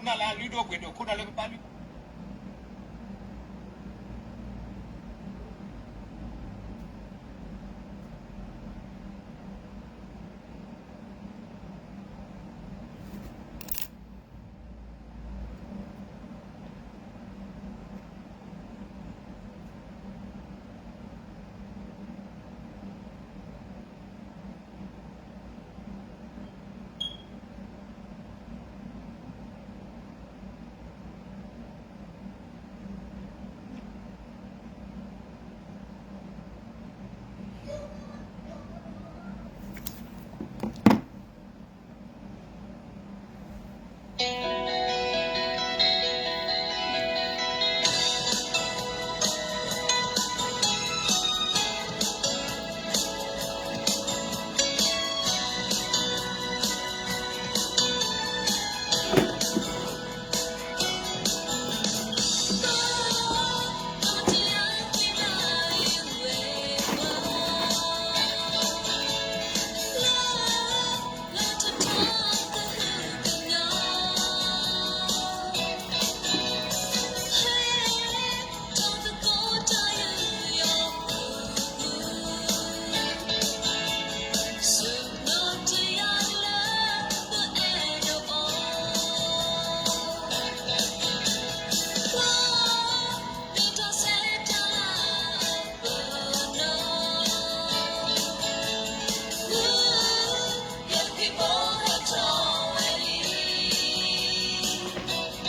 တၢ်လၢအလုၢ်ဒိၣ်ပှ့ၤဒိၣ်ခိၣ်ဒၣ်လၢပပာ်လုၢ်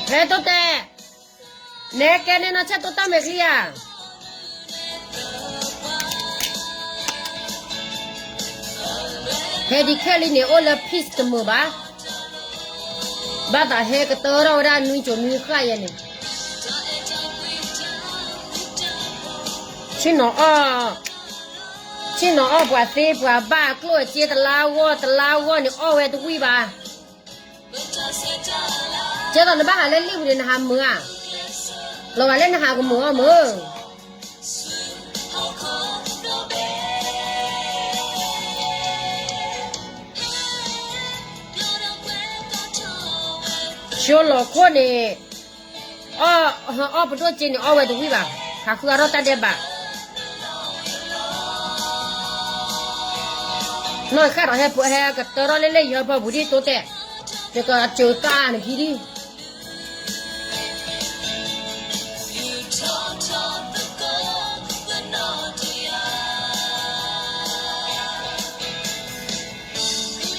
ဟဲတိတဲာ်, နဲကဲန့ၣ်နီၢ်ဆဲၣ်တိတၢ်မဲာ်ချံဧါ. ဟဲဒ်ခဲလံန့ၣ် အိၣ်လၢ peace တမုာ်ဘၣ်. ဘၣ်သးဟဲကတၢၢ်ထီၣ်ဝဲဒၣ်နွံစိၤနွံဃၣ်ယဲန့ၣ်, ဆ့ၣ်နီၤအီၣ်, ဆ့ၣ်နီၤအီၣ်ပှၤသ့ပှၤဘၣ်အကျိၣ်အစ့တလါဂီၢ်တလါဂီၢ်န့ၣ် အီၣ်ဝဲတဝံၣ်ဘၣ်. ကဲသိးနဘၣ်ဟးလၢလံၣ်ပူၤန့ၣ် နဟးမုာ်ဧါ, လီၤဂာ်လၢနဟးကမုာ်အီၣ်မုာ်. ဆိလီၤခိၣ်န့ၣ်, အီၣ်ပဒိၣ်စ့န့ၣ် အီၣ်ဝဲတဝံၣ်ဘၣ်, ဟးဃုအါထီၣ်တၢ်ဒဲးဘး. နီၢ်ဃၣ်ဒီးဟဲကတၢၢ်ထီၣ်လၢလၢယဟၢဖီပူၤဒ်တိတဲာ်, ယကစၢၤတၢ်နခံဒံၣ်.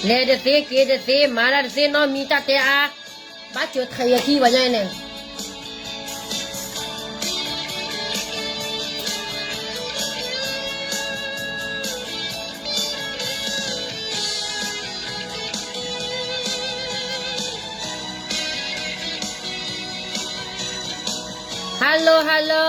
လဲၤတသ့က့ၤတသ့ မၤတၢ်တသ့နီတမံၤ တၢ်တဲအါ, ဘၣ်စၢၤထဲးယခံဘၣ်ညါန့ၣ်. Hello hello.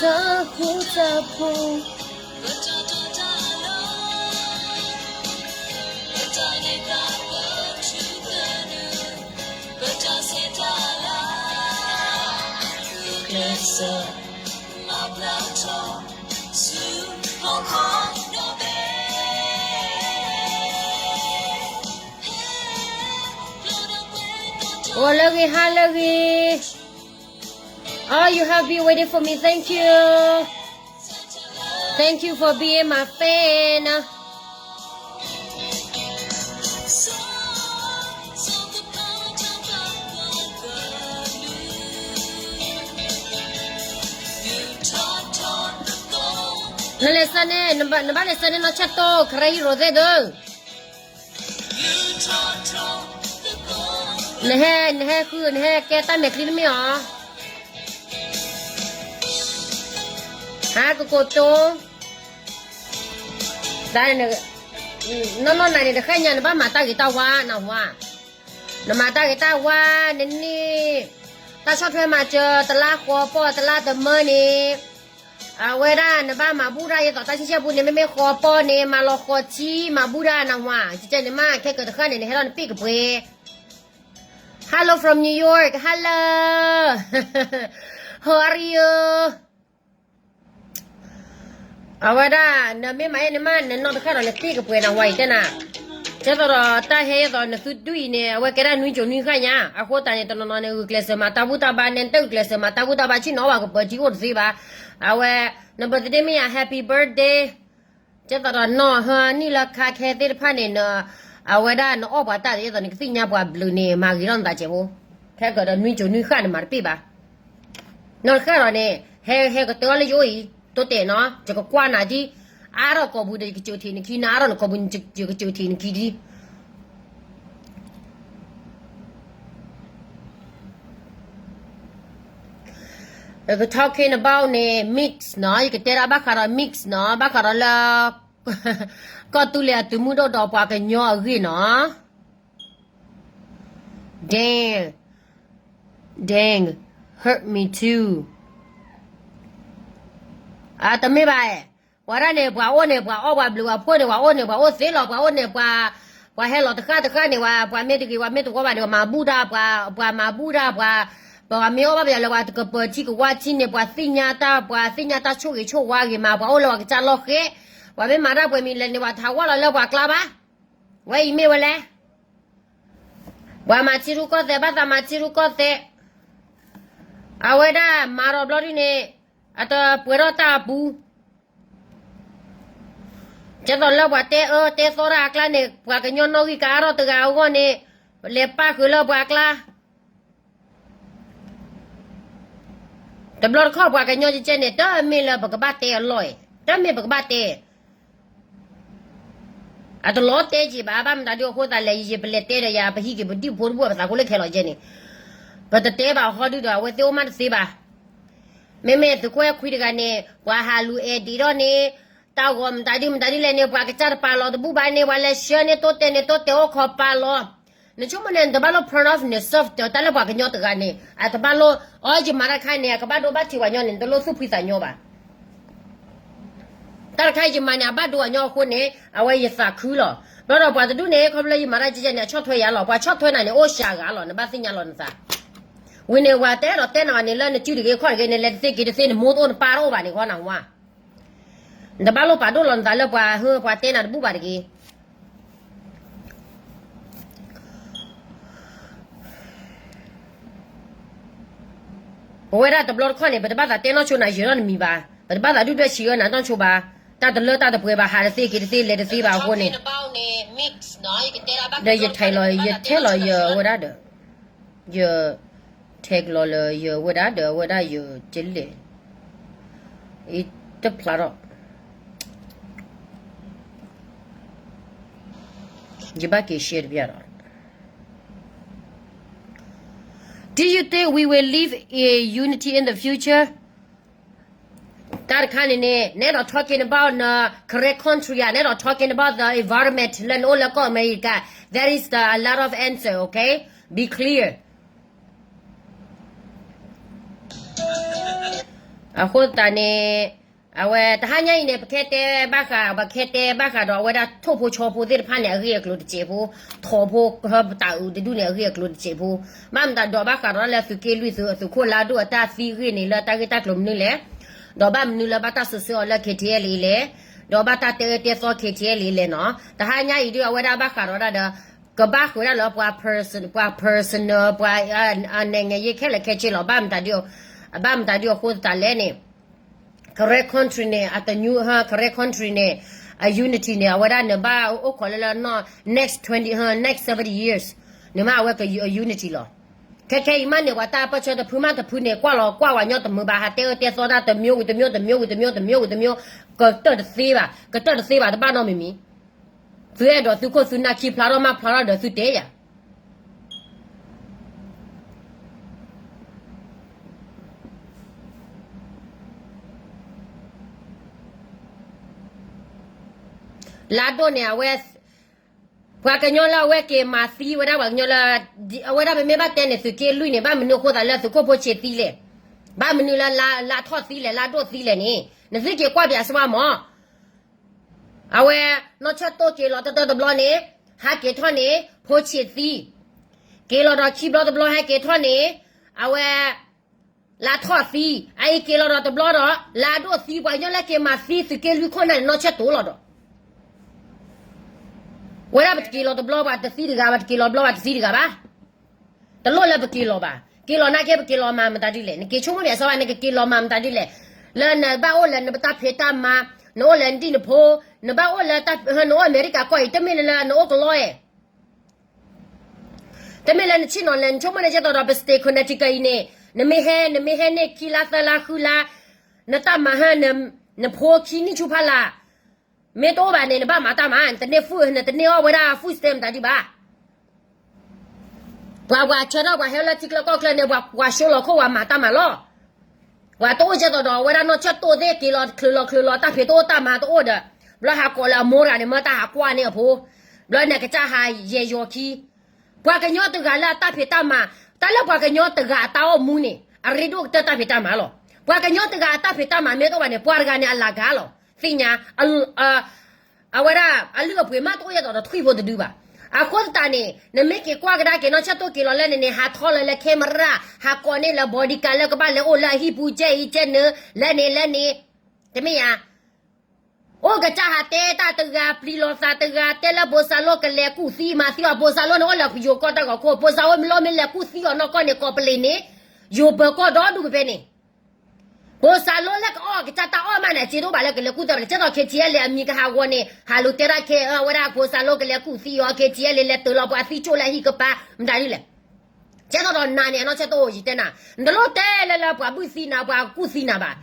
Hello, hello. Oh, you have been waiting for me. Thank you. Thank you for being my fan. နလဲၤစၢန့ၣ်, နဘၣ်လဲၤစၢန့ၣ်နီၢ်ဆၢၣ်တိ ခရံယရိၤသ့ၣ်ဒီး နဟဲ, နဟဲဃု, နဟဲကဲတၢ်မဲာ်ချံတမ့ၢ်အီၤ. ဟါကကိးတိ, တၢ် နီၢ်နီၢ်နၤန့ၣ် တဃၣ်ညါ နဘၣ်မၤတၢ်ဂ့ၤတၢ်ဝါနဝါ, နမၤတၢ်ဂ့ၤတၢ်ဝါ နန့ၢ် တၢ်ဆီၣ်ထွဲမၤစၢၤ တလါဃီပီၢ် တလါတမၢန့ၣ်, အဝဲဒၣ်နဘၣ်မၤဘူၣ်တၢ် ယသိးတၢ်ဆံဆဲပူန့ၣ် မ့မ့ၢ်ဃီပီၢ်န့ၣ် မၤလီၤဃီထံ မၤဘူၣ်တၢ်နဝါ, ကကဲန့ၣ်မး ခဲကတဃၣ်န့ၣ် နဟဲထီၣ်နပ့ၢ်ကပှဲၤ. Hello from New York, hello, how are you? အဝဲဒၣ် နမ့ၢ်မၤအဲၣ်န့ၣ်မး နနီၢ်တဃၣ်ဒီး နပ့ၢ်ကပှဲၤနဝါအံၤတဲနၤ, ကဲသိးဒီးတၢ်ဟဲအသိး နသုဒုၣ်အံၤန့ၣ် အဝဲကဲဒၣ်နွံကၠိၤနွံဃၣ်ညါ အဃိသတးန့ၣ် တနီၤနီၤန့ၣ် ဂုာ်ကျဲးစၢးမၤတၢ်ဘူၣ်တၢ်ဘါ နဲနတဂုာ်ကျဲးစၢးမၤတၢ်ဘူၣ်တၢ်ဘါ ဆ့ၣ်နီၤဘၣ်ကပၢၤထံအိၣ်တသ့ဘၣ်, အဝဲ န birthday မ့ၢ်ယၤ happy birthday, ကဲသိးဒီးနီၢ်ဟၢနံၣ်လၢခါခဲသ့ၣ်တဖၣ်န့ၣ် အဝဲဒၣ်နအီၣ်ပှၤတၢ် ဒ်သိးနကသ့ၣ်ညါပှၤဘျုးန့ၣ် မၤဂ့ၤထီၣ်နသးကဲးဖိ, ခဲကဒီးနွံကၠိၤနွံဃၣ်န့ၣ် မၤတပ့ၢ်ဘၣ်. နီၢ်တဃၣ်ဒီးန့ၣ် ဟဲ ဟဲကတၢၢ်လၢယအိၣ်အံၤ တိတဲာ်နီၤ ယကကွၢ်နၤဒ် အါထီၣ်ကိာ်ပူၤဒီးယကစၢၢ်ထံးနခံ နအါထီၣ်နကိာ်ပူၤ ယကစၢၢ်ထံးနခံဒ် ယက talking about န့ၣ် mix နီၤ ယကတဲဒၣ်ဘၣ်ဃးဒီး mix နီၤ ဘၣ်ဃးဒီးလၢ ကီၢ်သူလ့ၤအသုးမုၢ်ဒိၣ်ဒီးပှၤကညီအဂ့ၢ်နီၤ. Dang, dang, hurt me too. အတမ့ၢ်ဘၣ်, ပှၤဒၣ်န့ၣ် ပှၤအိၣ်န့ၣ် ပှၤအီၣ်ပှၤဘျုးပှၤဖှိၣ်န့ၣ် ပှၤအိၣ်န့ၣ် ပှၤအိၣ်န့ၣ် ပှၤအိၣ်သ့လီၤ ပှၤအိၣ်န့ၣ် ပှၤ ပှၤဟဲလီၤတဃၣ်တဃၣ်န့ၣ် ပှၤမ့ၢ်တဂ့ၤ ပှၤမ့ၢ်တဝီဘၣ်န့ၣ် ပှၤမၤဘူၣ်တၢ် ပှၤ ပှၤမၤဘူၣ်တၢ် ပှၤ ပှၤမ့ၢ်အီၣ်ဘၣ်ပယီၤလၢပှၤကပၢၤထံကဝၢ်ထံန့ၣ် ပှၤသ့ၣ်ညါတၢ် ပှၤသ့ၣ်ညါတၢ်ဆိၣ်ဂ့ၤဆိၣ်ဝါဂ့ၤမး ပှၤအိၣ်လၢပှၤကစၢ်လီၢ်ဃဲ, ပှၤမ့ၢ်မၤတၢ်ပှဲၤမံၤလဲၣ်န့ၣ် ပှၤတဟးဂီၤလီၤလၢပှၤကျါဘၣ်. ဝဲအံၤမ့ၢ်ဝဲလဲၣ် ပှၤမၤထံရူၢ်ကီၢ်သဲး ဘၣ်သးမၤထံရူၢ်ကီၢ်သဲး, အဝဲဒၣ်မၤဒီးဘျီဒုန့ၣ် အတပှဲၤထီၣ်တၢ်အပူၤ, ကဲသိးလၢပှၤတဲအၢတဲသီတၢ်အကျါန့ၣ် ပှၤကညီနီၣ်ဂံၢ်ကါအါထီၣ်တဂၤအဂီၢ်န့ၣ် လဲၤပၣ်ဃုာ်လၢပှၤအကျါ တဘျီတခီၣ်ပှၤကညီကဲကဲန့ၣ် တမ့ၢ်လၢပကဘၣ်တဲအလီၢ်အံၤ တမ့ၢ်ပကဘၣ်တဲ အတလီၤတဲက့ၤဘၣ် ဘၣ်မတၤဒုအဃိသတးလဲၣ် ယပလဲၤတဲဒီးယၤ ပဟံးက့ၤပဒုၣ်ဖိတဘိ ပသးကိးလၢခဲလီၤကဲန့ၣ်, ပတတဲဘၣ်အဃိဒုဒီး အဝဲသ့ၣ်အိၣ်မးတသ့ဘၣ်. မ့မ့ၢ်သုးခိၣ်အဲၣ်ခွံတဂၤန့ၣ် ပှၤဟးလူၤအဲၣ်ဒိးထီၣ်န့ၣ် တၢ်ဂီၤမတၤဒုမတၤဒုလဲၣ်န့ၣ် ပှၤကစၢ်တပာ်လီၤတဘူၣ်ဘၣ်န့ၣ် ပှၤလဲၤဆှၢန့ၢ်တိတဲာ်န့ၣ် တိတဲာ်အိၣ်ခိးပာ်လီၤ. နဆိကမိၣ်န့ၣ် နတဘၣ်လိၣ် proud of yourself တၢ်လၢပှၤကညီတဂၤန့ၣ် အတဘၣ်လိၣ် အီ ယမၤတၢ်ခါန့ၣ် အကဘၣ်ဒိဘၣ်ထံးပှၤညီန့ၣ် နတလိၣ်သူၣ်ဖှံသးညီဘၣ်. တၢ်တခါယမၤန့ၣ် အဘၣ်ဒိအညီအဃိန့ၣ် အဝဲယသးခုလီၤ. ဘျီဒီးပှၤတဒူၣ်န့ၣ် ခီဖျိလၢယမၤတၢ်ကဲကဲန့ၣ် အဆီၣ်ထွဲယၤလီၤ. ပှၤဆီၣ်ထွဲနၤန့ၣ် အိၣ်စှၤဂၤလီၤ နဘၣ်သ့ၣ်ညါလီၤနသး. ဝံၤန့ၣ် ပှၤတဲဒီးတဲနၤန့ၣ် လၢနစုတဂ့ၤခီၣ်တဂ့ၤန့ၣ် လဲၤတသ့က့ၤတသ့ နမိၢ်တအိၣ်နပၢ်တအိၣ်ဘၣ်န့ၣ် ဃီနဝါ နတဘၣ်လိၣ်ပာ်ဒိၣ်လီၤနသးလၢပှၤဟၢ ပှၤတဲနၤတဘူၣ်ဘၣ်တဂ့ၤ. ပဝဲဒၣ်တဘျီတခီၣ်န့ၣ် ပတဘၣ်သးတဲနီၢ်ဆိနၤယၢၤထီၣ်နမံၤဘၣ်, ပတဘၣ်သးဒုၣ်ဒွဲၣ်ဆံးအၢနၤနီၢ်ဆိဘၣ်, တၢ်တလၢတၢ်တပှဲၤဘၣ် ဟးတသ့က့ၤတသ့ လဲၤတသ့ဘၣ်အဃိန့ၣ် ဒီးယထဲးလီၤ ယထဲးလီၤယဝဲဒၣ်ဒီး ယ tag လီၤလၢယဝဲဒၣ်ဒီး အဝဲဒၣ်ယကလဲၣ် အံၤတဖျါထီၣ် ယဘၣ်က့ၤ share တပျၢ်ဒီး Do you think we will live in unity in the future? တၢ်တခါန့ၣ်န့ၣ် နဲဒီး talking about န correct country ဧါ, နဲဒီး talking about the environment လၢနအိၣ်လၢကီၢ်အမဲရကၤ there is the, a lot of answer, okay? Be clear. အဃိသတးန့ၣ် အဝဲတဟါညါအံၤန့ၣ် ပခဲတဲဘၣ်ဃး ပခဲတဲဘၣ်ဃးဒီးအဝဲဒၣ်ထိၣ်ဖိဆီဖိသ့ၣ်တဖၣ်န့ၣ် အဂ့ၢ်အကျိၤတစဲးဖိ, ထိၣ်ဖိဟၢပတၢ်အုးတဒူၣ်န့ၣ် အဂ့ၢ်အကျိၤတစဲးဖိ, ဘၣ်မတၤဒိးဘၣ်ဃးဒီးလၢသုးက့လွံၢ်သုး သုးခိၣ်လါဒိၣ်အတၢ်သံဂ့ၢ်န့ၣ် လၢတၢ်ဂ့ၢ်တၢ်ကျိၤမနုၤလဲၣ်, ဒီးဘၣ်မနုၤလၢဘၣ်တၢ်စိၤဆၢအီၤလၢ KTLA လဲၣ်, ဒီးဘၣ်တၢ်တဲအၢတဲသီ KTLA လဲၣ်နီၤ. တဟါညါအံၤဒုး အဝဲဒၣ်ဘၣ်ဃးဒီးဒၣ်ဒီး ကဘၣ်ဃုာ်ဒၣ်လၢပှၤ person, ပှၤ personal ပှၤ အ နိုင်ငံရေး ခဲလၢာ်ခဲဆ့လီၤ. ဘၣ်မတၤဒုး ဘၣ်မတၤဒုးအဃိသတးလဲၣ်န့ၣ် Karen country န့ၣ် အတညူ Karen country န့ၣ် အ unity န့ၣ် အဝဲဒၣ်န့ၣ် ဘၣ်အိၣ်ခိးလၢလၢနီၢ် next twenty, next seventy years န့ၣ်မး အဝဲက unity လီၤ. ခဲခဲအံၤမးန့ၣ် ပှၤတၢ်ပၢၢ်ဆၢတဖုမးတဖုန့ၣ် ကွၢ်လီၤကွၢ်ဝဲညီတမုာ်ဘၣ် ဟးတဲအၢတဲသီတၢ် တစ်မျိုးဝံၤတစ်မျိုး တစ်မျိုးဝံၤတစ်မျိုး တစ်မျိုးဝံၤတစ်မျိုး ကတၢၢ်တသ့ဘၣ် ကတၢၢ်တသ့ဘၣ် တဘၣ်နီတမံၤမံၤ သုအဲၣ်ဒိးသုခိၣ်သုနၢ်ခံဖျါထီၣ်မးဖျါထီၣ်ဒီးသုတဲယၤ လၢ လါဒိၣ်န့ၣ် အဝဲ ပှၤကညီလၢအဝဲက့ၤမၤသံဝဲဒၣ်ပှၤကညီလၢ အဝဲဒၣ်ပမ့ၢ်ဘၣ်တဲန့ၣ် သုးက့လွံၢ်န့ၣ် ဘၣ်မနုၤအဃိသးလၢသုးခိၣ်ဖိဆံးသံလဲၣ်. ဘၣ်မနုၤလၢလါထီၣ်သံလဲၣ် လါဒိၣ်သံလဲၣ်န့ၣ် နသုက့ၤကွၢ်ပၠးစ့ၢ်ကီးမၢ်. အဝဲ နီၢ်ဆၢၣ်တိၢ်က့ၤလီၤတၢတၢတဘျီန့ၣ် ဟးက့ၤထီၣ်န့ၣ် ဖိဆံးသံ, က့ၤလီၤဒီးခံဘျီတဘျီဟဲက့ၤထီၣ်န့ၣ် အဝဲ လါထီၣ်သံ, အအံၤက့ၤလီၤဒီးတဘျီဒီး လါဒိၣ်သံ ပှၤကညီလၢက့ၤမၤသံသုးက့လွံၢ်ခိၣ်နၢ်န့ၣ် နီၢ်ဆၢၣ်တိၢ်လီၤဒီး ဝဲဒၣ်ပတက့ၤလီၤတဘျီပှၤတသံတဂၤဘၣ်, တက့ၤလီၤတဘျီပှၤတသံတဂၤဘၣ်. တလိၣ်လၢပက့ၤလီၤဘၣ်. က့ၤလီၤနာ်က့ ပက့ၤလီၤမၤမတၤဒ်လဲၣ်. နက့ၤဆိကမိၣ်ပၠးစ့ၢ်ကီး နကက့ၤလီၤမၤမတၤဒ်လဲၣ်. လၢနဘၣ်အိၣ်လၢနပတၢ်ဖံးတၢ်မၤ, နအိၣ်လၢနဒံၣ်နဖိ, နဘၣ်အိၣ်လၢ နအိၣ်အမဲရကၤကီၢ်အံၤ တမ့ၢ်လၢနအိၣ်ကလီအဲၣ် တမ့ၢ်လၢနဆ့ၣ်နီၤလဲၣ်, နဆိကမိၣ်န့ၣ် ကဲသိးဒီး ပ state Connecticut အံၤန့ၣ် နမ့ၢ်ဟဲ နမ့ၢ်ဟဲန့ၢ်ခံလါသၢလါဃုလါ, နတၢ်မၤဟါ နဖိခံနံၣ်ဆူဖီလာ် မ့ၢ်တအိၣ်ဘၣ်န့ၣ် နဘၣ်မၤတၢ်မၤ, နတန့ၢ် food, နတန့ၢ်အီၣ်ဝဲဒၣ် food stamp မတၤဒံးဘၣ်. ပှၤ ပှၤဆၢထၢၣ် ပှၤဟဲလၢထံချၢကီၢ်ချၢန့ၣ် ပှၤ ပှၤဆှၢလီၤခိၣ် ပှၤမၤတၢ်မၤလီၤ. ပှၤတအိၣ်ကဲသိးဒီး အဝဲဒၣ်နီၢ်ဆၢၣ်တိၢ်သ့ၣ်က့ၤလီၤချုးလီၤချုးလီၤ တၢ်ဖံးတအိၣ်တၢ်မၤတအိၣ်ဒီး ဘျီဟးကိးလၢအမိၢ်တဂၤန့ၣ် မၢတၢ်ဟးကွၢ်န့ၢ်အဖိ, ဘျီန့ၣ်ကစၢ်ဟးယဲၢ်ယီၤခံ ပှၤကညီတဂၤလၢအတၢ်ဖံးတၢ်မၤ, တၢ်လၢပှၤကညီတဂၤအတၢ်အိၣ်မူန့ၣ် အရ့ဒိၣ်ကတၢၢ်တၢ်ဖံးတၢ်မၤလီၤ. ပှၤကညီတဂၤအတၢ်ဖံးတၢ်မၤမ့ၢ်တအိၣ်ဘၣ်န့ၣ် ပှၤတဂၤန့ၣ်အလၤကၤလီၤ. သ့ၣ်ညါ, အဝဲဒၣ် အလုၢ်အပှ့ၤမးတအိၣ်ယဲၢ်ဒီးထွံၣ်ဖိတဒုဘၣ်. အဃိသတးန့ၣ် နမ့ၢ်က့ၤကွၢ်ကဒါက့ၤ နီၢ်ဆၢၣ်တိၢ်က့ၤလီၤလၢန့ၣ်န့ၣ် ဟးထီလၢလၢ camera, ဟးကိးန့ၢ်လၢ bodyguard လၢကဘၣ်လဲၤအိၣ်လၢအဟံၣ်ပူၤကဲအံၤကဲနုာ်, လၢန့ၣ်လၢန့ၣ်, တမ့ၢ်ဧါ. အိၣ်ကစၢ်ဟးတဲတၢ်တဂၤ ပျံၤလိာ်သးတဂၤ တဲလၢဘိးစၢ်လိကလဲၤကူၣ်သံမၤသံအီၤ, ဘိးစၢ်လိန့ၣ်အိၣ်လၢယိၤကီၢ်တၢ်ဂီၤခိၣ်, ဘိးစၢ်လိမ့ၢ်လဲၤကူၣ်သံအီၤနီၢ်ကီၢ်န့ၣ် ကိးပလ့ၤန့ၣ်, ယိၤပၢၤကီၢ်ဒီဒူၣ်ကဖဲန့ၣ် ဘိးစၢ်လိလၢကအီၣ်ကစၢ်တၢ်အီၣ်မးန့ၣ် အစ့တအိၣ်ဘၣ်လၢကလဲၤကူၣ်သံဘၣ်, ကဲသိး KTLA အမံၤကဟးဂီၤန့ၣ် ဟးလူၤတဲဒၣ်ခဲအဝဲဒၣ် ဘိးစၢ်လိကလဲၤကူၣ်သံအီၤ, KTLA လဲၤတ့ၢ်လီၤပှၤသံကၠိၣ်လၢဟံၣ်ကပၤ မတၤဒ်လဲၣ်. ကဲသိးဒီးနၤန့ၣ် အနီၢ်ဆၢၣ်တိၢ်အိၣ်ယတဲနၤ, နတလိၣ်တဲလၢလၢပှၤဘုၣ်သံနၤ ပှၤကူၣ်သံနၤဘၣ်.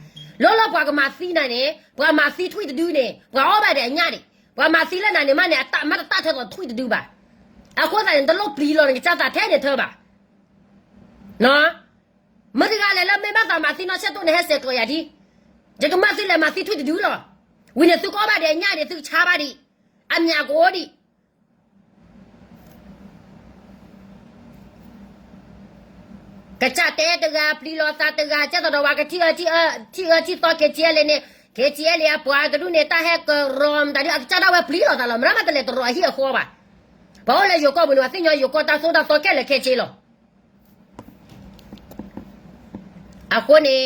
လၢလၢပှၤကမၤသံနၤန့ၣ် ပှၤမၤသံထွံၣ်တဒုန့ၣ် ပှၤအီၣ်ဘၣ်ဒံးအညၣ်ဒံး, ပှၤမၤသံလၢနၤန့ၣ်မးန့ၣ် မ့ၢ်တတၢ်ထဲသိးထွံၣ်တဒုဘၣ်. အဃိသတးန့ၣ် တလိၣ်ပျံၤလီၤနကစၢ်သးထဲန့ၣ်ထၢဘၣ်. မတၤတဂၤလဲၣ်လၢမ့ၢ်ဘၣ်သးမၤသံနီၢ်ဆၢၣ်တိၢ်န့ၣ် ဟဲစဲးကျိးယၤဒ်, ယကမၣ်သုလဲၤမၤသံထွံၣ်တဒုလီၤ. ဝံၤန့ၣ်သုကအီၣ်ဘၣ်ဒံးအညၣ်ဒံး သုကဆါဘၣ်ဒံး, အမံၤကအိၣ်ဒံး ကစၢ်တဲတဂၤ ပျံၤလိာ်သးတဂၤ ကဲသိးဒီးပှၤကထံၣ်အၢ ထံၣ်အၢထံၣ်သီ KTLA န့ၣ်, KTLA အပှၤတဒူၣ်န့ၣ် တၢ်ဟဲကရီမတၤဒ် အကစၢ်ဒၣ်ဝဲပျံၤလိာ်သးလီၤ. မ့ၢ်မ့ၢ်တလဲၤတရီၤအဟံၣ်အဃီဘၣ်. ပှၤအိၣ်လၢယိၤကီၢ်ပူၤန့ၣ် ပှၤသ့ၣ်ညါယိၤကီၢ်တၢ်သိၣ်တၢ်သီခဲလၢာ်ခဲဆ့လီၤ. အဃိန့ၣ်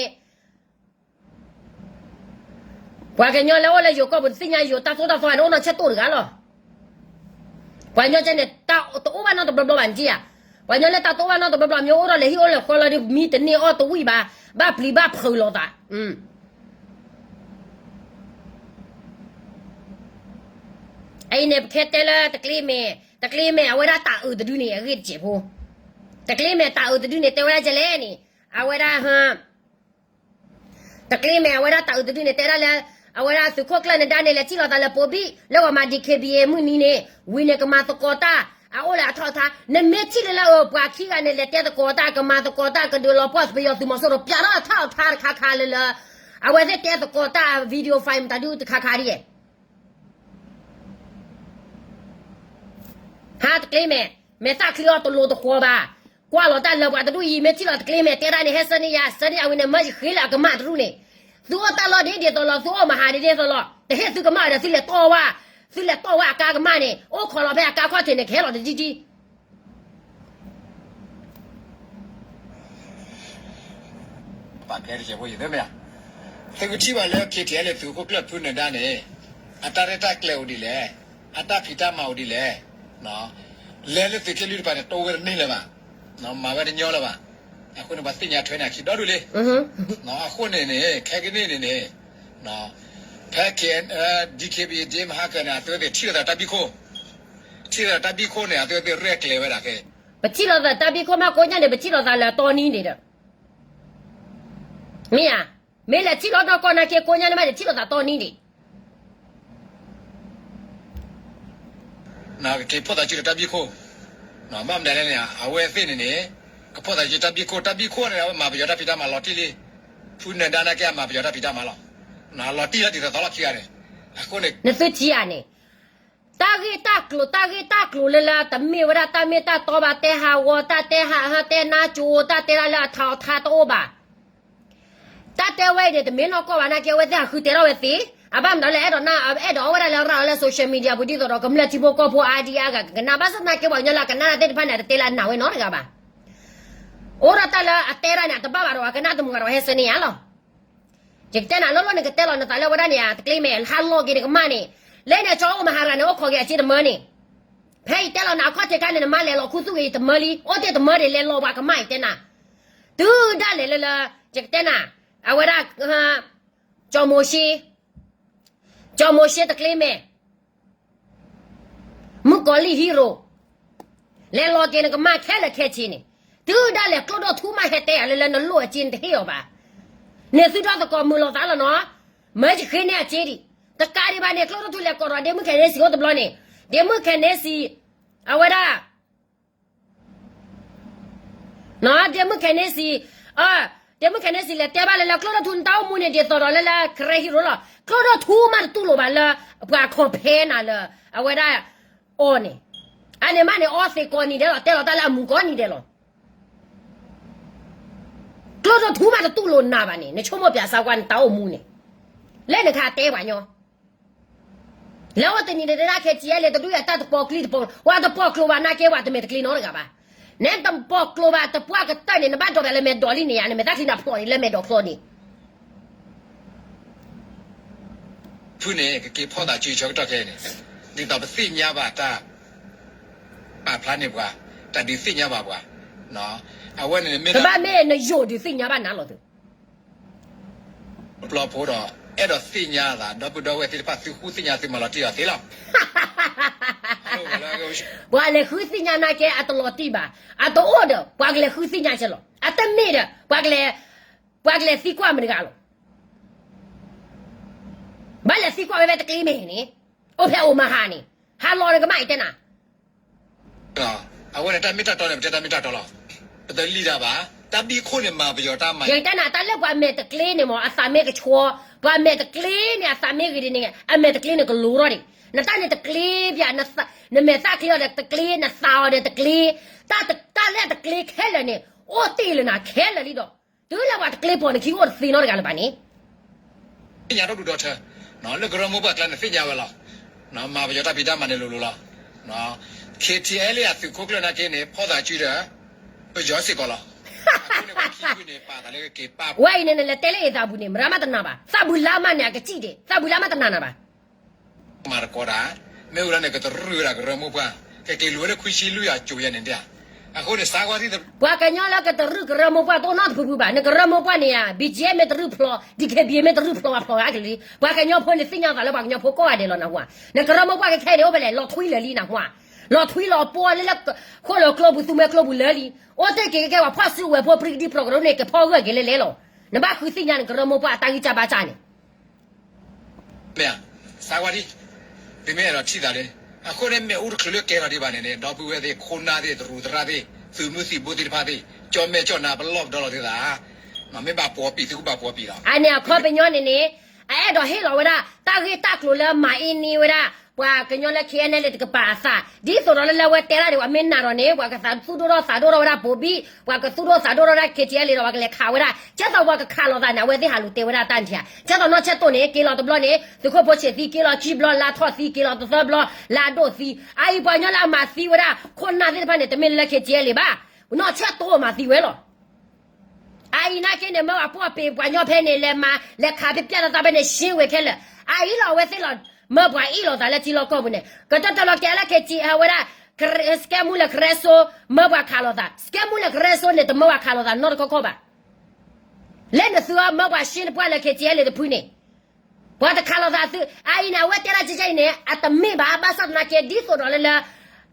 ပှၤကညီလၢအိၣ်လၢယိၤကီၢ်ပူၤ တသ့ၣ်ညါယိၤတၢ်သိၣ်တၢ်သီန့ၣ် အိၣ်နီၢ်ဆၢၣ်တိၢ်တဂၤလီၤ. ပှၤကညီကဲန့ၣ် တၢ်တအိၣ်ဘၣ်နီတဘျီဘျီဘၣ်န့ၣ်ဧါ. ပှၤကညီလၢတၢ်တအိၣ်ဘၣ်နီတဘျီဘျီ မ့ၢ်အိၣ်ဒီးလဲၤဟံၣ်အိၣ်လဲၤဃီလီၤဒီး မံတန့ၢ်အီၣ်တဝံၣ်ဘၣ်, ဘၣ်ပျံၤဘၣ်ဖုးလိာ်သး. အံၤန့ၣ် ပခဲတဲလၢတကျ့မဲာ်, တကျ့မဲာ် အဝဲဒၣ်တၢ်အုးတဒုန့ၣ် အဂ့ၢ်တစဲးဖိ, တကျ့မဲာ်တၢ်အုးတဒုန့ၣ် တဲဝဲဒၣ်ကလဲၣ်န့ၣ်, အဝဲဒၣ် တကျ့မဲာ် အဝဲဒၣ်တၢ်အုးတဒုန့ၣ် တဲဒၣ်လၢ အဝဲဒၣ်သုးခိၣ်ကျၢၢ်နဒါန့ၣ် လဲၤထံၣ်လိာ်သးလၢပိဘံၣ် လၢဂီၤမး DKBA မုၢ်နံၤန့ၣ် ဝံၤန့ၣ် ကမၤသကိးတၢ် အအိၣ်လၢအထီၣ်အထါ, နမ့ၢ်ထံၣ်လၢလၢအပှၤခံဂၤန့ၣ် လဲၤတဲသကိးတၢ် ကမၤသကိးတၢ် ကဒုးလီၤပှီၢ်ပယီၤသုးမီၤစိရိၤ ပျးထီၣ်ထါအီၤထါတခါခါလၢလၢ အဝဲသ့ၣ်တဲသကိးတၢ် video file မတၤဒုတခါခါဒ်ယဲ ဟါတကျ့မဲာ်, မဲာ်သၣ်ချံအီၤတလိၤတဃီၤဘၣ်. ကွၢ်လီၤတၢ်လၢပှၤတဒူၣ်အံၤ မ့ၢ်ထံၣ်လီၤတကျ့မဲာ် တဲဒၣ်န့ၣ် ဟဲဆၢန့ၢ်ယၤ, ဆၢန့ၢ်အဝံၤန့ၣ် မၢယဃ့လၢအကမၣ်တရူၢ်န့ၣ်, သုအိၣ်တၢ်လီၢ်ဒ်ဒ်သိးလီၤ, သုအိၣ်မဟါဒ်ဒ်သိးလီၤ, တဟ့ၣ်သုကမၣ်ဒီး သုလဲၤတီၢ်ဝဲ, သုလဲၤတီၢ်ဝဲအကါကမၣ်န့ၣ် အိၣ်ခိးလီၤဖဲအကါခီၣ်ထံးန့ၣ် ကဟဲလီၤတဒံဒံ သုကထံၣ်ဘၣ်လၢ KTLA သုးခိၣ်ကျၢၢ်ဖုနဒါန့ၣ် အတၢ်ရဲၣ်တၢ်ကျဲၤအိၣ်ဒ်လဲၣ်, အတၢ်ဖံးတၢ်မၤအိၣ်ဒ်လဲၣ်, လဲၤလၢသုးက့လွံၢ်တပၤန့ၣ် တိဝဲတန့ၢ်လၢၤဘၣ်, မၤဝဲတညီလၢၤဘၣ်. အဃိန့ၣ် ပှၤသ့ၣ်ညါထွဲန့ၣ် အခံဒီဒူၣ်လံ. အဃိန့ၣ်န့ၣ် ခဲကနံၣ်န့ၣ်န့ၣ် ဖဲ DKBA ဒ့မဟါကၢန့ၣ် အသုဝဲသ့ၣ်ထံၣ်လိာ်သးတၢ်ဘံၣ်ခိၣ်, ထံၣ်လိာ်သးတၢ်ဘံၣ်ခိၣ်န့ၣ် အသုဝဲသ့ၣ်ရဲၣ်ကျဲၤဝဲဒၣ်ခဲ ပထံၣ်လိာ်သးတၢ်ဘံၣ်ခိၣ်မးကိးညါန့ၣ် ပထံၣ်လိာ်သးလၢအတီနံၤဒံးဒီး မ့ၢ်ဧါ, မ့ၢ်လဲၤထံၣ်လိာ်နီၢ်ကီၢ်နာ်က့ကိးညါန့ၣ်မးန့ၣ် ထံၣ်လိာ်သးတီနံၤဒံး ကက့ၤဖီၣ်သးစုဒီးတၢ်ဘံၣ်ခိၣ်, ဘၣ်မနုၤလဲၣ်န့ၣ် အဝဲသ့ၣ်န့ၣ်န့ၣ် ကဖီၣ်သးစုတၢ်ဘံၣ်ခိၣ်, တၢ်ဘံၣ်ခိၣ်န့ၣ် အဝဲမၤပယီၤတၢ်ဖံးတၢ်မၤလီၤတံၢ်လံ, ဖုနဒါနာ်က့အမၤပယီၤတၢ်ဖံးတၢ်မၤလီၤ, လီၤတံၢ်လၢဒ်သိးသိးလီၢ်ခံဂၤန့ၣ်, အဃိန့ၣ် နသုထံၣ်ဧါန့ၣ် တၢ်ဂ့ၢ်တၢ်ကျိၤ တၢ်ဂ့ၢ်တၢ်ကျိၤလၢလၢတမ့ၢ်ဝဲဒၣ်တၢ်မ့ၢ်တၢ်တီဘၣ် တဲဟးဂီၤ တၢ်တဲဟးဟၢ တဲနါကၠိ တၢ်တဲဒၣ်လၢအထးအီထါတအိၣ်ဘၣ်. တၢ်တဲဝဲအံၤန့ၣ် တမ့ၢ်နီၢ်ကီၢ်ဘၣ်နာ်က့ အဝဲသ့ၣ်ဟးဃုတဲထီၣ်ဝဲသ့, အဘၣ်မနုၤလၢအဲၣ်ဒိး အဲၣ်ဒိးအီၣ်ဝဲဒၣ်လၢရၤလၢ social media ပူၤ ဒ်သိးဒီးကမျၢၢ်ထံဖိကီၢ်ဖိအါဒံအါဂၤကကနၣ် ဘၣ်ဆၣ်သနာ်က့ ပှၤကညီလၢအကနၣ်တၢ်သ့ၣ်တဖၣ်န့ၣ် အတတဲလၢအနာ်ဝဲနီတဂၤဘၣ်. အိၣ်ဒီးတၢ်လၢအတဲဒၣ်န့ၣ် အတဘၣ်ဘၣ်ဒီး အကနၣ်တမုာ်ဂၤဒီးဟဲဆၢန့ၢ်ယၤလီၤ. ယကတဲနၤ လီၢ်လီၢ်န့ၣ် ကတဲလီၤနသးလၢဝဲဒၣ်န့ၣ် တကျ့မဲာ် ဟးလီၤက့ၤနကမၢ်န့ၣ်, လၢန့ၣ် ကၠီအိၣ် မၤဟးရၤ န့ၣ် အိၣ်ခိးက့ၤအစ့တမၢန့ၣ်, ဖဲယတဲလီၤနၤအခီၣ်ထံးခါန့ၣ် နမါလဲၤလီၤခူသူၣ်က့ၤယတမၢလံ, အိၣ်တ့ၢ်တမၢဒံး လဲၤလီၤပှၤကမၢ် ယတဲနၤ, တုၤဒၣ်လဲာ်လၢလၢ ယကတဲနၤ, အဝဲဒၣ် ကၠီၤမိၤၡ့, ကၠီၤမိၤၡ့တကျ့မဲာ် မုၣ်ကီၤလံၢ် hero, လဲၤလီၤက့ၤနကမၢ်ခဲလၢာ်ခဲဆ့န့ၣ်, တုၤဒၣ်လဲာ်ကျိဒိၣ်ထူမးဟဲတဲယၤလၢလၢနလိၣ်အစ့ နတဟ့ၣ်အီၤဘၣ်. နသုဒီသကိးမုာ်လိာ်သးလီၤနီၤ, မၢယဃ့န့ၢ်အစ့ဒံး, တကးဒံးဘၣ်န့ၣ် ကျိဒိၣ်ထူလဲၤကိးဒီး ဒ့မုၣ်ခဲန့စံၤအိၣ်တဘျီန့ၣ်, ဒ့မုၣ်ခဲန့စံၤ, အဝဲဒၣ် ဒ့မုၣ်ခဲန့စံၤ, ဒ့မုၣ်ခဲန့စံၤ လဲၤတဲဘၣ်လၢလၢကျိဒိၣ်ထူ နတၢ်အိၣ်မူန့ၣ် ဒ်သိးဒီးလၢလၢ ကရၢ hero လီၤ. ကျိဒိၣ်ထူမးတတူၢ်လိာ်ဘၣ်လၢ ပှၤ compare နၤလၢ အဝဲဒၣ် အီၤန့ၣ်, အန့ၣ်မးန့ၣ် အီသံးကိးနံၤဒဲးလီၤ, တဲလီၤတၢ်လၢအမူးကိးနံၤဒဲးလီၤ. ကျိဒိၣ်ထူမးတတူၢ်လိာ်နၤဘၣ်န့ၣ် နဆိကမိၣ်ပၠးစးကွၢ်နတၢ်အိၣ်မူန့ၣ်, လၢနခးတဲပှၤညီ လၢအဝဲတနံၤန့ၣ်တဲဒၣ် ခဲကဲလဲၣ် တဒူၣ်ယၤတၢ်တပီၤကျိၤတပီၤ, ပှၤတပီၤကျိၤဘၣ်နာ်က့ ပှၤတမဲာ်တကျ့နီတဂၤဘၣ်. နတပီၤကျိၤဘၣ် တပှၢ်ကတၢၢ်န့ၣ် နဘၣ်ဒိးပၠးလၢမဲာ်ဒိးလံန့ၣ်ယါ, နမဲာ်သၣ်ချံနဖျိးန့ၣ် လၢမဲာ်ဒိးဖျိးန့ၣ် ဖုန့ၣ် ကက့ၤဖီၣ်သးစုဆၢကတီၢ်ခဲအံၤန့ၣ်, ဒ်သိးပသ့ၣ်ညါဘၣ်တၢ် ပာ်ဖျါန့ၢ်ပှၤ, တၢ်ဒုးသ့ၣ်ညါဘၣ်ပှၤ, အဝဲန့ၣ်မ့ၢ် တဘၣ်မ့ၢ်နယိာ်ဒုးသ့ၣ်ညါဘၣ်နၤလီၤသု ပျီဖိဒီး အဲၣ်ဒိးသ့ၣ်ညါသး ဒီပုၢ်ဒီဝဲၢ်သ့ၣ်တဖၣ် သုဃုသ့ၣ်ညါသုမၤလီၤတံၢ်အီၤသ့လီၤ. ပှၤလဲၤဃုသ့ၣ်ညါနာ်က့ အတလီၤတံၢ်ဘၣ်, အတအိၣ်ဒီး ပှၤကလဲၤဃုသ့ၣ်ညါကဲလီၤ, အတမ့ၢ်ဒီး ပှၤကလဲၤ ပှၤကလဲၤသံကွၢ်မတဂၤလီၤ. ဘၣ်လဲၤသံကွၢ်ဝဲဖဲတကျ့မဲာ်န့ၣ်, အိၣ်ဖဲအိၣ်မၤဟးန့ၣ်, ဟးလီၤနကမၢ်အံၤတဲနၤ အဝဲန့ၣ်တၢ်မ့ၢ်တၢ်တီန့ၣ် ပတဲတၢ်မ့ၢ်တၢ်တီလီၤ. ပတလံၢ်တၢ်ဘၣ်, တၢ်ဘံၣ်ခိၣ်န့ၣ်မၤပယီၤတၢ်မၤ, ယကတဲနၤ တၢ်လၢပှၤမဲာ်တကျ့န့ၣ်မ့ၢ် အသးမ့ၢ်ကဆှီ, ပှၤမဲာ်တကျ့န့ၣ် အသးမ့ၢ်ဂ့ၤဒ်န့ၣ် အမဲာ်တကျ့န့ၣ်ကလိၤထီၣ်ဒံး, နတၢ်န့ၣ်တကျ့ဘၣ်, နမဲာ်သၣ်ချံအီၤဒီးတကျ့, နသးအီၤဒီးတကျ့, တၢ်လၢအတကျ့ခဲလၢာ်န့ၣ် အိၣ်တ့ၢ်လၢနၤခဲလၢာ်လံဒီး, တုၤလၢပှၤတကျ့ပိာ်နခံအိၣ်တသ့နီတဂၤလၢၤဘၣ်န့ၣ် သ့ၣ်ညါဒီဒူၣ်ဒီထၢ, လၢကရၢမိၢ်ပှၢ်ကျါန့ၣ်သ့ၣ်ညါဝဲလီၤ. မၤပယီၤတၢ်ဖံးတၢ်မၤန့ၣ်လိၤလိၤလီၤ. ခ့ထံအဲလ့ၣ်အသုးခိၣ်ကျၢၢ်နာ်က့န့ၣ် ဖီၣ်သးစုဒီး ပယီၤစ့ၢ်ကီးလီၤ. အဃိန့ၣ်ပှၤခံဖုန့ၣ် ပာ်သးလၢကက့ၤပာ် ဝဲအံၤန့ၣ် နလဲၤတဲလၢအသးပူၤန့ၣ် မရၤမးတနာ်ဘၣ်, သးပူၤလၢအမးန့ၣ် အကစံၣ်ဒံး, သးပူၤလၢအမးတနာ်နၤဘၣ် မၤတကီတၢ်, မ့ၢ်ဝဲဒၣ်န့ၣ် ကတရုၢ်ဝဲဒၣ်ကရၢမိၢ်ပှၢ်, ကက့ၤလိၤဝဲလၢခွံဆံလွံၢ်အကၠိယဲန့ၣ်ဒၣ်. အဃိန့ၣ် စးဝါထံ ပှၤကညီလၢကတရုၢ်ကရၢမိၢ်ပှၢ်တအိၣ်နီတဖုဖုဘၣ်, နကရၢမိၢ်ပှၢ်န့ၣ်ဧါ, BGF မ့ၢ်တရုၢ်ဖျိး, DKBA မ့ၢ်တရုၢ်ဖျိးဘၣ်ဖျိးဂၤကလုာ်လံ, ပှၤကညီဖိန့ၣ်သ့ၣ်ညါသးလၢပှၤကညီဖိကိးဂၤဒဲးလီၤနၢ်ဟူဧါ, နကရၢမိၢ်ပှၢ်ခဲခဲအံၤန့ၣ် အိၣ်ဖဲလဲၣ်, လီၤထွံလၢာ်လံနၢ်ဟူဧါ, လီၤထွံလီၤပှီၢ်လၢလၢ ဃိၣ်လၢကျိပူၤ သူမွဲကျိပူၤလၢာ်လံ, အိၣ်တ့ၢ်က့ၤကဲကဲပှၤဖီၣ်စုကဝဲၤဖိ ပြံကဒံ program န့ၣ် ကဖီၣ်ဂၢၢ်က့ၤလဲၤလဲၤလီၤ, နဘၣ်ဃုသ့ၣ်ညါနကရၢမိၢ်ပှၢ်အတၢ်ဂံၢ်စၢ်ဘါစၢ်န့ၣ် မ့ၢ်ဧါ, စးဝါဒံ, သုမ့ၢ်အဲၣ်ဒိးထံၣ်သးလံ, အဃိန့ၣ် မ့ၣ်အူတချုးလၢကဲထီၣ်ဒံးဘၣ်န့ၣ်န့ၣ် ဒီပုၢ်ဝဲၢ်သ့ၣ် ခိၣ်နၢ်သ့ၣ် သရူးသရၣ်သ့ၣ် သုးမုၢ်သံၣ်ဘိသ့ၣ်တဖၣ်သ့ၣ် ကၠီမဲာ်ကၠီနါပလီၢ်ပဒီလီၤသုသး, မ့ၢ်ဘၣ်ပှီၤပံာ်သုကဘၣ်ပှီၤပံာ်လီၤ, အန့ၣ်အခီပညီန့ၣ်န့ၣ်, အအဲၣ်ဒိးဟ့ၣ်လီၤဝဲဒၣ် တၢ်ဂ့ၢ်တၢ်ကျိၤလၢမၤအ့န့ဝဲဒၣ် ပှၤကညီလၢ KNLA တကပၤအသး, ဒ်သိးဒီးလၢလၢဝဲတဲဒၣ်န့ၣ် ပှၤမ့ၢ်နာ်ဒီးန့ၣ် ပှၤကသူၣ်ဒိၣ်ထီၣ်သးဒိၣ်ထီၣ်ဝဲဒၣ်ဘိၤဘံၣ်, ပှၤကသူၣ်ဒိၣ်ထီၣ်သးဒိၣ်ထီၣ်ဝဲဒၣ် KTLA ဒီး ပှၤကလဲၤခးဝဲဒၣ်, ကဲသိးပှၤကခးလိာ်သးန့ၣ် အဝဲသ့ၣ်ဟးလူၤတဲဝဲဒၣ်တၢ်န့ၣ်ဧါ, ကဲသိးနီၢ်ဆဲၣ်တိၢ်န့ၣ် က့ၤလီၤတဘျီန့ၣ် သုးခိၣ်ဖိဆံးသံ က့ၤလီၤခံဘျီ လါထီၣ်သံ က့ၤလီၤတသၢဘျီ လါဒိၣ်သံ, အအံၤပှၤကညီလၢအမၤသံဝဲဒၣ် ခိၣ်နၢ်သ့ၣ်တဖၣ်န့ၣ် တမ့ၢ်လၢ KTLA ဘၣ်, နီၢ်ဆဲၣ်တိၢ်မၤသံဝဲလီၤ. အအံၤနာ်က့န့ၣ် မ့ၢ်ပှၤပှီၢ်ပံာ်ပှၤကညီဖဲန့ၣ် လဲၤမၤ လဲၤခးဖဲပျၢ်သးသးဖဲန့ၣ် ရှင်းဝဲခဲလၢာ်, အအံၤလီၤအဝဲသ့ၣ်လီၤ, မ့ၢ်ပှၤအံၤလိာ်သးလၢထံလီၢ်ကီၢ်ပူၤန့ၣ် ကတၢၢ်တၢၢ်လီၤကဲလၢ KTLA ဝဲဒၣ် စကဲမူလၢကရၢစိ မ့ၢ်ပှၤခးလိာ်သး, စကဲမူလၢကရၢစိန့ၣ် တမ့ၢ်ပှၤခးလိာ်သးနီတခီခီဘၣ်. လၢနသုအီၤ မ့ၢ်ပှၤရှင်းတပှၢ်လၢ KTLA တဖုန့ၣ် ပှၤတခးလိာ်သးသု, အအံၤန့ၣ် အဝဲတဲဒၣ်ကဲကဲအံၤန့ၣ် အတမ့ၢ်ဘၣ်, ဘၣ်ဆၣ်သနာ်က့ ဒ်သိးဒီးလၢလၢ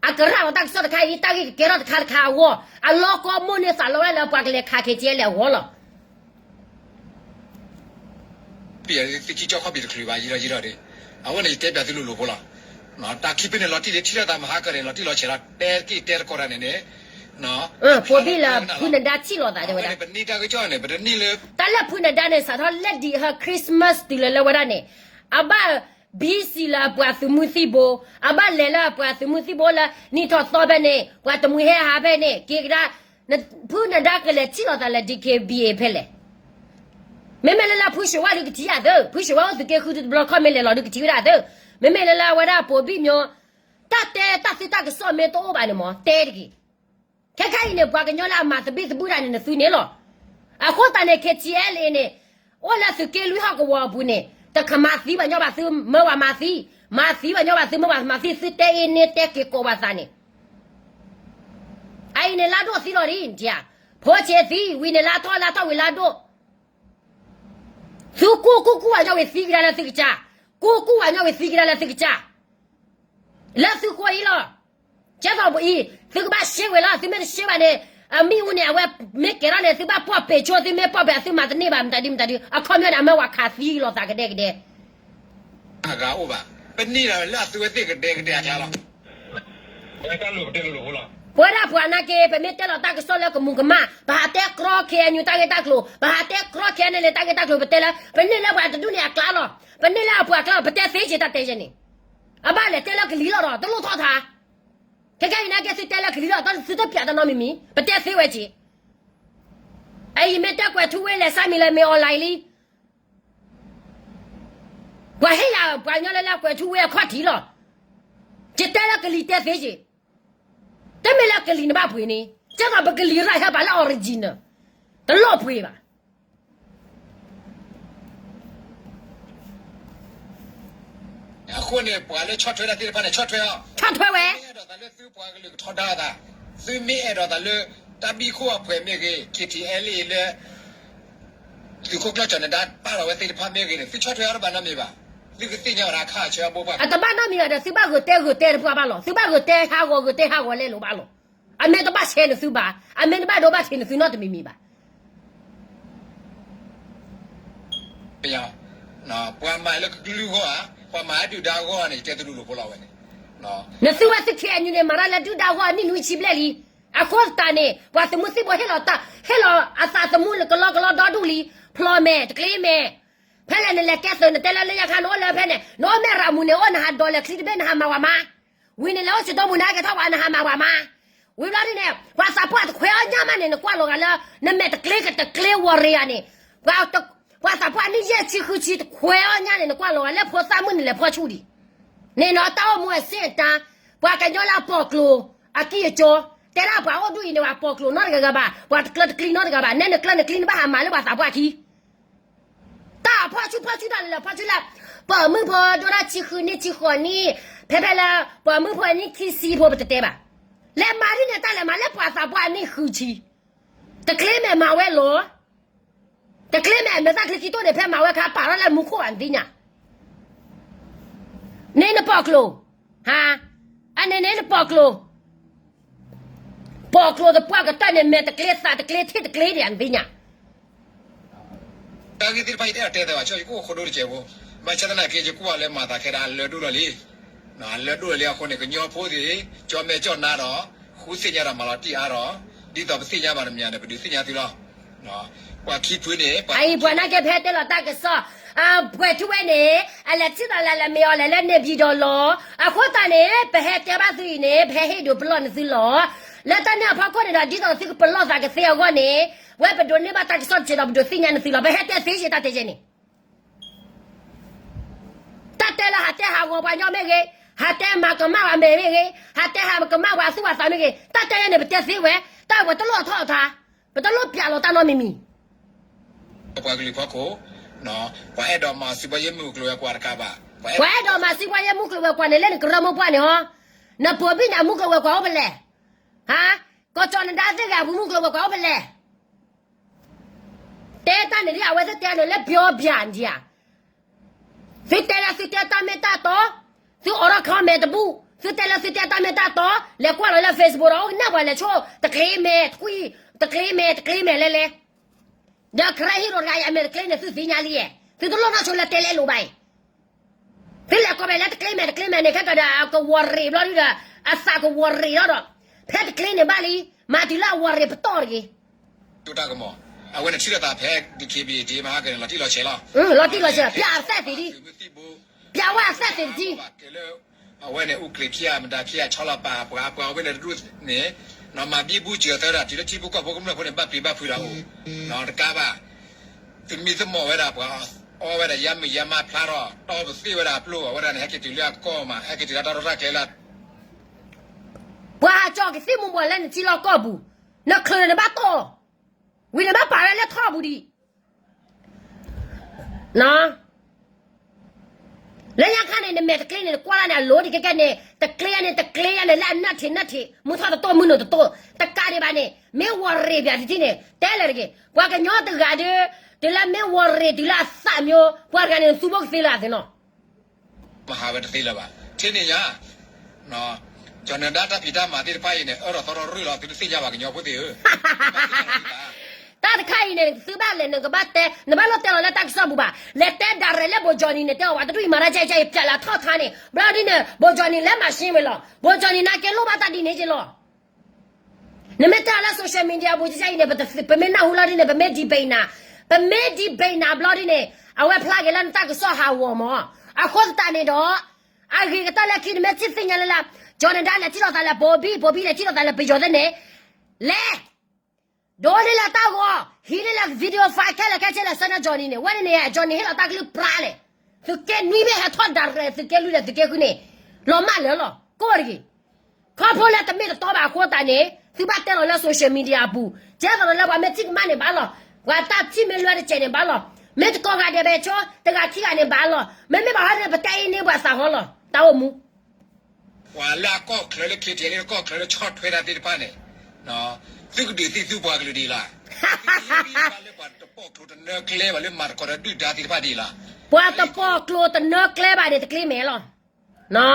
အကရၢလီၤတၢ်ကစီၣ်တခါအံၤ တၢ်ဂ့ၢ်ကကဲထီၣ်တခါတခါအဂီၢ် အလီၢ်ကီမ့ၢ်န့ၢ်သးလီဝဲဒၣ်လၢပှၤကလဲၤခး KTLA အဂီၢ်လီၤ. ပယသုခံကၠီခီၣ်ပံၤတချုးဘၣ် ယံာ်ထီၣ်ယံာ်ထီၣ်ဒံး, အဝဲန့ၣ် ယတဲပၠးသုလိၤလိၤဖိလီၤ. တၢ်ခံဖုန့ၣ် လီၤတံၢ်လံ ထံၣ်ထီၣ်သးမဟါကၢန့ၣ် လီၤတံၢ်လီၤဆဲးလီၤ တဲက့ၢ်တဲတကိးတၢ်န့ၣ်န့ၣ် ဖိဘံၣ်လၢဖုနဒါထံၣ်လိာ်သးတဲဝဲဒၣ်, ပန့ၢ်တၢ်ကစီၣ်န့ၣ် ပတန့ၢ်လၢ တၢ်လၢဖုနဒါန့ၣ် စးထီၣ်လၢဒံးဟၢ Christmas တုၤလၢလၢဝဲဒၣ်န့ၣ် အဘၣ် ဘံစံလၢအပှၤသုးမုၢ်သံၣ်ဘိ, အဘၣ်လဲၤလၢအပှၤသုးမုၢ်သံၣ်ဘိလၢနံၣ်ထီၣ်သီဖဲန့ၣ်, ပှၤတမှံၤဟဲဟးဖဲန့ၣ်, က့ၤကဒါ, ဖုနဒါကလဲၤထံၣ်လိာ်သးလၢ DKBA ဖဲလဲၣ်. မ့မ့ၢ်လၢလၢဖုၣ်ၡ့ဝါဒုးကထံၣ်ယၤသ့, ဖုၣ်ၡ့ဝါအိၣ်သုးက့ဃုတဘျီခီမ့ၢ်လဲၤလီၤဒုးကထံၣ်ဝဲဒၣ်သ့, မ့မ့ၢ်လၢလၢအဝဲဒၣ်ပိာ်ဘံၣ်မၠိ, တၢ်တဲတၢ်သ့တၢ်ကစီၣ်မ့ၢ်တအိၣ်ဘၣ်န့ၣ်မ့ၢ် တဲတဂ့ၤ. ခဲခါအံၤန့ၣ် ပှၤကညီလၢအမၤသဘံၣ်သဘုၣ်တၢ်န့ၣ် နသုန့ၣ်လီၤ. အဃိသတးန့ၣ် KTLA န့ၣ်, အိၣ်လၢသုးက့လွံၢ်ဟီၣ်ကဝီၤအပူၤန့ၣ် တခမၤသံပှၤညီဘၣ်သုမၢပှၤမၤသံ, မၤသံပှၤညီဘၣ်သုမၢပှၤမၤသံ သုတဲအ့န့ၣ်တဲက့ၤကိးပှၤသးန့ၣ် အအံၤန့ၣ်လါဒိၣ်သံလီၤဒ်န့ၣ်ဧါ, ဖိဆ့းသံ, ဝံၤန့ၣ်လါထီၣ် လါထီၣ်ဝံၤလါဒိၣ်, သုကူၣ်ကူၣ်ကူၣ်ပှၤညီဝံၤသံကဒါလၢသုကစၢ်, ကူၣ်ကူၣ်ပှၤညီဝံၤသံကဒါလၢသုကစၢ်, လၢသုဃိအံၤလီၤ. ကဲသိးအံၤ သုကဘၣ်ရှဲဝဲလီၤ, သုမ့ၢ်တရှဲဘၣ်န့ၣ်, အမ့ၣ်အူန့ၣ် အဝဲမ့ၢ်ကဲထီၣ်န့ၣ် သုဘၣ်ပီၢ်ပ့ၤဆိ သုမ့ၢ်ပီၢ်ပ့ၤ သုမၤတန့ၢ်ဘၣ် မတၤဒုမတၤဒု, အခီပညီန့ၣ် အမၢဝဲခးသံလီၤသးကဒဲကဒဲ အဂၤအိၣ်ဘၣ်, ပန့ၢ်လၢအသုဝဲသ့ၣ်ကဒဲကဒဲအကျါလီၤ. ပဝဲဒၣ်ပှၤနာ်က့ ပမ့ၢ်တဲလီၤတၢ်ကစီၣ်လၢကမူၤကမၣ်, ပဟးတဲကြီ KNU တၢ်ဂ့ၢ်တၢ်ကျိၤ, ပဟးတဲကြီ KNLA တၢ်ဂ့ၢ်တၢ်ကျိၤ, ပတဲလၢ ပန့ၢ်လၢပှၤတဒူၣ်န့ၣ်အကျါလီၤ, ပန့ၢ်လၢအပှၤအကျါလီၤ, ပတဲသ့က့ၤတၢ်တဲယဲန့ၣ်, အဘၣ်လဲၤတဲလၢကလံၤလီၤဒီး တလိၣ်ထီၣ်ထါ, ခဲကဲအံၤနာ်က့ သုတဲလၢကလံၤလီၤ သုတပျးတၢ်နီတမံၤမံၤ, ပတဲသ့ဝဲက့ၤ, အအံၤမ့ၢ်တဲကွဲးထူဝ့လဲၤဆါမံၤလၢမ့ၢ် online လံ ပှၤဟ့ၣ်ယၤပှၤကညီလၢလၢကွဲးထူဝ့အခီၣ်ထံးလီၤ. ယတဲလၢကလံၤတဲသ့က့ၤ, တမ့ၢ်လၢကလံၤနဘၣ်ပှ့ၤန့ၣ်, ကဲသိးပကလံၤရၢ်ဟဲပှၤလၢ original တလီၢ်ပှ့ၤဘၣ်. အဃိန့ၣ် ပှၤလၢဆီၣ်ထွဲတၢ်သ့ၣ်တဖၣ်န့ၣ် ဆီၣ်ထွဲအီၤ, ဆီၣ်ထွဲဝဲ, မ့ၢ်အဲၣ်ဒိးသးလၢသုပှၤကလုာ်ကထီဒါအသး, သုမ့ၢ်အဲၣ်ဒိးသးလၢ တၢ်ဘံၣ်ခိၣ်အဖှဲးမ့ၢ်ဂ့ၤ, KTLA လၢ သုးခိၣ်ကျၢၢ်ကၠီၤနဒါပာ်လီၤဝဲသ့ၣ်တဖၣ်မ့ၢ်ဂ့ၤန့ၣ် သုဆီၣ်ထွဲအီၤတဘၣ်နီတမံၤဘၣ်. သုကသ့ၣ်ညါဝဲဒၣ်ခါဆၢအဘိပှၢ်, အတဘၣ်နီတမံၤဘၣ်ဒီး သုဘၣ်ဂုာ်တဲဂုာ်တဲတပှၢ်ဘၣ်လီၤ, သုဘၣ်ဂုာ်တဲဟးဂီၤဂုာ်တဲဟးဂီၤလဲလိာ်ဘၣ်လီၤ. အမ့ၢ်တဘၣ်ဆဲးနသုဘၣ်, အမ့ၢ်တဘၣ်ဒိဘၣ်ထံးနသုနီတမံၤမံၤဘၣ်. ပှၤမၤလၢကလုၢ်ဂီၢ်ဧါ, ပှၤမၤလၢဒုၣ်ဒါဂီၢ်ဧါန့ၣ် ယတဲတဒူၣ်လိာ်ဖိလီၤဝဲန့ၣ်. နသုဝဲသု KNU န့ၣ် မၤတၢ်လၢဒုၣ်ဒါဂီၢ်အနံၣ်နွံဆံဘျဲၣ်လံ. အဃိသတးန့ၣ် ပှၤသုးမုၢ်သံၣ်ဘိဟ့ၣ်လီၤ, ဟ့ၣ်လီၤအသးသမူလၢကလီကလီဒီဒူၣ်လံ, ဖျိးမဲာ်တကျ့မဲာ်, ဖဲလဲၣ်နလဲၤကဲသုး နတဲလၢလၢညါခါနအိၣ်လၢဖဲန့ၣ် နအိၣ်မဲၢ်ရၤမူန့ၣ် အိၣ်နဟးဒိးလဲၤချံတဘ့ၣ် နဟးမၤဝဲမး, ဝံၤန့ၣ်လဲၤအိၣ်စံးဒိၣ်မူၤ နဟဲက့ၤထီၣ်ဝဲ နဟးမၤဝဲမး, ဝံၤဘျီဒ်န့ၣ် ပှၤသးပှၢ်တခွဲးအီၣ်ညါမးန့ၣ် နကွၢ်လီၤဂာ်လၢ နမဲာ်တကျ့ကတကျ့ဝီၤရ့ဧါန့ၣ်, ပှၤသးပှၢ်နံၣ်ယဲၢ်ဆံဃုဆံတခွဲးအီၣ်ညါန့ၣ် နကွၢ်လီၤဂာ်လၢဖိသၣ်မုၣ်န့ၣ်လဲၤဖီၣ်ဆူၣ်ဒံး, န့ၣ်နီၢ်တၢ်အိၣ်မူအဆ့ၣ်အတၢ်, ပှၤကညီလၢအပိာ်ကျိၤ အကံၢ်အကီ, တဲဒၣ်ပှၤအိၣ်ဒူၣ်အံၤန့ၣ် ပှၤပိာ်ကျိၤနီတဂၤဂၤဘၣ်, ပှၤတကျၢၤတကျံၤနီတဂၤဘၣ်, နဲနကျၢၤနကျံၤနဘၣ်ဟးမၤလၢပှၤသးပှၢ်ခံ တၢ်ဖီၣ်ဆူၣ်ဖီၣ်ဆူၣ်တၢ်လဲၤလီၤဖီၣ်ဆူၣ်လၢ ပိာ်မုၣ်ဖိဒိၣ်ဒၣ်ဆံဃုနံၣ်ဆံဃိးနံၣ်, ဖဲဖဲလၢ ပိာ်မုၣ်ဖိအနံၣ်ခံဆံဖိပတတဲဘၣ်, လဲၤမၤဒ်န့ၣ် တၢ်လဲၤမၤလၢပှၤသးပှၢ်အနံၣ်ဃုဆံ, တကျ့မဲာ်မၤဝဲလီၤ, တကျ့မဲာ်မဲာ်သၣ်ချံခံတိၢ်န့ၣ် ဖဲမၤဝဲခါပာ်ထီၣ်လၢမူခိၣ်အသ့ၣ်ညါ န့ၣ်နပိာ်ကျိၤ, ဟါ, အန့ၣ်န့ၣ်နပိာ်ကျိၤ, ပိာ်ကျိၤသပှၢ်ကတၢၢ်န့ၣ် မဲာ်တကျ့သးတကျ့ထံၣ်တကျ့ဒံးအသ့ၣ်ညါ တၢ်ဂ့ၢ်သ့ၣ်တဖၣ်ယတအဲၣ်ဒိးတဲသးဘၣ်, ယကအိၣ်ခိၣ်ဒိတစဲးဖိ, ဘၣ်ဆၣ်သနာ်က့ ယကွၢ်လၢမၤသးခဲဒၣ်အလၢဒိၣ်လီၤလံ, အလၢဒိၣ်လီၤလံအဃိန့ၣ် ကညီဖိသ့ၣ် ကၠီမဲာ်ကၠီနါဒီး ဃုသ့ၣ်ညါဒီးမၤလီၤတံၢ်အါဒီး ဒ်သိးပသ့ၣ်ညါဘၣ်တမံၤန့ၣ် ပဒုးသ့ၣ်ညါသုလီၤ. ပှၤခံဖုန့ၣ် အအံၤပှၤနာ်က့ ပဟဲတဲလီၤတၢ်ကစီၣ်, ပှဲၤထူဝဲန့ၣ် အလဲၤထံၣ်သးလၢလၢမ့ၢ်အီၤလဲၤလၢန့ၣ်ဘံဒီးလီၤ. အဃိသတးန့ၣ် ပဟဲတဲဘၣ်သုအံၤန့ၣ် ပဟဲဟ့ၣ်ဒုးပလီၢ်နသုလီၤ. လၢတၢ်န့ၣ်အဖီခိၣ်န့ၣ်ဒီး ဒ်သိးသုကပလီၢ်သးကသ့အဂီၢ်န့ၣ်, ဝဲပဒိးန့ၢ်ဘၣ်တၢ်ကစီၣ်တစဲးဒီး ပဒိးသ့ၣ်ညါနသုလီၤ. ပဟဲတဲသ့က့ၤတၢ်တဲယဲန့ၣ် တၢ်တဲလၢဟးတဲဟးဂီၤပှၤညီမ့ၢ်ဂ့ၤ, ဟးတဲမၤကမၣ်ပှၤမဲာ်မ့ၢ်ဂ့ၤ, ဟးတဲဟးကမၣ်ပှၤသူၣ်ပှၤသးမ့ၢ်ဂ့ၤ, တၢ်တဲယဲန့ၣ် ပတဲသ့ဝဲ, တၢ်ဝဲတလိၣ်အထီၣ်အထါ, ပတလိၣ်ပျးလီၤတၢ်နီတမံၤမံၤ. ပှၤကလုာ်ဖီခိၣ်, ပှၤအဲၣ်ဒိးမၤစံးဘီယဲၢ်မုၢ်ကျိၤဝဲၤကွာ်တကးဘၣ်, ပှၤအဲၣ်ဒိးမၤစံးဘီယဲၢ်မုၢ်ကျိၤဝဲၤကွာ်န့ၣ် လၢနကရၢမိၢ်ပှၢ်န့ၣ်ဟီ, နပိာ်ဘံၣ်န့ၣ် အမုၢ်ကျိၤဝဲၤကွာ်အိၣ်ဖဲလဲၣ်, ဟါ, ကီၢ်ကၠီၣ်နဒါသ့ၣ်ဂ့ၤ အမုၢ်ကျိၤဝဲၤကွာ်အိၣ်ဖဲလဲၣ် တဲတၢ်န့ၣ်ဒ်အဝဲသ့ၣ်တဲန့ၣ်လၢပျီပျၢ်ဒံးဧါ, သုတဲလၢသုတဲတၢ်မ့ၢ်တၢ်တီ, သုအိးထီၣ် comment တဘူၣ်, သုတဲလၢသုတဲတၢ်မ့ၢ်တၢ်တီ, လဲၤကွၢ်လီၤလၢ Facebook ဒီး အိၣ်ကနၣ်ပှၤလဲၤဆိၣ် တကျ့မဲာ်တကွံ, တကျ့မဲာ်တကျ့မဲာ်လဲၣ်လဲၣ်, ဒီး Karen Hero တဂၤအံၤ အမဲာ်တကျ့န့ၣ် သုသ့ၣ်ညါလံ, သုတလိၣ်နီၢ်ဆိလၢတဲလဲလိာ်ဘၣ်အံၤ သုလဲၤကိးမဲာ်လၢတကျ့မဲာ်တကျ့မဲာ်န့ၣ် ခဲကဒီးအကဝီၤရ့းဘျီဒုဒီး အသးကဝီၤရ့းလီၤဒီး ဖဲတကျ့န့ၣ်ဘၣ်လံ, မၤတုၤလၢအဝီၤရ့းပတီၢ်တဂ့ၤ, ဒိၣ်တၢ်ကမီၤ, အဝဲန့ၣ်ထံၣ်လိာ်သးဖဲ DKBA ဒ့မဟါကန့ၣ် လီၤတံၢ်လီၤဆဲးလီၤ, လီၤတံၢ်လီၤဆဲး ပျၢ်အသဲသ့ဒံး, သုးမုၢ်သံၣ်ဘိ, ပျးဝဲအသးသ့ၣ်တထံၣ် အဝဲန့ၣ် အူကြ့ၣ်ဖံးအမတၤဖံးအဆီလီၤပာ်ပှၤ ပှၤအဝဲန့ၣ်တဒူၣ်န့ၣ် မၤဘံဘူစၢၤသၢဒၣ် တုၤလၢထံဖိကီၢ်ဖိကမျၢၢ်ဖိန့ၣ် ဘၣ်ပျံၤဘၣ်ဖုးဒီးအိၣ် တကးဘၣ် သုမံသုမီၢ်ဝဲဒၣ်ပှၤ အီဝဲဒၣ်ယါမုၢ်ယါမါဖျါထီၣ် တီပသ့ၣ်ဝဲဒၣ်အပျိၢ် အဝဲဒၣ်န့ၣ် ဟဲက့ၤတုၤလၢအကီၢ်မး ဟဲက့ၤတုၤလၢတၢ်ရဲၣ်တၢ်ကျဲၤလၢ ပှၤဟးကၠီကသံၣ်မူၤဘှီးလၢနထံလီၢ်ကီၢ်ပူၤ, နချုးန့ၣ်နဘၣ်တီၢ်, ဝံၤန့ၣ်ဘၣ်ပာ်ဝဲလၢထီၣ်ပူၤဒံး, လၢညါခါန့ၣ် နမဲာ်တကျ့န့ၣ် နကွၢ်လၢန့ၣ် အလိၤဒံးကဲကဲန့ၣ် တကျ့ယါန့ၣ် တကျ့ယါန့ၣ် လၢအနၢၣ်ထံးနၢၣ်ထံး မုၢ်ထီၣ်တတိၢ်မုၢ်နိၣ်တတိၢ်, တကးဒံးဘၣ်န့ၣ် မ့ၢ်ဝီၤရ့ၣ်ပၠးတထံၣ်န့ၣ် တဲလၢာ်တဂ့ၤ, ပှၤကညီတဂၤဒီး တုၤလၢမ့ၢ်ဝီၤရ့ၣ်တုၤလၢအသးမျိုး ပှၤတဂၤန့ၣ် နသူဘိကသ့လၢအသ့နီၤ မဟါဝဲတသ့လၢၤဘၣ် ထံၣ်န့ၣ်ညါ, ကၠီၤနဒါတၢ်ဖံးတၢ်မၤသ့ၣ်တဖၣ်အံၤန့ၣ် အၢၣ်လီၤသီထီၣ်ရ့ၣ်လီၤ သုတသ့ၣ်ညါဘၣ်ကညီဖိသ့ၣ်ဧၢ, တၢ်တခါအံၤန့ၣ် သုဘၣ်လဲၤနကဘၣ်တဲ နဘၣ်လိၣ်တဲလီၤလၢတၢ်ကစီၣ်ပူၤဘၣ်, လဲၤတဲဒၣ်ရဲၣ်လၢဘိကၠီနံၤန့ၣ် တဲအီၤဘၣ် တဒူၣ်အံၤမၤတၢ်ကဲကဲအံၤ ပျးလၢထီၣ်ခါန့ၣ် ဘျီဒ်န့ၣ် ဘိကၠီနံၤလၢမၤရှ့ဝဲလီၤ, ဘိကၠီနံၤနာ်က့လိၣ်ဘၣ်တၢ်ဒ်န့ၣ်က့လီၤ နမ့ၢ်တဲအီၤလၢ social media ပူၤကဲကဲအံၤန့ၣ် ပမ့ၢ်နၢ်ဟူလီၤဒ်န့ၣ် ပမ့ၢ် debate နၤ, ပမ့ၢ် debate နၤဘျီဒ်န့ၣ် အဝဲဖျါက့ၤလၢနတၢ်ကစီၣ်ဟးဂီၤမး, အဃိသတးန့ၣ်ဒီး အဂ့ၤကတၢၢ်လၢခံ နမ့ၢ်ထံၣ်သ့ၣ်ညါလၢလၢ ကၠီၤနဒါလဲၤထံၣ်လိာ်သးလၢ ပိဘံၣ် ပိဘံၣ်လဲၤထံၣ်လိာ်သးလၢပယီၤသ့ၣ်န့ၣ်, လဲၤ ဒိးန့ၢ်လၢတၢ်ဂီၤ ဟံးန့ၢ်လၢ video file ခဲလၢာ်ခဲဆ့လၢာ် ဆှၢန့ၢ်ကၠီၤနံၤန့ၣ် ဝဲန့ၣ်န့ၣ် ကၠီၤနံၤဟ့ၣ်လီၤတၢ်ကလုၢ်ပြးလဲၣ်, သုးက့နွံမ့ၢ်ဟဲထီၣ်ဒၣ်ရဲၣ် သုးက့လွံၢ်ဒီးသုးက့ဃုန့ၣ် လီၤမၢ်လၢာ်လီၤ ကိးတဂ့ၤ ခီဖျိလၢတမ့ၢ်တတီဘၣ်အဃိသတးန့ၣ် သုဘၣ်တဲလီၤလၢ social media အပူၤ, ကဲသိးဒီးလၢပှၤမ့ၢ်ထံၣ်ကမၣ်န့ၣ်ဘၣ်လီၤ, ပှၤတၢ်ထံၣ်မ့ၢ်လွဲတစဲးန့ၣ်ဘၣ်လီၤ, မ့ၢ်တကိးဂၤဒဲးဘၣ်ဆိ တဂၤခံဂၤန့ၣ်ဘၣ်လီၤ, မ့မ့ၢ်ဘၣ်ဟီန့ၣ် ပတဲအံၤန့ၢ်ပှၤသးဟီလီၤ, တၢ်အိၣ်မူ ပှၤလၢအကီၢ်ချၢလၢ ခ့တံလၢ ကီၢ်ချၢလၢဆီၣ်ထွဲတၢ်သ့ၣ်တဖၣ်န့ၣ်, သုကဒုးသ့ၣ်သုပှၤကလုာ်ဒ်လဲၣ်, သုကဒုးသ့ၣ်သုပှၤလၢပှၤတပိာ်ကျိၤတနၢကျဲဘၣ်လၢမၤသကိးဒီးဒုၣ်ဒါသ့ၣ်တဖၣ်ဒ်လဲၣ်, ပှၤတပိာ်ကျိၤတနၢကျဲဘၣ်န့ၣ်တကျ့မဲာ်လီၤ.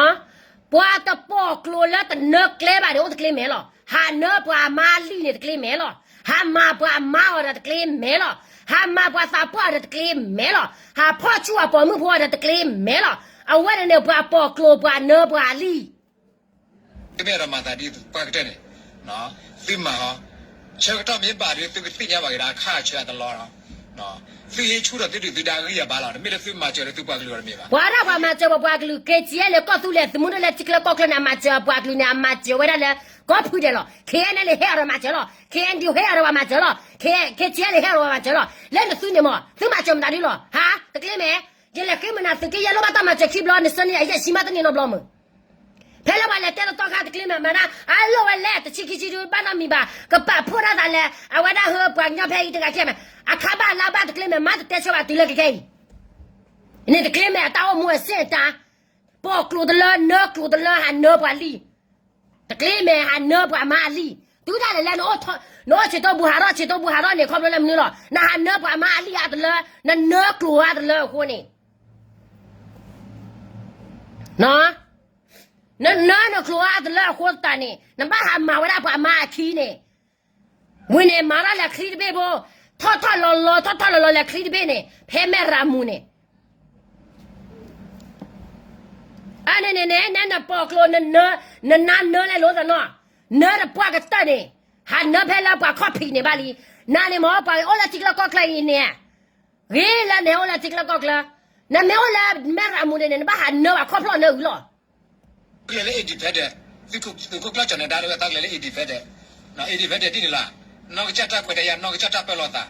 ပှၤတပိာ်ကျိၤလၢတနၢကျဲဘၣ်န့ၣ် အိၣ်တကျ့မဲာ်လီၤ. ဟးနၢပှၤအမါအလံၢ်န့ၣ်တကျ့မဲာ်လီၤ. ဟးမၤပှၤအမါအီၤဒီးတကျ့မဲာ်လီၤ. ဟးမၤပှၤသးပှၢ်အီၤဒီးတကျ့မဲာ်လီၤ. ဟးဖီၣ်ဆူၣ်အပိာ်မုၣ်ဖိအီၤဒီးတကျ့မဲာ်လီၤ. အဝဲန့ၣ်န့ၣ် ပှၤပိာ်ကျိၤပှၤနၢပှၤအလံၢ် တမ့ၢ်ဒီးမၤသးဒ်ပှၤကတၢၢ်န့ၣ်, သုမၤဟီ, ဆၢကတီၢ်မ့ၢ်ဘၣ်ဒီး သုကသ့ၣ်ညါဘၣ်က့ၤဒီးအခါဆၢအတလီၢ်လီၤ. သုဟ့ၣ်ဆူၣ်ထီၣ်သုဒုၣ်သုဒါအဂံၢ်အဘါလီၤ. တမ့ၢ်လၢသုမၤစၢၤလၢသုပှၤကလုာ်အီၤတမ့ၢ်ဘၣ်. ပှၤဒၣ်ပှၤမၤစၢၤပှၤကလုာ် က့ၤကဲလဲၣ် ကီၢ်သူလ့ၤသုးမုၢ်ဒိၣ်လၢထံချၢကီၢ်ချၢန့ၣ် အမၤစၢၤပှၤကလုာ်န့ၣ် အမၤစၢၤဝဲဒၣ်လၢ ကီၢ်ဖုဒဲးလီၤ. ခ့ၣ်အဲၣ်နဲလ့ၣ်ဟ့ၣ်အီၤဒီးမၤစၢၤလီၤ. ခ့ၣ်အဲၣ်ဒူဟ့ၣ်အီၤဒီးပှၤမၤစၢၤလီၤ. ခ့ၣ်ကဲလဲၣ် ဟ့ၣ်အီၤဒီးပှၤမၤစၢၤလီၤ. လၢနသုန့ၣ်မး သုမၤစၢၤမတၤဒ်လီၤ. ဟါ, တကျ့မဲာ်, ယလဲၤဃ့မနၤသုးက့ယဲၢ်လိၣ်ဘၣ်တၢ်မၤစၢၤခံဘျီ နဆၢန့ၢ်အယဲၢ်ဆံမးတန့ၢ်နီတဘျီမုၢ် ဖဲလၢပှၤလဲၤတဲတတီခါတကျ့မဲာ်မၤဒၣ် အလိၣ်ဝဲလဲၣ် တဆံခံဆံဒုဘၣ်နီတမံၤဘၣ် ကပာ်ဖှိၣ်ဒၣ်သးလဲၣ် အဝဲဒၣ်ဟၢပှၤကညီဖဲအံၤတဂၤခံဂၤမး အခါဘၣ်လါဘၣ်တကျ့မဲာ်မၤတတဲဆၢဘၣ်တုၤလၢခဲအံၤ န့ၣ်တကျ့မဲာ်အတၢ်အိၣ်မူအဆ့ၣ်အတၢ် ပိာ်ကျိၤတလၢ နၢကျိၤတလၢ ဟးနၢပှၤလံၢ် တကျ့မဲာ် ဟးနၢပှၤမါအလံၢ် တုၤဒၣ်လဲာ်လၢ နအိၣ်ဆံးတိၢ်ဘူးဟးထီၣ် ဆံးတိၢ်ဘူးဟးထီၣ်န့ၣ် ခီဖျိလၢမနုၤလီၤ နဟးနၢပှၤမါအလံၢ်အါတလၢ နနၢကျိၤအါတလၢအဃိန့ၣ် နနၢနကျိၤအါတလၢအဃိသတးန့ၣ် နဘၣ်ဟးမၤဝဲဒၣ်ပှၤမါအခံန့ၣ် ဝံၤန့ၣ် မၤတၢ်လဲၤချံတဘ့ၣ်ဘိ ထီၣ်ထီၣ်လီၤလီၤ ထီၣ်ထီၣ်လီၤလီၤ လဲၤချံတဘ့ၣ်န့ၣ် ဖဲမဲၢ်ရၤမူန့ၣ် အန့ၣ်န့ၣ်န့ၣ် နပိာ်ကျိၤ နနါနၢလဲၤလိသနီၤ နၢတပှၢ်ကတၢၢ်န့ၣ် ဟးနၢဖဲလၢပှၤခီၣ်ဖံးန့ၣ်ဘၣ်လံ နၤန့ၣ်မ့ၢ် ပှၤအိၣ်လၢထံချၢကီၢ်ချၢအံၤန့ၣ် ဂ့ၤလၢနအိၣ်လၢထံချၢကီၢ်ချၢ နမ့ၢ်အိၣ်လၢမဲၢ်ရၤမူန့ၣ်န့ၣ် နဘၣ်ဟးနၢပှၤခီၣ်ဖျီၣ်နၢအုးလီၤ ကျၢၤလၢ independent သုးခိၣ်ကျၢၢ်ကၠီၤနဒါလၢအသးကျဲလၢ independent, independent ဒ်န့ၣ်လီၤ. နီၢ်ကစၢ်တၢ်ခွဲးတၢ်ယာ် နီၢ်ကစၢ်တၢ်ပၢလီၤသး,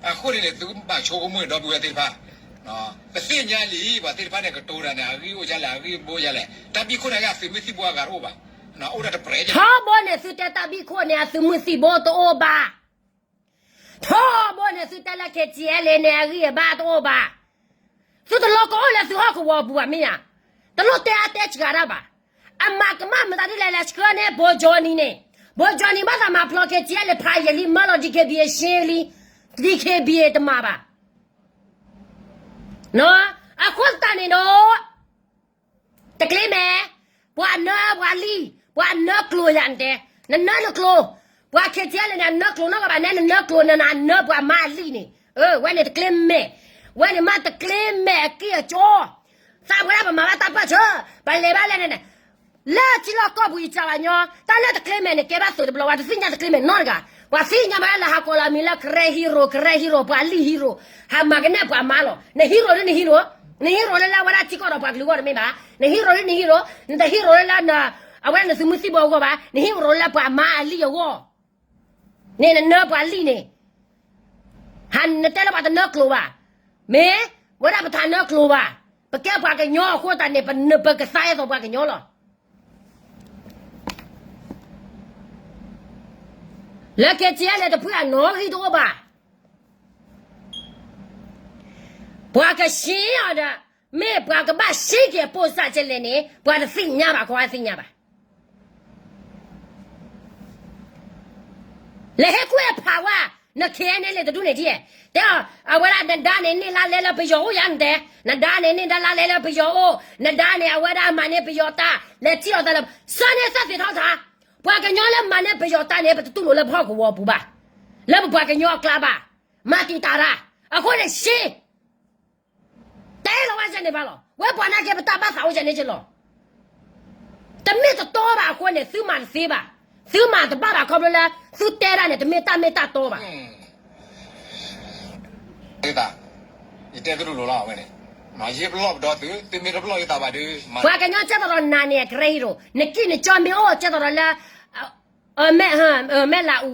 အဃိန့ၣ်န့ၣ် သုကဘၣ်ဆိကမိၣ်ဒီပုၢ်ဝဲၢ်သ့ၣ်တဖၣ်, ပသ့ၣ်ညါလံ ပှၤသ့ၣ်တဖၣ်န့ၣ် ကတိၤတၢ်န့ၣ် အဂံၢ်အိၣ်ဒ်လဲၣ် အဂံၢ်ဘိဒ်လဲၣ်, တၢ်ဘံၣ်ခိၣ်န့ၣ် အသုးမုၢ်သံၣ်ဘိအဂၤတအိၣ်ဘၣ်, အိၣ်ဒၣ်တပြဲး ထီဘိန့ၣ် သုတဲတၢ်ဘံၣ်ခိၣ်န့ၣ် အသုးမုၢ်သံၣ်ဘိတအိၣ်ဘၣ် ထီဘိန့ၣ် သုတဲလၢ KTLA န့ၣ် အဂံၢ်အဘါတအိၣ်ဘၣ်. သုတလိၣ်ကအိၣ်လၢသုဟီၣ်ကဝီၤပူၤဘၣ်မ့ၢ်ဧါ. တလိၣ်တဲအါတဲစှၤတၢ်ဘၣ်. အမၤကမၣ်မတၤဒ်လဲၣ် လဲၤဆှၢန့ၢ် ဘိကၠီနံၤန့ၣ်, ဘိကၠီနံၤဘၣ်သးမၤဖျိး KTLA ဖးယံာ်လံ မၢလီၤ DKBA ရှဲလံ, DKBA တမၤဘၣ်. အဃိသတးန့ၣ်ဒီး တကျ့မဲာ်, ပှၤနၢပှၤလံၢ်, ပှၤနၢကျိၤယၤနတဲ, နနၢနကျိၤ, ပှၤ KTLA န့ၣ် အနၢကျိၤနီတဂၤဘၣ် နဲနနၢကျိၤ နနၢပှၤမါအလံၢ်န့ၣ်, ဝဲန့ၣ်တကျ့မဲာ်, ဝဲန့ၣ်မ့ၢ်တကျ့မဲာ်အက့ၢ်အကီ, သးပှၢ်ဒၣ်ပမၤဘၣ်တၢ်ပၢၢ်ဆၢ, ပလဲၤဘၣ်လဲၣ်န့ၣ်, လၢထံလီၢ်ကီၢ်ပူၤအံၤစှၤဘၣ်ညီ, တၢ်လၢတကျ့မဲာ်န့ၣ် ကဲဘၣ်သုးတဘျီ ပှၤတသ့ၣ်ညါတကျ့မဲာ်နီတဂၤ, ပှၤသ့ၣ်ညါဘၣ်လၢဟးကိးလီၤမံၤလၢ ကရဲဟံရိၤ ကရဲဟံရိၤ ပှၤလံၢ်ဟံရိၤ, ဟးမၤကနဲၣ်ပှၤမါလီၤ, နဟံရိၤဒ်နဟံရိၤ နဟံးရိၤလၢလၢအဝဲဒၣ်ထံကီၢ်ဒီးပှၤကလုာ်အဂီၢ်တမ့ၢ်ဘၣ်. နဟံးရိၤလၢနဟံးရိၤ, နတဟံးရိၤလၢလၢ အဝဲဒၣ်နသုးမုၢ်သံၣ်ဘိအဂီၢ်ဘၣ်. နဟံးရိၤလၢပှၤမါအလံၢ်အဂီၢ် န့ၣ်နနၢပှၤလံၢ်န့ၣ်, ဟးနတဲလၢပှၤတနၢကျိၤဘၣ်. မ့ၢ်ဝဲဒၣ်ပတနၢကျိၤဘၣ်. ပကဲပှၤကညီအဃိသတးန့ၣ် ပကသးအဲၣ်သိးပှၤကညီလီၤ. လၢ KTLA တဖုအနီၣ်ဂံၢ်တအိၣ်ဘၣ်. ပှၤကရှင်းအီၤဒီး မ့ၢ်ပှၤကဘၣ်ရှင်းက့ၤအပိၢ်စၢ်ကလဲၣ်န့ၣ် ပှၤတသ့ၣ်ညါဘၣ် ကီသ့ၣ်ညါဘၣ်. လဲၤဟ့ၣ်ကူၣ်ဟ့ၣ်ဖးဝဲ န KNLA တဒူၣ်န့ၣ်ဒ်, တဲအီၤ အဝဲဒၣ်နဒါန့ၣ်န့ၢ်လါလဲလၢပယီၤအိၣ်ယါနတဲ, နဒါန့ၣ်န့ၢ်ဒၣ်လါလဲလၢပယီၤအိၣ်, နဒါန့ၣ် အဝဲဒၣ်မၤန့ၢ်ပယီၤတၢ် လဲၤထံၣ်အီၤသးလၢ ဆၢန့ၢ်သၢသ့ၣ်ထီၣ်ထါ, ပှၤကညီလၢမၤန့ၢ်ပယီၤတၢ်န့ၣ် ပတတူၢ်လိာ်လၢပဟီၣ်ကဝီၤပူၤဘၣ်, လၢပပှၤကညီအကျါဘၣ်, မၤတံာ်တာ်တၢ်, အဃိန့ၣ်ရှင်း တဲလီၤဝဲဒ်န့ၣ်ဘၣ်လီၤ. ဝဲပှၤနာ်က့ပတၢ်ဘၣ်သးအိၣ်ဒ်န့ၣ်က့လီၤ. တမ့ၢ်တတီဘၣ်အဃိန့ၣ် သုမၤတသ့ဘၣ်. သုမၤတဘၣ်ဘၣ်ခီဖျိလၢ သုတဲဒၣ်န့ၣ် တမ့ၢ်တၢ်မ့ၢ်တၢ်တီဘၣ်. ယတဲတလိၤလိၤလီၤဝဲန့ၣ်, ယပလီၢ်ပဒီသု, သုမ့ၢ်တပလီၢ်ယသးဘၣ်ဒီး, ပှၤကညီကဲသိးဒီးနၤန့ၣ် အကရၢဟံၣ်ရိၤ, နကံၣ်နကၠီမ့ၢ်အိၣ်ကဲသိးဒီးလၢ မဲၢ်လးအူ,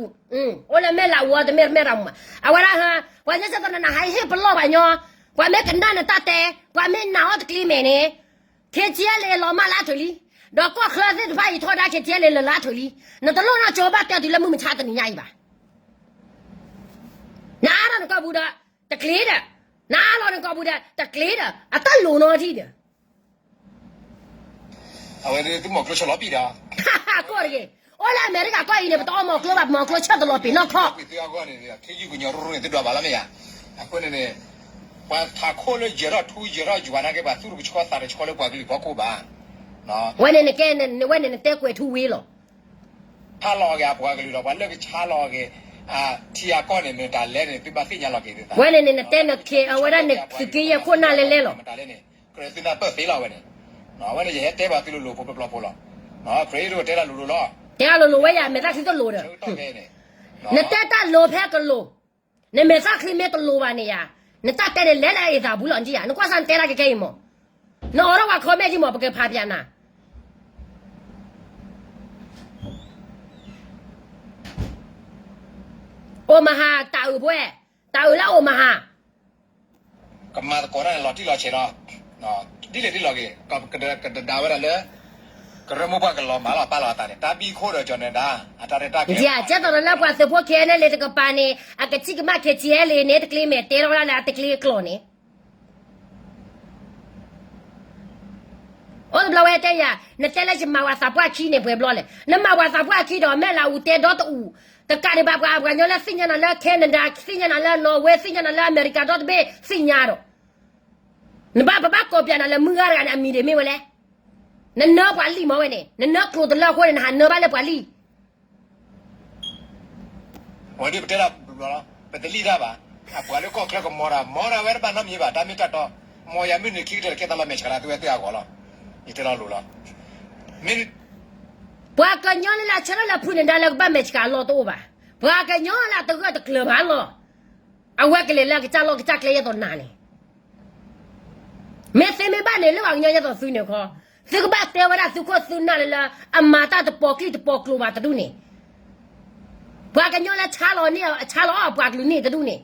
အိၣ်လၢမဲၢ်လးအူအီၤ တမ့ၢ်မဲၢ်ရမူး, အဝဲဒၣ် ပှၤကညီကဲသိးဒီးနၤ ဟးဟ့ၣ်ပလီၢ်ပှၤကညီ, ပှၤမ့ၢ်ကနၣ်နတၢ်တဲ, ပှၤမ့ၢ်နာ်အီၤတကျ့မဲာ်န့ၣ်, KTLA လီၤမၢ်လၢအထုးလံ, ဒီးကီၢ်ချၢသ့ၣ်တဖၣ်အံၤထီဒါ KTLA လၢလၢအထုးလံ, နတလိၣ်နီၢ်ကၠိဘၣ်တဲတုၤလၢမုၢ်မဆါတနံၤညါအံၤဘၣ်. နအါထီၣ်နကိာ်ပူၤဒီး တကျ့ဒီး, နအါလီၤနကိာ်ပူၤဒီး တကျ့ဒီး, အတၢ်လိၤနီထံၣ်ဒီး အဝဲဒၣ်သုမီၤကျိဆၢလီၤပံာ်ဒီး, ကီၢ်တဂ့ၤ, အိၣ်လၢအမဲရကၤကီၢ်အံၤန့ၣ် ပတအီမီၤကျိဘၣ်, မီၤကျိဆၢတလီၤပံာ်နီၢ်ခီ, ခ့ယုၢ်ကညီရူရူန့ၣ် သုဒွးဘၣ်လီၤမ့ၢ်ဧါ, အဃိန့ၣ်န့ၣ်, ပှၤထးခိၣ်လၢယဲၤထီၣ်ထူယဲၤထီၣ်ယွၤနာ်က့ ပှၤသူၣ်တကဆှီသးတကဆှီလၢပှၤကလုာ်ဖီခိၣ်ဘၣ်, ဝဲန့ၣ်နကဲ, ဝဲန့ၣ်နတဲကွဲးထူဝ့လီၤ. ဆါလီၤအီၤက့ၤအပှၤကလုာ်ဒီး ပှၤလၢကဆါလီၤအီၤက့ၤ, ထံအကီၢ်န့ၣ် မတၤလဲၣ်န့ၣ် သုဘၣ်သ့ၣ်ညါလီၤက့ၤသုသး, ဝဲန့ၣ်န့ၣ်နတဲနခ့, အဝဲဒၣ်နသုးက့ယဲၢ်ခိၣ်နၢ်လဲလဲလီၤ. မတၤလဲၣ်န့ၣ်, ကြၢးသုနၢ်ပၢၢ်သ့လီၤဝဲန့ၣ်, အဝဲန့ၣ်ယဟဲတဲဘၣ်သုလိၤလိၤဖိပျီဖိလီၤ, ခရံာ်အံၤဒိၣ်တဲတၢ်လိၤလိၤလီၤ, တဲတၢ်လိၤလိၤဝဲယၤ မဲာ်သၣ်ချံတလိၤဒီး, နတဲတၢ်လိၤဖဲကလိၤ, နမဲာ်သၣ်ချံမ့ၢ်တလိၤဘၣ်န့ၣ်ယၤ, နတၢ်တဲန့ၣ်လဲၤလၢအသးပူၤလီၤနထံၣ်ဧါ, နကွၢ်စၢ်နတဲတၢ်ကဲကဲအံၤမး, နအိးထီၣ်ပှၤ comment ဒံးမး ပကဖးပၠးနၤ အိၣ်မဟါ တၢ်အုးပှဲၤ, တၢ်အုးလၢအိၣ်မဟါ, ကမၤသကိးတၢ်န့ၣ်လီၤတံၢ်လီၤဆဲးလီၤ, ဒ်လဲၣ်ဒ်လဲၣ်ဂ့ၤ, ကဒုးဒၣ်ဝဲဒၣ်လၢ ကရၢမိၢ်ပှၢ်ကလီၤမၤလီၤပာ်လီၤအသးန့ၣ် တၢ်ဘံၣ်ခိၣ်ဒီးကၠီၤနဒါ, အတၢ်ရဲၣ်တၢ်ကျဲၤ, ကဲသိးဒီးလၢပှၤသုးဖိ KNLA တကပၤန့ၣ် အကထံၣ်ကမၣ် KTLA န့ၣ် တကျ့မဲာ်တဲထီၣ်ဝဲဒၣ်လၢအတကျ့အကျိာ်န့ၣ် အိၣ်တဘျီဝဲတဲယၤ, နတဲလၢယမၤဝဲသးပှၢ်ခံန့ၣ် ပှဲၤဘျီလဲၣ်. နမၤဝဲသးပှၢ်ခံဒီး မဲၢ်လးအူတဲဒီတအူ, တကးဒံးဘၣ် ပှၤပှၤကညီလၢသ့ၣ်ညါနၤလၢ Canada သ့ၣ်ညါနၤလၢ Norway သ့ၣ်ညါနၤလၢ America ဒီတဘ့ၣ်သ့ၣ်ညါဒီး, နဘၣ်ပဘၣ်ကိးပၠးနၤလၢမုၢ်ဂၤတဂၤန့ၣ် အမံၤဒ်မ့ၢ်ဝဲလဲၣ်. နနၢပှၤလံၢ်မ့ၢ်ဝဲန့ၣ် နနၢကျိၤတလၢအဃိန့ၣ် နဟးနၢဘၣ်လၢပှၤလံၢ် ဝဲဒ်ပတဲဒၣ်ဘျီလီၤ, ပတလံၣ်တၢ်ဘၣ်, အပှၤလၢကီၢ်ချၢကမီဒၣ် မီဒၣ်ဝဲတဘၣ်နီတမံၤဘၣ်, တၢ်မ့ၢ်တၢ်တီ, မ်ယၤမုၢ်နံၤခံကတၢၢ်တကဲသးလီၤမဲာ်ဆှးလၢသုဝဲသ့ၣ်အဂီၢ်လီၤ. ယတဲလီၤလိၤလီၤ, မ့ၢ် ပှၤကညီလၢလၢဆၢထၢၣ်လၢဖုၣ်န့ၣ်ဒါလၢကဘၣ်မဲာ်ဆှးအလီၢ်တအိၣ်ဘၣ်, ပှၤကညီလၢတဂၢၢ်တကျၢၤဘၣ်လီၤ. အဝဲကလဲၤလၢအကစၢ်လီၢ်ကစၢ်ကျဲယဲသိးနၤန့ၣ် မ့ၢ်သ့မ့ၢ်ဘၣ်န့ၣ် လၢပှၤကညီယဲသိးသုန့ၣ်ခီ, သုကဘၣ်တဲဝဲဒၣ်သုခိၣ်သုနၢ်လၢလၢ အမၤတၢ်တပီၤကျံၣ်တပီၤကျိၤဘၣ်တဒူၣ်န့ၣ်, ပှၤကညီလၢဆါလီၤန့ၢ် ဆါလီၤအီၣ်ပှၤကလုာ်န့ၣ်တဒူၣ်န့ၣ်,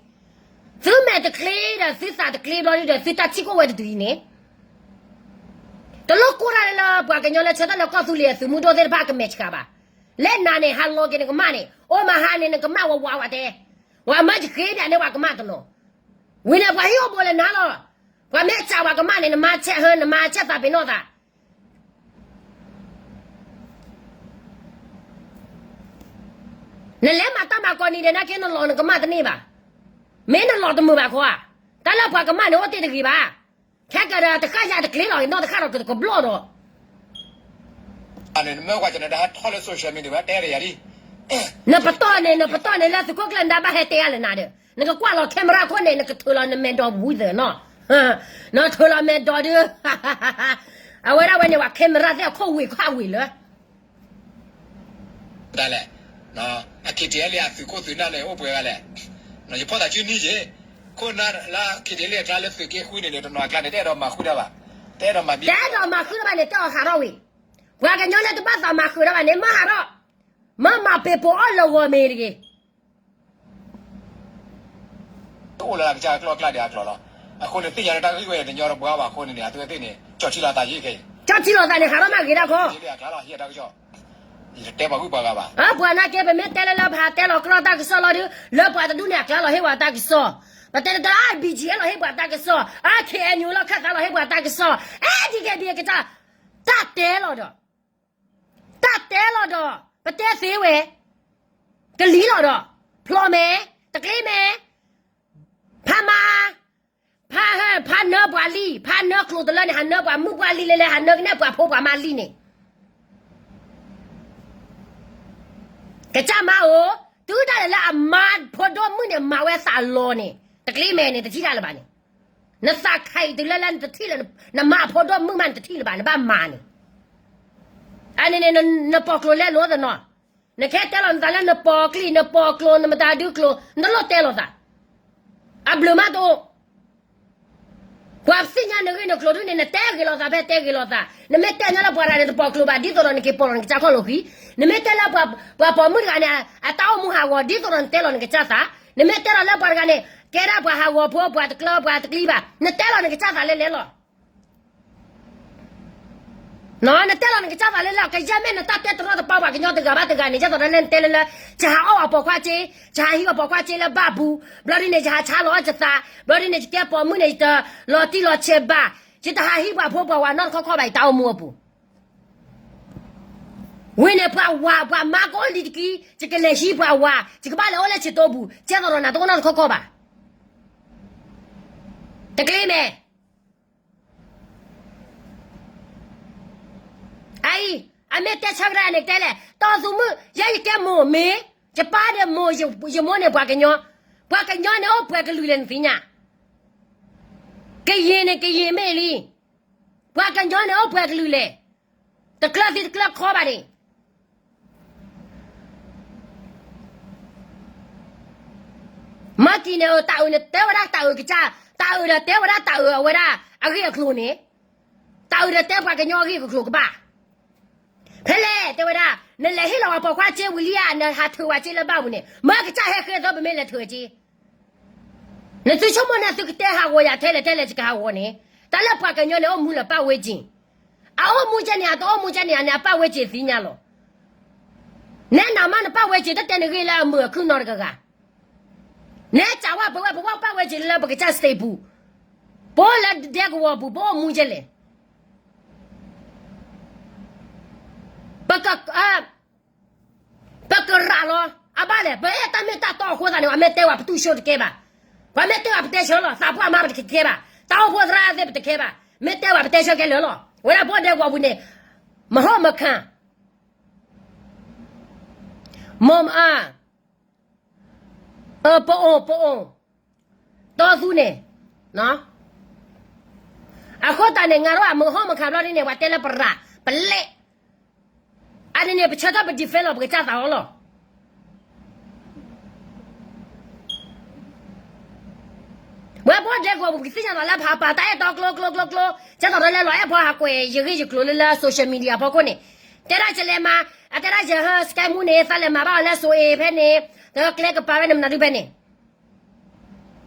သုမဲာ်တချ့ဒီးသုသးတချ့ဘျီဒုဒီး သုတၢ်ထံၣ်ကိၣ်ဝဲတတုၤအံၤန့ၣ်, တလိၣ်ကိၢ်တၢ်လၢလၢပှၤကညီလၢဆၢထၢၣ်လၢကီၢ်သူလ့ၤအသုးမုၢ်ဒိၣ်သ့ၣ်တဖၣ်ကမဲာ်ဆှးဘၣ်. လၢနၤန့ၣ် ဟးလီၤက့ၤနကမၣ်န့ၣ် အိၣ်မဟါန့ၣ် နကမၣ်ဝးဝးဝဲတဲ, ဝဲမၢယဃ့ဒၣ်န့ၢ်ပှၤကမၣ်တနီၤ, ဝံၤန့ၣ်ပှၤဟံၣ်အိၣ်ဘိလၢနၤလီၤ. ပှၤမ့ၢ်စးဝဲကမၣ်န့ၣ် နမၤဆဲးဟၢ နမၤဆဲးသးပ့ၤနီၣ်သး နလဲၤမၤတၢ်မၤကီးနံၤဒဲးနာ်က့ နလီၤနကမၣ်တန့ၢ်ဘၣ်. မ့ၢ်နလီၤတမုာ်ဘၣ်ခီဧါ. တၢ်လၢပှၤကမၣ်န့ၣ်အိၣ်တ့ၢ်တဂ့ၤဘၣ်. ခဲကဒီးတဃၣ်ယၤတကျ့လီၤ နီၢ်တဃၣ်ဒီးကဘျီၣ်ဒီး နမ့ၢ်ကွၢ်ကနဒါဟဲထီၣ်လၢ social media ဝဲတဲတယၤဒ် နပတီၢ်န့ၣ် နပတီၢ်န့ၣ်လၢသုးခိၣ်ကျၢၢ်နဒါ ဘၣ်ဟဲတဲယၤလၢနၤဒီး နကကွၢ်လီၤ camera ခိၣ်န့ၣ် နကထုးလီၤနမဲာ်ဒိးဝံၤသၢနီၤ, နထုးလီၤမဲာ်ဒိးဒုး အဝဲဒၣ်ဝဲန့ၣ် ပှၤ camera သ့ၣ်အခိၣ်ဝံၤခီၣ်ဝံၤလၢ ဒ်လဲၣ်, အ KTLA အသုးခိၣ်သုးနၢ်န့ၣ် အိၣ်ပှဲၤဂၤလဲၣ်, ယဖီၣ်သးစုနံၣ်ယ့ၣ်, ခိၣ်နၢ်လၢ ခံဒလ့ၣ်အကျါလၢသုးက့ဃုန့ၣ်န့ၣ် တနီၤအကျါန့ၣ် တအဲၣ်ဒိးမၤဃုာ်ဒၣ်ဘၣ်, တအဲၣ်ဒိးမၤဒ် တအဲၣ်ဒိးမၤဃုာ်ဒၣ်ဘၣ်န့ၣ် တဲအီၤဟးထီၣ်ဝံၤ, ပှၤကညီလၢတဘၣ်သးမၤဃုာ်ဒၣ်ဘၣ်န့ၣ် မၢဟးထီၣ်, မၢမၤပ့ၤပိာ်အီၣ်လၢဂီၤမ့ၢ်တဂ့ၤ တအိၣ်လၢအကစၢ်ကျီၢ်ကျါဒံးအကျိာ်လီၤ. အဃိန့ၣ် သ့ၣ်ညါလၢတၢ်ဂ့ၢ်ဝဲန့ၣ် တညီတဘှါဘၣ်အဃိန့ၣ်န့ၣ် အသုဝဲသ့ၣ်န့ၣ် ကၠီၣ်ထံလီၤသးယံၤခဲအံၤ, ကၠီၣ်ထံလီၤသးန့ၣ် ဟးထီၣ်မးဂ့ၤဒၣ်ခီ, ယတတဲပှၤဂုၢ်ပှၤဂၤဘၣ်, ပှၤနာ်က့ ပမ့ၢ်တဲလၢလၢပဟးတဲလီၤကျီၢ်တၢ်ကစီၣ်လီၤဒီး လၢပှၤတဒူၣ်န့ၣ် အကျါလီၤဟ့ၣ်ပှၤတၢ်ကစီၣ်, ပတဲတၢ် ဘီၣ်ကၠံၣ်အဲၣ် လီၤဟ့ၣ်ပှၤတၢ်ကစီၣ်, အါ ခ့ၣ်အဲၣ်ယူၣ် လီၢ်ခၢၣ်သးလီၤဟ့ၣ်ပှၤတၢ်ကစီၣ်, အဲၣ်ဒံးကဲဘံကစၢ်, တၢ်တဲလီၤဒီး တၢ်တဲလီၤဒီး ပတဲသ့ဝဲ, ကလံၤလီၤဒီး ဖျိးမဲာ်, တကျ့မဲာ်, ဖးမၤ, ဖးဟၢ ဖးနၢပှၤလံ, ဖးနၢကျိၤတလၢန့ၣ် ဟးနၢပှၤမုၣ်ပှၤလံလဲၤလဲၤ ဟးနၢကနဲၣ်ပှၤဖိပှၤမါလံန့ၣ် ကစၢ်မါဧိၤ, တုၤဒၣ်လဲာ်လၢအမါဖိဒိၣ်မုၣ်န့ၣ် မၤဝဲသးလီၤန့ၣ် တကျ့မဲာ်န့ၣ် တထံၣ်တၢ်လၢၤဘၣ်န့ၣ်, နသးခးအံၤတုၤလၢလၢနတထံၣ်လၢၤ, နမါအဖိဒိၣ်မုၣ်မးနတထံၣ်လၢၤဘၣ် နဘၣ်မၤန့ၣ်, အန့ၣ်န့ၣ် နပိာ်ကျိၤလဲလိာ်သနီၤ, နကဟဲတဲလီၤနသးလၢနပိာ်ကျိၤ နပိာ်ကျိၤ နမတၤဒုကျိၤ နတလိၣ်တဲလီၤသး, အဘျုးမးတအိၣ် ပှၤသ့ၣ်ညါနဂ့ၢ်နကျိၤဒ်န့ၣ် နတဲဂ့ၤလိာ်သးဖဲတဲဂ့ၤလိာ်သး, နမ့ၢ်တဲညါလၢပှၤတဂၤန့ၣ် တပိာ်ကျိၤဘၣ် ဒ်သိးဒီးနက့ၤပိာ်လီၤနကစၢ်ခီၣ်လီၤဃံ, နမ့ၢ်တဲလၢ ပှၤပိာ်မုၣ်တဂၤန့ၣ် အတၢ်အိၣ်မူဟးဂီၤ ဒ်သိးဒီးနတဲလီၤနကစၢ်သး, နမ့ၢ်တဲလီၤလၢပှၤတဂၤန့ၣ် ကဲဒၣ်ပှၤဟးဂီၤဖိ ပှၤတကျၢၤပှၤတကျံဘၣ် နတဲလီၤနကစၢ်သးလဲလဲလီၤ နတဲလီၤနကစၢ်သးလဲလဲ ကယဲၢ်မ့ၢ်နတၢ်တဲတရီတပါပှၤကညီတဂၤဘၣ်တဂၤန့ၣ် ဒ်သိးဒီးလၢနတဲလၢလၢ ယဟးအီၣ်အပိာ်ခွါစ့, ယဟးဟံးအပိာ်ခွါစ့လၢဘၣ်ပူၤ, ဘျီဒ်န့ၣ် ယဟးဆါလီၤအီၣ်ယသး, ဘျီဒ်န့ၣ် ယကဲပိာ်မုၣ်န့ၣ် ယတလီၤတံၢ်လီၤဆဲးဘၣ်, ယတဟးဟံးပှၤဖိပှၤဝၤနီတခီခီဘၣ် ယတၢ်အိၣ်မူအပူၤ, ဝံၤန့ၣ် ပှၤဝၤပှၤမါကအိၣ်လံတက့ၢ်, ယကလဲၤဟံးပှၤဝၤ, ယကဘၣ်လဲၤအိၣ်လၢဆံးတိပူၤ, ကဲသိးဒီးနၤတအိၣ်နီတခီခီဘၣ် တကျ့မဲာ် အအံၤ, အမ့ၢ်တဲဆၢကဒါန့ၣ်တဲလဲၣ်, တီၢ်သူမုၣ် ယဲယကဲမိၢ်မ့ၢ်, ယပၢ်န့ၣ်မိၢ်, ယမိၢ်န့ၣ်ပှၤကညီ, ပှၤကညီန့ၣ်အိၣ်ပှဲၤကလုာ်လဲၣ်နသ့ၣ်ညါ, ကယံာ်န့ၣ်ကယံာ်မ့ၢ်လံ, ပှၤကညီန့ၣ်အိၣ်ပှဲၤကလုာ်လဲၣ်, တကျၢၤသံတကျၢၤခီဘၣ်န့ၣ် မၤကံၤန့ၣ် တၢ်အုးန့ၣ်တဲဝဲဒၣ်တၢ်အုးကစၢ်, တၢ်အုးဒီးတဲဝဲဒၣ်တၢ်အုးအဝဲဒၣ်အဂ့ၢ်အကျိၤန့ၣ်, တၢ်အုးဒီးတဲပှၤကညီအဂ့ၢ်အကျိၤကဘၣ်, ဖဲလဲၣ်တဲဝဲဒၣ် နလဲၤဟ့ၣ်လီၤပှၤပိာ်ခွါစ့ဝံၤလံဧါ, နဟးထုးဝဲစ့လၢဘၣ်ပူၤန့ၣ်, မ့ၢ်ကစၢ်ဟဲဃ့သီပမ့ၢ်လဲၤထုးဝဲစ့ နသုဆိကမိၣ်န့ၣ် သုကတဲဟးဂီၤယၤထဲလဲၣ်ထဲလဲၣ် ယကဟးဂီၤန့ၣ်, တၢ်လၢပှၤကညီန့ၣ် အိၣ်မူလၢၤပၣ်ဝဲက့ၤ, အအိၣ်မူကဲန့ၣ် အတအိၣ်မူကဲန့ၣ် အန့ၣ်အပၣ်ဝဲက့ၤသ့ၣ်ညါလီၤ, နဲနၤမးနပၣ်ဝဲက့ၤ တတဲနဂ့ၢ်လၢအမုာ်အခုၣ်နီတဂၤဂၤ, နဲစံးဝဲပဝဲ ပဝဲပၣ်ဝဲက့ၤလၢပကစၢ် state ပူၤ, ပအိၣ်လၢဒဲကဝီၤပူၤ ပအိၣ်မူကဲလဲၣ် ပက ပကရၤလီၤ, အဘၣ်လဲၣ် ပအဲၣ်တၢ်မ့ၢ်တၢ်တီအဃိသတးန့ၣ် ပှၤမ့ၢ်တဲဝဲပတူၢ်ဆိတကဲဘၣ်, ပှၤမ့ၢ်တဲဝဲပတဲဆၢလီၤ, သးပှၢ်မါပတကဲဘၣ်, တၢ်အိၣ်ဖှိၣ်သရၣ်သ့ၣ်ပတကဲဘၣ်, မ့ၢ်တဲဝဲပတဲဆၢကဲလၢာ်လီၤ, ဝဲဒၣ်ပအိၣ်ဒဲကဝီၤပူၤန့ၣ်, မဟီၣ်မခၣ်, မ ပအိၣ် ပအိၣ်, တီသူန့ၣ်, အဃိသတးန့ၣ် ငါတို့အမုၢ်ဟီၣ်မခၣ်ဘျီဒ်န့ၣ် ပှၤတဲလၢပရၤ ပလဲၣ်, အန့ၣ်န့ၣ် ပဆၢထၢၣ်ပ defend လီၤ ပကစၢ်သးအီၤလီၤ. ဝဲပအိၣ်ဒဲကဝီၤပူၤ ပကသ့ၣ်ညါသးလၢပဟးပာ်တၢ်အဲၣ်တီကျိကျိကျိကျိ, ကဲသိးဒီးလၢလီၤအဲၣ်ဖီ ဟးကွဲးယဂ့ၢ်ယကျိၤလၢလၢ social media ဖီခိၣ်န့ၣ်, တဲဒၣ်ယလဲၤမၤ, အတဲဒၣ်ယဟၢ Skype မူန့ၣ် သးလဲၤမၤဘၣ်အီၤလၢ စိၤအ့ ဖဲန့ၣ်, ဒီးကျဲကပၤဖဲန့ၣ် မနုၤဒုဖဲန့ၣ်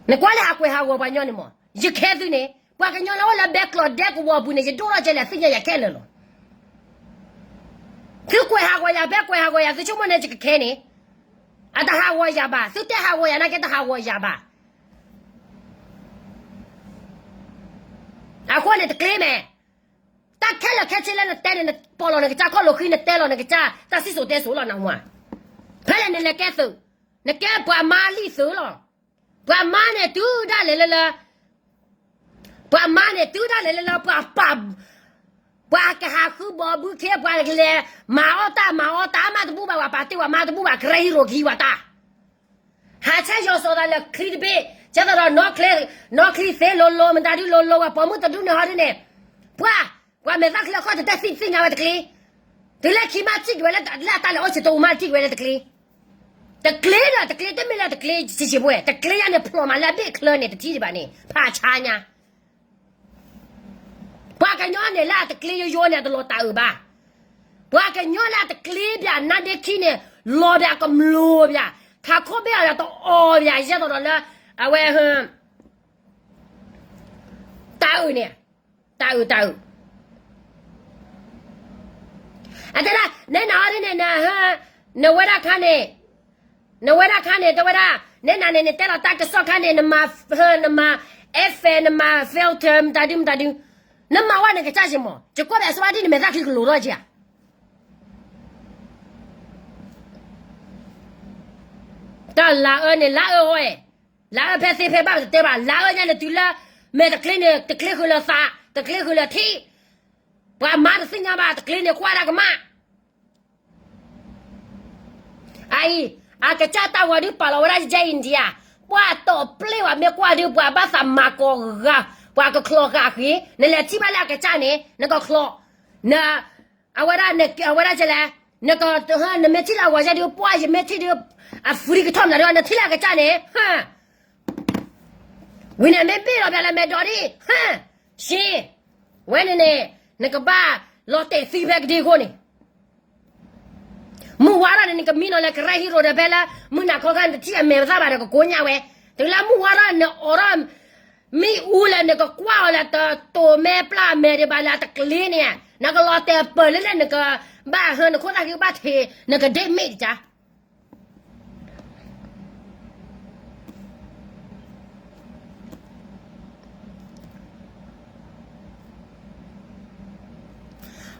နကွၢ်လၢဟးကွဲးဟးဂီၤပှၤကညီန့ၣ်မး, ယခဲသုန့ၣ် ပှၤကညီလၢအိၣ်လၢဘဲကျိးဒဲကဝီၤပူၤန့ၣ် ယဒိၣ်ထီၣ်ကဲလဲၣ် သ့ၣ်ညါယၤခဲလၢာ်လီၤ. သုကွဲးဟးဂီၤယၤ ဖဲကွဲးဟးဂီၤယၤ သုဆိကမိၣ်န့ၣ် ယကခဲန့ၣ်, အတဟးဂီၤယၤဘၣ်, သုတဲဟးဂီၤယၤနာ်က့ တဟးဂီၤယၤဘၣ်. အဃိန့ၣ်တကျ့မဲာ်, တၢ်ခဲလၢာ်ခဲဆ့လၢနတဲန့ၣ် နပိာ်လီၤနကစၢ်ခီၣ်လီၤဃံ နတဲလီၤနကစၢ် တၢ်စံၣ်စိၤတဲစိၤလီၤနဟါ, ဖဲလဲၣ်နလဲၤကဲသုး, နကဲပှၤမါလံသုးလီၤ. ပှၤမါန့ၣ်တုၤဒၣ်လဲာ်လၢလၢ, ပှၤမါန့ၣ်တုၤဒၣ်လဲာ်လၢလၢ ပှၤပာ်, ပှၤကဟးဃုဘီဘုခ့ ပှၤကလဲၤမၤအီၣ်တၢ်မၤအီၣ်တၢ် မါတဘူၣ်ဘၣ် ပှၤပာ်တ့ၢ်ဝဲမါတဘူၣ်ဘၣ် ကရၢဟံးရိၤကဟံးဝဲတၢ် ဟးဆဲးယီၤစီၤသးလၢချံတဘ့ၣ်, ကဲသိးဒီးနီၢ်ချံသ့လိၤလိၤ မတၤဒုလိၤလိၤ ပှၤပိာ်မုၣ်တဒူၣ်န့ၣ်ဟီဒ်န့ၣ်, ပှၤ, ပှၤမဲာ်သၣ်ချံအခီၣ်တတဲသ့ၣ်ညါဝဲတကျ့, တုၤလၢခံမးစံၣ်က့ၤဝဲလၢအတၢ်လဲၤအိၣ်ဆံးတိၢ်မးစံၣ်က့ၤဝဲလၢတကျ့, တကျ့ဒီးတကျ့ တမ့ၢ်လၢတကျ့စံးစံးဖိဝဲ တကျ့ညါန့ၣ် ဖျိးမးလၢအဘ့ၣ်ချၢန့ၣ် တထံၣ်ဒံးဘၣ်န့ၣ် ဖးဆါညါ ပှၤကညီန့ၣ်လၢအတကျ့ယိယိန့ၣ် အတလီၤတၢ်အုးဘၣ်. ပှၤကညီလၢအတကျ့ဘၣ် နါဒ့ခံန့ၣ် လီၤဘၣ်ကမျိးဘၣ်, ထးခိၣ်ဘ့ၣ်အီၤဒီးတအီၣ်ဘၣ် ယဲသိးဒီးလၢ အဝဲ တၢ်အုးန့ၣ်, တၢ်အုး တၢ်အုး. အတဲဒၣ် နဲနၤအီၤဒ်န့ၣ် နဝဲဒၣ်ခါန့ၣ်, နဝဲဒၣ်ခါန့ၣ် တဲဝဲဒၣ် နဲနၤန့ၣ် နတဲလီၤတၢ်ကစီၣ်ခါန့ၣ် နမၤ နမၤ effect နမၤ filter မတၤဒု မတၤဒု, နမၤဝဲနကစၢ်စ့ၢ်မး ယကွၢ်ဘၣ်အစဝါဒ်န့ၣ် မဲာ်သၣ်ချံကလိၤထီၣ်ကဧါ. တၢ်လၤအၢန့ၣ် လၤအၢဟီ, လၤအၢဖဲသ့ဖဲဘၣ်ပတတဲဘၣ်, လၤအၢညါန့ၣ်တုၤလၢ မဲာ်တကျ့န့ၣ် တကျ့ဃုာ်လၢသး တကျ့ဃုာ်လၢထံ, ပှၤမၤတသ့ၣ်ညါဘၣ် တကျ့န့ၣ်ကွၢ်ဒၣ်ကမၣ် အအံၤ အကစၢ်တၢ်ဂီၤဒုးပာ်လီၤဝဲဒၣ်ယဲအံၤဒံးဧါ, ပှၤတီၢ်ပျ့ၢ်ဝဲမ့ၢ်ကွၢ်ဒုး ပှၤဘၣ်သးမၤကီၤဂၤ, ပှၤကချီဃာ်ဃ့, နလဲၤထံၣ်ဘၣ်လၢအကစၢ်န့ၣ် နကချီ, န, အဝဲဒၣ် အဝဲဒၣ်ကလဲၣ်, နက, နမ့ၢ်ထံၣ်လၢအဂီၤယဲဒုး ပှၤယမ့ၢ်ထံၣ်ဒုး, အfreeကထီၣ်မနုၤဒီး နထံၣ်လၢအကစၢ်န့ၣ် ဝံၤန့ၣ်မ့ၢ်ဘ့ၣ်လီၤဘၣ်လၢမဲာ်ဒိးဒံး, ဟ့ၣ်, ဝဲန့ၣ်န့ၣ် နကဘၣ်လီၤတဲာ်သံဖဲကဒ့အဃိန့ၣ်, မုၢ်ဝါထီၣ်န့ၣ် နကမံနီၤလၢ ကရၢဟံရိၤ ဒီးဖဲလၢ မုၢ်နၤခီခါနတထံၣ်အမဲာ်ပသၣ်ဘၣ်ဒီး ကကိညၣ်ဝဲ, တုၤလၢမုၢ်ဝါထီၣ်နအိးထီၣ် မ့ၣ်အူလၢနကကွၢ်အီၤလၢတတိၤမဲာ်ပျၢ်အမဲာ်ဒံးဘၣ်လၢအတကျ့န့ၣ်, နကလီၤတဲာ်ပၢၢ်လၢလၢနကဘၣ်ဟၢနခိၣ်သၣ်ဃံဘၣ်ထံး နကဒ့မ့ၢ်တကါ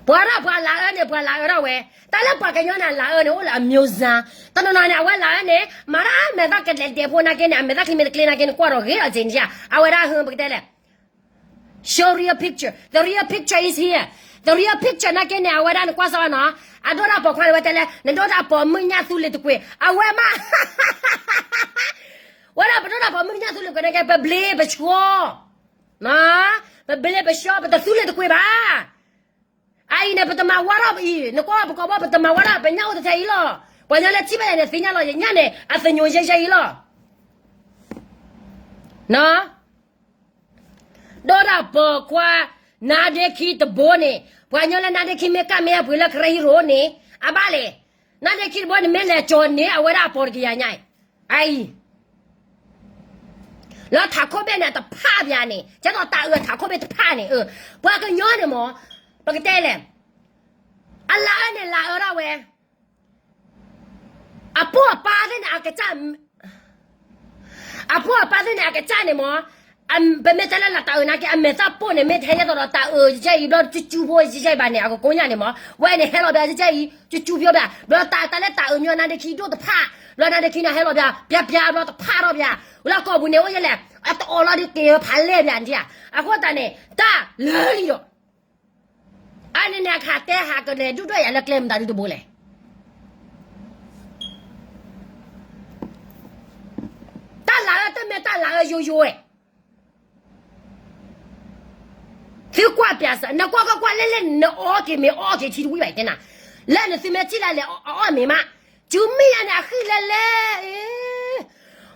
ပှၤဒၣ်ပှၤလၤအၢန့ၣ် ပှၤလၤအၢထီၣ်ဝဲ, တၢ်လၢပှၤကညီန့ၣ် အလၤအၢန့ၣ် အိၣ်လၢအမျိုးစံ, တနီၤနီၤန့ၣ် အဝဲလၤအၢန့ၣ် မၤတၢ်မဲာ်သၣ်ကလဲၤဒဲးဖိနာ်က့န့ၣ် အမဲာ်သၣ်ချံမ့ၢ်တကျ့နာ်က့န့ၣ် ကွၢ်ဒီးဂ့ၤလီၤစ့ၢ်န့ၣ်ဧါ, အဝဲဒၣ်ဟၢပကတဲလဲၣ် show real picture, the real picture is here, the real picture နာ်က့န့ၣ် အဝဲဒၣ်နကွၢ်စၢ်ဝဲနီၤ, အဒိၣ်တၢ်ပိာ်ခွါန့ၣ် ဝဲတဲလဲၣ် နဒိၣ်တၢ်ပိာ်မုၣ်ညၣ်သူလ့ၤတကွ့ၢ် အဝဲမး ဝဲဒၣ်ပဒိၣ်တၢ်ပိာ်မုၣ်ညၣ်သူလ့ၤတကွ့ၢ်နာ်က့ ပဘျ့ပဆှီ, ပဘျ့ပဆှီ ပတသူလ့ၤတကွ့ၢ်ဘၣ်, အအံၤန့ၣ် ပတမၤဝါထီၣ်အံၤ နကွၢ်ပကီၢ်ဘီ ပတမၤဝါထီၣ် ပညၣ်အိၣ်တထဲအံၤလီၤ, ပှၤညီလၢထံၣ်ဘၣ်ယၤန့ၣ် သ့ၣ်ညါလီၤ ယညၣ်န့ၣ် အသညိၤယဲယဲအံၤလီၤ ဒိၣ်တၢ်ပိာ်ခွါ နါဒ့ခံတဘိန့ၣ် ပှၤညီလၢနါဒ့ခံမ့ၢ်ကၣ်မ့ၢ်အပှ့ၤလၢကရၢဟံရိၤန့ၣ် အဘၣ်လဲၣ်, နါဒ့ခံတဘိန့ၣ် မ့ၢ်လဲၤကၠီၤန့ၢ်အဝဲဒၣ်အပိာ်တကယၤညါအံၤ, အအံၤ လၢထးခိၣ်ဘ့ၣ်န့ၣ် အတဖးဘၣ်န့ၣ် ကဲသိးတၢ်အၢထးခိၣ်ဘ့ၣ်တဖးန့ၣ်, ပှၤကညီန့ၣ်မး ပကတဲလဲၣ်, အလၤအၢန့ၣ်လၤအၢထီၣ်ဝဲ အပိၢ်အပၢ်သ့ၣ်န့ၣ် အကစၢ်, အပိၢ်အပၢ်သ့ၣ်န့ၣ် အကစၢ်န့ၣ်မး, ပမ့ၢ်တဲလၢလၢတၢ်အၢနာ်က့ အမဲာ်သၣ်ပိၢ်န့ၣ် မ့ၢ်ထဲယဲသိးဒီးတၢ်အၢယဲအံၤဘျီ ကၠူကၠူဖိယဲအံၤဘၣ်န့ၣ် အကကိညၣ်န့ၣ်မး ဝဲန့ၣ်ဟဲလီၤဘၣ်ယဲအံၤ ကၠူကၠူဖိဘၣ် ဘျီတၢ်တၢ်လၢတၢ်အၢမ့ၢ်နါဒ့ခံဒိၣ်တဖး, ဘျီနါဒ့ခံန့ၣ်ဟဲလီၤဘၣ် ပျါပျါဘျီတဖးထီၣ်ဘၣ်, လၢကီၢ်ပူၤန့ၣ်အိၣ်ယဲလဲၣ် အတအီၣ်လီၤဒုးက့ၤဖးလဲၢ်ဘၣ်န့ၣ်ဧါ, အဃိသတးန့ၣ် တၢ်လၢလံဒီး အန့ၣ်န့ၣ် အခါတဲဟးကလဲၤဒုၣ်ဒွဲၣ်ယၤလၢကျဲမတၤဒုတဘိလဲၣ်. တၢ်လၤအၢတမ့ၢ်တၢ်လၤအၢယိယိဝဲ, သုကွၢ်ပၠးစၢၤ နကွၢ်ကွၢ်ကွၢ်လဲၣ်လဲၣ် နအီၣ်က့ၤမ့ၤအီၣ်က့ၤထံတဝံၣ်ဘၣ်တဲနၤ, လၢနသုမ့ၢ်ထံၣ်လၢလဲၣ်အအီၣ်မ့ၤမး, စုမ့ၢ်ယါန့ၣ် အဃံလဲၣ်လဲၣ်,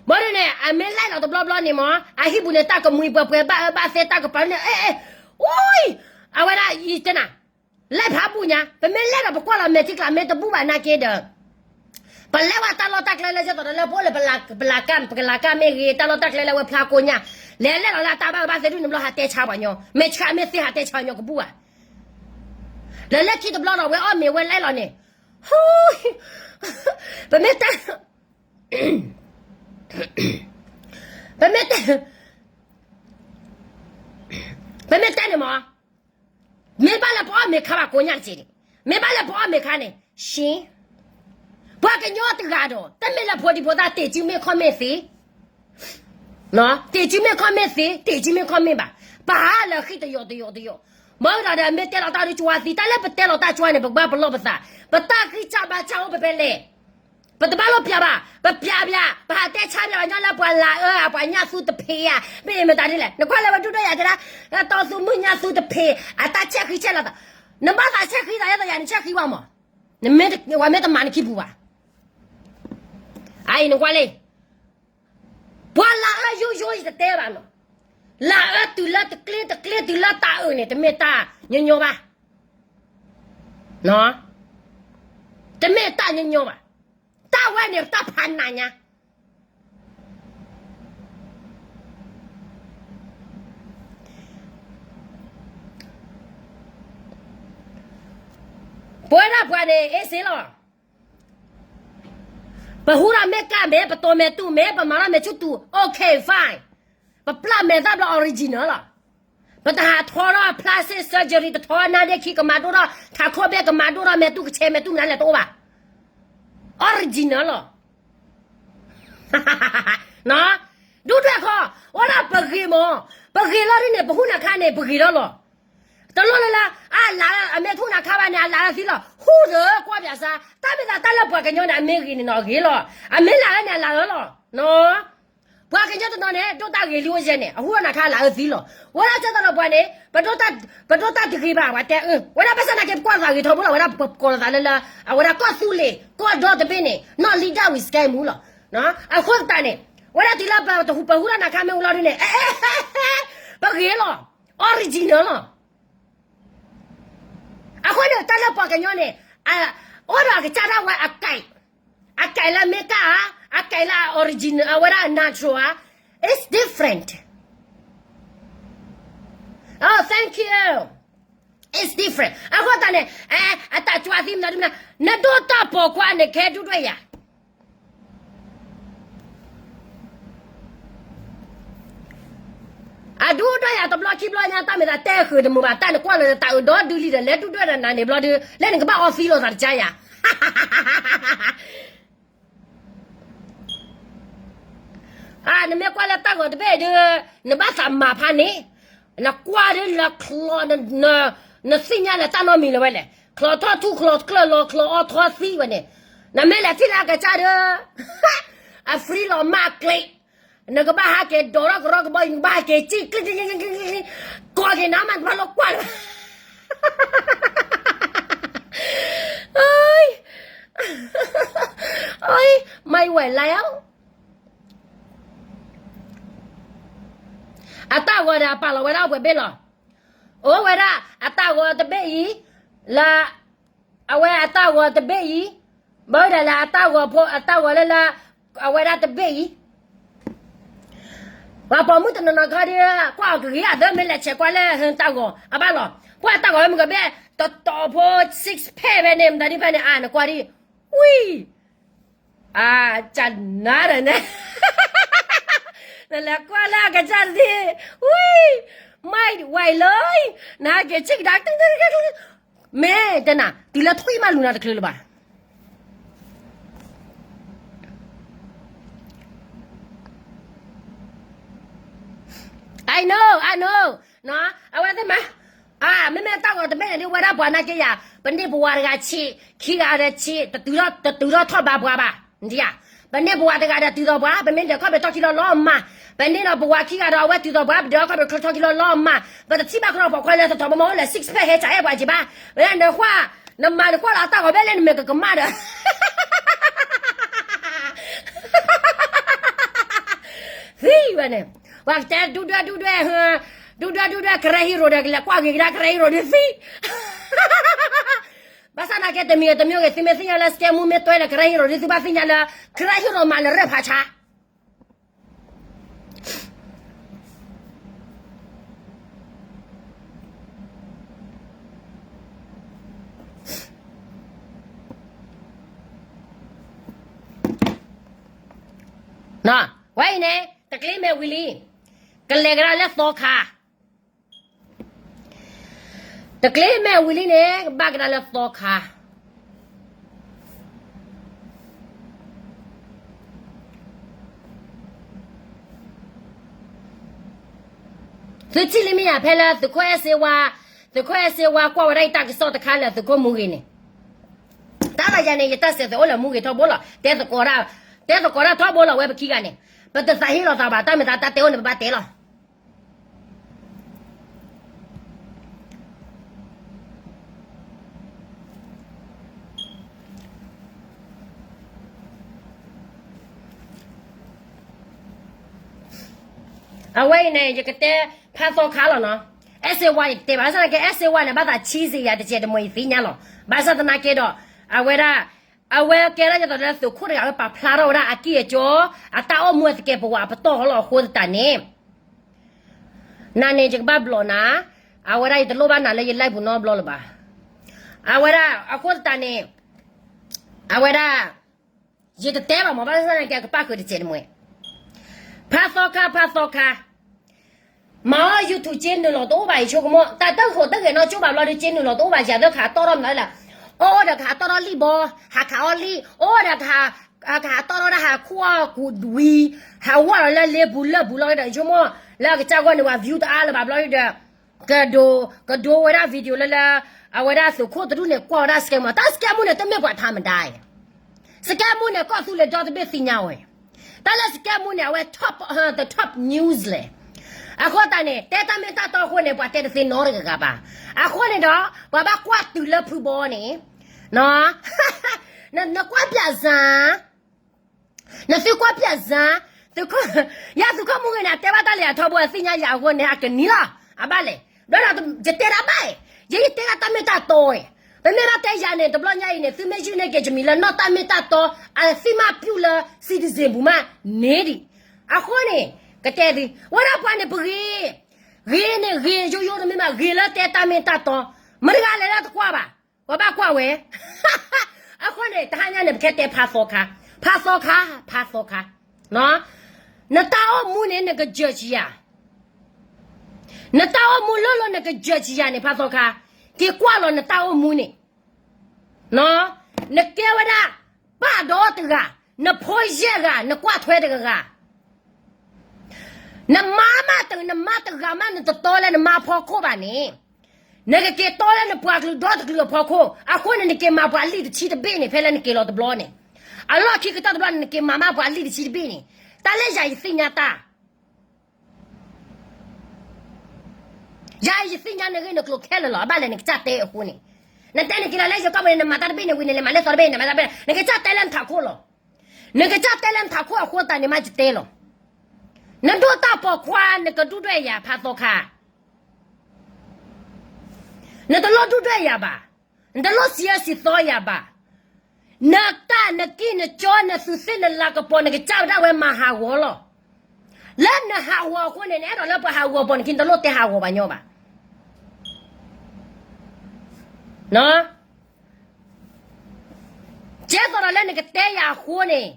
ဘၣ်ဒုးန့ၣ် အမ့ၢ်လဲၣ်လီၤတဘျီဘျီန့ၣ်မး အဟံၣ်ပူၤန့ၣ် တၢ်ကမှံၤပှဲၤပှဲၤ ဘၣ်အၢဘၣ်သဲ တၢ်ကပၤန့ၣ် အ့ၣ်အ့ၣ်, အိၣ်, အဝဲဒၣ်အံၤတဲနၤ လဲၣ်ဖးဘူၣ်ညါ ပမ့ၢ်လဲၣ်ဒီးပကွၢ်လီၤမဲာ်ထံကျါမ့ၢ်တဘူၣ်ဘၣ်နာ်က့ဒီး ပလဲၤဝဲတၢ်လီၢ်တၢ်ကျဲလၢယဲသိးဒီးလၢပအိၣ်လၢပလၤကၢ် ပကလၤကၢ်မ့ၢ်ဂ့ၤ တၢ်လီၢ်တၢ်ကျဲလၢဝဲဖျါကိညါ, လဲၤလဲၣ်လီၤလၢအတၢ်ဘၣ်ဘၣ်သဲဒုၣ်န့ၣ်ဘျီ ဟးတဲဆါပှၤညီ မ့ၢ်ဆါမ့ၢ်သ့ဟးတဲဆါပှၤညီကဘူၣ်ဘၣ်, လၢလၢခံတဘျီဒီးဝဲအီၣ်မ့ၤဝဲလဲၣ်လီၤန့ၣ်, ပမ့ၢ်တဲ ပမ့ၢ်တဲ ပမ့ၢ်တဲန့ၣ်မး မ့ၢ်ဘၣ်လၢပအီၣ်မ့ၤခါဘၣ်ကိညၣ်တက့ၢ်န့ၣ်, မ့ၢ်ဘၣ်လၢပအီၣ်မ့ၤခါန့ၣ် ရှ့, ပှၤကညီတဂၤဒီး တမ့ၢ်လၢဖိဒံဖိသၣ် တ့ၢ်စုမ့ၢ်ခီၣ်မ့ၢ်သ့, တ့ၢ်စုမ့ၢ်ခီၣ်မ့ၢ်သ့ တ့ၢ်စုမ့ၢ်ခီၣ်မ့ၢ်ဘၣ်, ပဟးလၢဃံတယိာ်တယိာ်တယိာ်, မ့ၢ်ဝဲဒီး မ့ၢ်တဲလီၤတၢ်ဒုးကဝါသံ တၢ်လၢပတဲလီၤတၢ်ကဝါန့ၣ် ပကဘၣ်ပလီၢ်ပသး, ပတၢ်ဂံၢ်စၢ်ဘါစၢ်အိၣ်ဖဲဖဲလဲၣ် ပတဘၣ်လိၣ်ပျးဘၣ်, ပပျးပျး ပဟးတဲဆါပျးပှၤညီလၢပှၤလၤအၢ ပှၤညၣ်သူတဖံးဧါ, မ့ၢ်မတၤဒ်လဲၣ် နကွၢ်လၢဝဲဒုၣ်ဒွဲၣ်ယၤတဲဒၣ်, တီသူမုၣ်ညၣ်သူတဖံး အတၢ်ဆဲးဃံဆဲးလီၤသး, နဘၣ်သးဆဲးဃံသးယဲသိးယၤ နဆဲးဃံဝဲမး, နမ့ၢ်ဝဲမ့ၢ်တမၤနခံပူၤဘၣ်, အအံၤနကွၢ်လံ, ပှၤလၢအၢယိယိယတတဲဘၣ်နီၤ, လၢအၢတုၤလၢတကျ့တကျ့တုၤလၢတၢ်အုၣ်န့ၣ် တမ့ၢ်တၢ်ညီညီဘၣ်, တမ့ၢ်တၢ်ညီညီဘၣ်, တၢ်ဝဲန့ၣ်တၢ်ဖးနးညါ ပဝဲဒၣ်ပှၤန့ၣ် အ့စ့လီၤ. ပဟူထီၣ်မဲာ်ကၢ်မဲာ် ပတိၢ်မဲာ်တူၢ်မဲာ် ပမၤထီၣ်မဲာ်ဆူၣ်တူၢ် okay fine, ပပျၢ်မဲာ်သၣ်ဘျီ original လီၤ. ပတဟးထီထီၣ် plastic surgery တထီနါဒ့ခံ ကမၤဒိၣ်ထီၣ် ထးခိၣ်ဘ့ၣ်ကမၤဒိၣ်ထီၣ် မဲာ်တူၢ်ကဆဲး မဲာ်တူၢ်မနုၤလဲၣ်တအိၣ်ဘၣ်, original လီၤ. ဒူၣ်ဒွဲၣ်ခီ, ဝဲဒၣ်ပဂ့ၤမး, ပဂ့ၤလီၤဒ်န့ၣ် ပဟူနၤခါန့ၣ် ပဂ့ၤလီၤလီၤ. တလိၣ်လၢလၢ အလၢအမ့ၢ်တဟူနၤခါဘၣ်န့ၣ် အလၢအသံလီၤ. ဟူဒီးကွၢ်ပၠးစါ, တၢ်မ့ၢ်သးတၢ်လၢပှၤကညီန့ၣ် အမ့ၢ်ဂ့ၤန့ၣ်နီၤ ဂ့ၤလီၤ, အမ့ၢ်လၢအန့ၣ် အလၢအလီၤ. ပှၤကညီတနီၤန့ၣ် ဒိၣ်တၢ်ဂ့ၤလံအိၣ်ယဲၢ်န့ၣ် အဟူထီၣ်နၤခါအလၢအသံလီၤ. ဝဲဒၣ်ကဲသးဒီးပှၤန့ၣ် ပဒိၣ်တၢ်တဂ့ၤဘၣ် ပှၤတဲအၢ, ဝဲဒၣ်ဘၣ်ဆၣ်သနာ်က့ ပကွၢ်လိာ်သးဂ့ၤထီဘိလီၤ. ဝဲဒၣ်ပကိးလိာ်သးလၢလၢ အဝဲဒၣ်ကီၢ်သူလ့ၤ ကီၢ်ဒီတဘ့ၣ်န့ၣ် နီၢ်လံဒၣ်ဝံၤ စကဲမူလီၤ. အဃိသတးန့ၣ် ဝဲဒၣ်တုၤလၢပဟူထီၣ်နၤခါမ့ၢ်ဝံၤလီၤဒ်န့ၣ် ပဂ့ၤလီၤ, original လီၤ. အဃိန့ၣ် တၢ်လၢပှၤကညီန့ၣ် အိၣ်ဒီးအကစၢ်ဒၣ်ဝဲအကဲး, အကဲးလၢမ့ၢ်ကၢ်ဧါ, အကဲးလၢအ original အဝဲဒၣ် natural ဧါ, it's different. Oh, thank you. It's different. အဃိသတးန့ၣ် အတၢ်ကွၢ်သံမနုၤဒ်မနုၤ, နဒိၣ်တၢ်ပိာ်ခွါန့ၣ် ကဟဲဒူၣ်ဒွဲၣ်ယၤ အဒူၣ်ဒွဲၣ်ယၤတဘျီခံဘျီညါ တၢ်မ့ၢ်သးတဲဃုာ်တမုာ်ဘၣ် တၢ်နကွၢ်လၢတၢ်အုးဒီဒုလံဒီး လဲၤဒူၣ်ဒွဲၣ်ဒီးနၤန့ၣ်ဘျီဒု လၢနကဘၣ်အီသံလိာ်သးတကါယၤ နမ့ၢ်ကွၢ်လၢတၢ်ဂီၤတဘ့ၣ်ဒု နဘၣ်သးမၤဖးန့ၣ်, နကွၢ်ဒ်လၢချီ, နသ့ၣ်ညါလၢတၢ်နီတမံၤလၢၤဝဲလဲၣ်, ချီထီၣ်ထူၣ်ချီကျၢၢ်လီၤချီအီထီသံဝဲန့ၣ်, နမ့ၢ်လဲၤထံၣ်လၢအကစၢ်ဒု အ free လီၤမၢ်ကျ့, နကဘၣ်ဟးက့ၤဒိးထီၣ်ကရီကဘီယူၤ နကဘၣ်ဟးက့ၤက့ၤ ကိးက့ၤနၤမး နဘၣ်လိာ်ကွၢ်လၢၤဘၣ် မ့ၢ်ဝဲလၢ အတၢ်ဂီၤဒီးအပာ်လီၤဝဲဒၣ်ပှဲၤဘ့ၣ်လီၤ. အိၣ်ဝဲဒၣ်အတၢ်ဂီၤတဘ့ၣ်အံၤ, လၢ အဝဲအတၢ်ဂီၤတဘ့ၣ်အံၤ, ဘၣ်ဝဲဒၣ်လၢအတၢ်ဂီၤဖိအတၢ်ဂီၤလၢလၢ အဝဲဒၣ်တဘ့ၣ်အံၤ, ပှၤပိာ်မုၣ်တနီၤနီၤခီဒီး ကွၢ်အီၤကဂ့ၤအသၢမ့ၢ်လဲၤဆဲးကွၢ်လၢဟၢတၢ်ဂီၤ အဘၣ်လီၤ. ပှၤတၢ်ဂီၤမုၢ်ကဘဲ တတီၤဖိ six pack ဖဲန့ၣ် မတၤဒ်ဖဲန့ၣ် အါ နကွၢ်ဒ် ဝံၤ အါ ကနါဒီးနဲ နလဲၤကွၢ်လၢအကစၢ်တသ့ ဝံၤ မၤဝဲလၢ နဟဲက့ၤဆံးကဒါ မ့ၢ်တနၤ တုၤလၢထွံၣ်မးလူၤနၤတချုးလၢၤဘၣ် I know, I know. အဝဲသ့ၣ်မး မ့မ့ၢ်တၢ်ဂီၤတဘ့ၣ်န့ၣ်ဒ်ဝဲဒၣ်ပှၤနာ်က့ယၤ ပန့ၢ်ပဝၤတဂၤဆံး ခံဂၤဒီးဆံး တတုၤထီၣ်ထီၣ်ဘးပှၤဘၣ် နဒံဧါ ပန့ၢ်ပဝၤတဂၤဒီးတုၤသိးပှၤ ပမ့ၢ်ဒဲးခီၣ်ဖံးထီၣ်ခံလီၤလီၤမၢ် ပန့ၢ်ဒီးပဝၤခံဂၤဒီးအဝဲတုၤသိးပှၤ ပဒဲးခီၣ်ဖံးချီထီၣ်ခံလီၤလီၤမၢ် ပတထံၣ်ဘၣ်ကရီပှၤခွါလၢသထီၣ်မမီၢ်လၢ six pack ဟဲစးအဲၣ်ပှၤက့ၤဘၣ် ဝဲဒၣ်နကွၢ် နမၤနကွၢ်လၢအတၢ်ဂီၤဘဲလဲၣ် နမဲာ်ကကမၣ်ဒီး သံဝဲန့ၣ် ပှၤကတဲဒူဒွဲၣ် ဒူဒွဲၣ် ဒူဒွဲၣ် ဒူဒွဲၣ် ကရၢဟံရိၤဒီး ကလဲၤကွၢ်ဂ့ၤကဒါကရၢဟံရိၤဒ်သံ ဘၣ်ဆၣ်သနာ်က့ တမံၤဂ့ၤတမံၤဂ့ၤ သုမ့ၢ်သ့ၣ်ညါလၢ စကဲမူမ့ၢ်တွဲဒီးကရၢဟံရိၤဒ် သုဘၣ်သ့ၣ်ညါလၢ ကရၢဟံရိၤမၤလၢရဲၣ်ဖးဆါ ဝဲအံၤန့ၣ် တကျ့မဲာ်ဝံၤလံ ကလဲၤကဒါလၢသီခါ တကျ့မဲာ်ဝံၤလံန့ၣ် ကဘၣ်ကဒါလၢသီခါ သုထံၣ်လံမ့ၢ်ယါ ဖဲလၢသုးခိၣ်အဲၣ်စ့ဝါ, သုးခိၣ်အဲၣ်စ့ဝါကွၢ်ဝဲဒၣ်အံၤတၢ်ကစီၣ်တခါလၢ သုးခိၣ်မူဂ့ၤန့ၣ်, တၢ်လၢယၤန့ၣ် ယတၢ်စဲးသုးအိၣ်လၢမူဂ့ၤထီဘိလီၤ. တဲသကိးဒၣ်, တဲသကိးဒၣ်ထီဘိလီၤ ဝဲပခံဂၤန့ၣ်, ပတသးဟ့လီၤသးဘၣ် တၢ်မ့ၢ်သးတၢ်တဲအိၣ်န့ၣ် ပဘၣ်တဲလီၤ. အ အဝဲအံၤန့ၣ် ယကတဲဖးသီခါလီၤနီၤ. အဲၣ်စ့ဝါ ယကတဲဘၣ် ဘၣ်ဆၣ်သနာ်က့ အဲၣ်စ့ဝါန့ၣ် ဘၣ်သးဆံးစ့ၢ်ယၤတစဲးတမှဲၤ ယသ့ၣ်ညါလီၤ. ဘၣ်ဆၣ်သနာ်က့ဒီး အဝဲဒၣ် အဝဲကဲထီၣ်ဒ်သိးလၢသုးခိၣ်တဂၤ ဝဲပာ်ဖျါထီၣ်ဝဲဒၣ်အကံၢ်အကီ အတၢ်အိၣ်မူအသကဲးပဝးအပတီၢ်ဃီလီၤ. အဃိသတးန့ၣ် နၤန့ၣ် ယကဘၣ်ဘျီးနၤ, အဝဲဒၣ် ယတလိၣ်ဘၣ်နၤလၢယ live ပူၤနီတဘျီလၢၤဘၣ်. အဝဲဒၣ် အဃိသတးန့ၣ် အဝဲဒၣ် ယတတဲဘၣ်မး ဘၣ်ဆၣ်သနာ်က့ အကပၣ်ဃုာ်တစဲးတမှဲၤ. ဖးသီခါ ဖးသီခါ, မၤအီၣ် YouTube က့နုာ်လီၤတအိၣ်ဘၣ် ယဆိကမိၣ် တၢ်တၢ်ဃိးတၢ်ဂဲၤနီၢ်ကၠိဘၣ်ဘျီဒီး က့နုာ်လီၤတအိၣ်ဘၣ် ယၤသၢခးတီၢ်ထီၣ်မနုၤလဲၣ်. အိၣ်ဒီးကဟးတီၢ်ထီၣ်လံၣ်ဘီ, ဟးခးအီၣ်လံၣ်, အိၣ်ဒီးကဟး ကဟးတီၢ်ထီၣ်ဒၣ်ဟးခူၣ်အီၣ်ကူးဝံၤ, ဟးဝီၢ်လီၤလၢလ့ပူၤလၢပူၤလီၤဒီး ယဆိကမိၣ် လၢအကစၢ်ဂီၢ်န့ၣ် ပှၤ view တအါလၢၤဘၣ်ဘျီဒီး ကဒိ ကဒိဝဲဒၣ် video လၢလၢ အဝဲဒၣ်သုးခိၣ်တဒူၣ်န့ၣ် ကွၢ်ဝဲဒၣ် scammer, တၢ် scammer န့ၣ် တမ့ၢ်ပှၤထါမဒါအံၤ. Scammer န့ၣ် ကီၢ်သူလ့ၤဒီတဘ့ၣ်သ့ၣ်ညါဝဲ. တၢ်လၢ scammer န့ၣ် အဝဲ top, the top news လဲၣ်. အဃိသတးန့ၣ် တဲတၢ်မ့ၢ်တၢ်တီအဃိန့ၣ် ပှၤတဲတသ့နီတဂၤဂၤဘၣ်. အဃိန့ၣ်ဒီး ပှၤဘၣ်ကွၢ်တုၤလၢဖုဘီန့ၣ် န နကွၢ် ပြဇာတ် နသုကွၢ် ပြဇာတ်, သုးခိၣ်, ယသုးခိၣ်မူဂ့ၤန့ၣ် အတဲဘၣ်တၢ်လၢအထီဘိ အသ့ၣ်ညါယၤအဃိန့ၣ် အကနံၤလီၤ. အဘၣ်လဲၣ်. ဒီးယတဲဒၣ်ဘၣ်, ယယတဲဒၣ်တၢ်မ့ၢ်တၢ်တီအံၤ, ပမ့ၢ်ဘၣ်တဲယၤန့ၣ် တဘျီညါအံၤန့ၣ် သုမ့ၢ်ယုၢ်န့ၢ်က့ၤယမံၤလၢနီၢ်တၢ်မ့ၢ်တၢ်တီ အသုမ့ၢ်ပျုၢ်လၢ citizen ပူၤမးန့ၣ်ဒံး. အဃိန့ၣ် ကတဲသု ဝဲဒၣ်ပှၤန့ၣ်ပဂ့ၤ, ဂ့ၤန့ၣ်ဂ့ၤယိယိတမ့ၢ်ဘၣ် ဂ့ၤလၢတဲတၢ်မ့ၢ်တၢ်တီ, မတၤတဂၤလဲၤလၢတကွၢ်ဘၣ် ပှၤဘၣ်ကွၢ်ဝဲ. အဃိန့ၣ် တဟါညါန့ၣ် ပကတဲဖးသီခါ, ဖးသီခါ, ဖးသီခါ, နတၢ်အိၣ်မူန့ၣ် နက judge ယၤ, နတၢ်အိၣ်မူလိၤလိၤ နက judge ယၤန့ၣ် ဖးသီခါ, က့ၤကွၢ်လီၤနတၢ်အိၣ်မူန့ၣ်, နကဲဝဲဒၣ် ပၢ်ဒီတဂၤ, နဖိယဲၢ်ဂၤ, နကွၢ်ထွဲတဂၤဂၤ နမါမးတဂၤ, နမါတဂၤမး နတတီလၢနမါအဖီခိၣ်ဘၣ်န့ၣ်, နကက့ၤတီလၢနပှၤကလုာ်ဒီတကလုာ်အဖီခိၣ်, အဃိန့ၣ် နက့ၤမၤပှၤလံာ်တဆံတဘ့ၣ်န့ၣ် ဖဲလၢနက့ၤလီၤတဘျီန့ၣ်, အလီၢ်ခံကတၢၢ်တဘျီန့ၣ် နက့ၤမၤမးပှၤလံာ်တဆံတဘ့ၣ်န့ၣ်, တၢ်လၢယၤယသ့ၣ်ညါတၢ် ယၤယသ့ၣ်ညါနဂ့ၢ်နကျိၤခဲလၢာ်လီၤ. အဘၣ်လဲၣ်နကစၢ်တဲအဃိန့ၣ်, နတဲနက့ၤလီၤလၢယကီၢ်ပူၤန့ၣ် နမၤတၢ်တဘ့ၣ်န့ၣ်ဝံၤန့ၣ် နမၤလၢသီတဘ့ၣ် နမၤတၢ်တဘ့ၣ်, နကစၢ်တဲလၢနထးခိၣ်လီၤ. နကစၢ်တဲလၢနထးခိၣ်အဃိသတးန့ၣ်မးယတဲလီၤ. နဒိၣ်တၢ်ပိာ်ခွါ နကဒုၣ်ဒွဲၣ်ယၤဖးသီခါ နတလိၣ်ဒုၣ်ဒွဲၣ်ယၤဘၣ်, နတလိၣ်စံးအၢစံးသီယၤဘၣ်. နတၢ်နကံၢ်နကီ နသူးသ့ၣ်နလၤကပီၤ နကစၢ်ဝဲဒၣ်ဝဲမၤဟးဂီၤလီၤ. လၢနဟးဂီၤအဃိန့ၣ် နအဲၣ်ဒိးလၢပှၤဟးဂီၤပှၤန့ၣ် နတလိၣ်တဲဟးဂီၤပှၤညီဘၣ်. ကဲသိးဒီးလၢနကတဲယၤအဃိန့ၣ်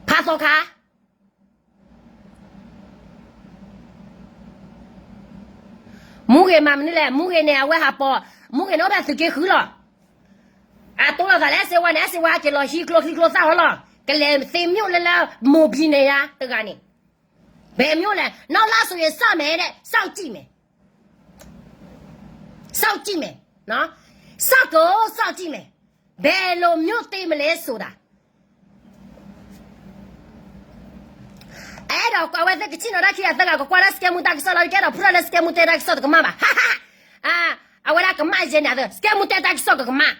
ဖးသီခါ မူဂ့ၤမၤမနုၤလဲၣ်, မူဂ့ၤန့ၣ် အဝဲဟးပိာ်, မူဂ့ၤန့ၣ်အိၣ်ဖဲသုးက့ဃုလီၤ. အတိၢ်လိာ်သးလၢအဲၣ်စ့ဝါန့ၣ် အဲၣ်စ့ဝါက့ၤလီၤဟံးကျိချံကျိသၣ်အီၤလီၤ. ကလဲၤသ့မျိၣ်လၢလၢမိၢ်ဘံန့ၣ်ယါတဂၤန့ၣ်, ဘယ်မြို့လဲၣ်, နောက်လမ်းဆိုရင် စမယ်တဲ့, စောင့်ကြည့်မယ်, စောင့်ကြည့်မယ်, စောင့်ကိုစောင့်ကြည့်မယ်, ဘယ်လိုမြို့သေးမလဲဆိုတာ အဲၣ်ဒိးကွၢ်ဝဲသ့ၣ်ကဆ့ၣ်နီၤတၢ်ခံဂၤသၢဂၤ ကကွၢ်လၢ scammer တၢ်ကစီၣ်လီၤ, ကအဲၣ်ဒိးဖုၣ်ထီၣ်လၢ scammer တဲတၢ်ကစီၣ်တကမၣ်ဘၣ်. အဝဲဒၣ်ကမၣ်ယဲန့ၣ် scammer တဲတၢ်ကစီၣ်ကကမၣ်,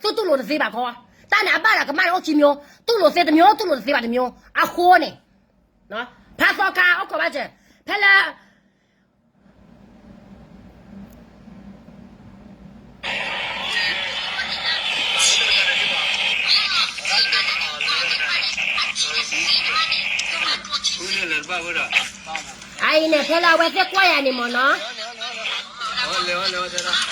သုတူၢ်လိာ်တသ့ဘၣ်ခီ, တၢ်န့ၣ်အဘၣ်ဒီးကမၣ်န့ၣ်အိၣ်ခံမျိုး, တူၢ်လိာ်သ့တမျိုး, တူၢ်လိာ်တသ့ဘၣ်တမျိုး, အဃိန့ၣ် ဖးသီခါအိၣ်ခိးဘၣ်စၢၤ, ဖဲလၢ အအံၤန့ၣ် ဖဲလၢအဝဲသ့ၣ်ကွၢ်ယၤန့ၣ်မ့ၢ်နီၤ, နီၢ်နီၢ် scammer တဲလၢတၢ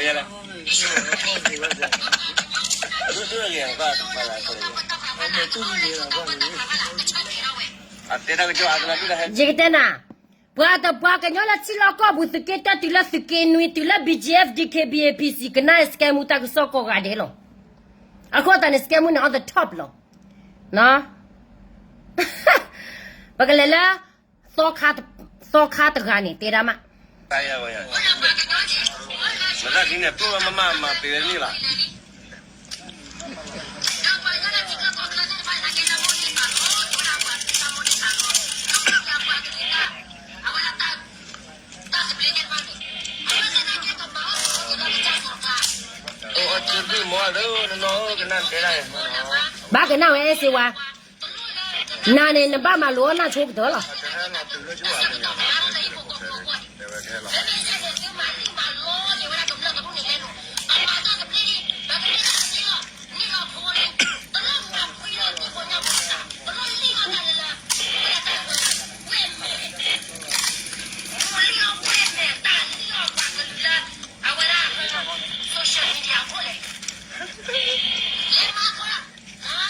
်လၢပျၢၤဂၤလံ, ပှၤကဖံးအီၤကီၢ်သူလ့ၤဒံးဧါ, လဲၤလဲၤလဲၤ, အတဲတၢ်ကစီၣ်အါကလီၤဒုၣ်တဟဲ, ယကတဲနၤ, ပှၤတပှၤကညီလၢထံလီၢ်ကီၢ်ပူၤ သုးက့တၢ တုၤလၢသုးက့နွံ တုၤလၢ ဘီၣ်ကၠံၣ်အ့ၣ် ဒံၣ်ခ့ၣ်ဘံၣ် အ့ၣ်ပံၣ်စံၣ် ကနၣ်စကဲမူတၢ်ကစီၣ်ကိးဂၤဒဲးလီၤ. အဃိသတးန့ၣ် စကဲမူန့ၣ် on the top လီၤ. ပကလဲၤလၢ သီခါတဂၤန့ၣ် တဲဒၣ်မး မတၤဒ်န့ၣ် ပျိၢ်ဝဲမးမး မၤပ့ၤဝဲန့ၣ်လီၤ. ဘၣ်ကနၣ်ဝဲအဲၣ်စ့ဝါ, နၤန့ၣ် နဘၣ်မၤလိအီၣ်နၢ်ဆိကတၢၢ်လီၤ.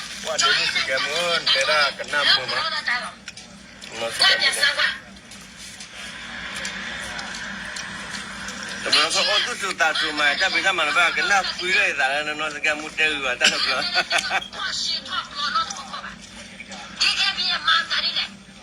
ပှၤဒ့မုၣ်စကဲမူ တဲဒၣ်ကနၣ်မုာ်မး, နီၢ်စကဲမူ တဘျီခီအိၣ်သူၣ်စူၤသးစူၤမး တၢ်ဖံးတၢ်မၤတဖၣ် ကနၣ်ပှံၤလၢယသးလၢ နီၢ်စကဲမူတဲဂ့ၤဘၣ်တၢ်တဘျီ နနီၢ်စကဲမူ တဲအီၤပကလၤ, လီၤကီၢ်လီၤဘှံ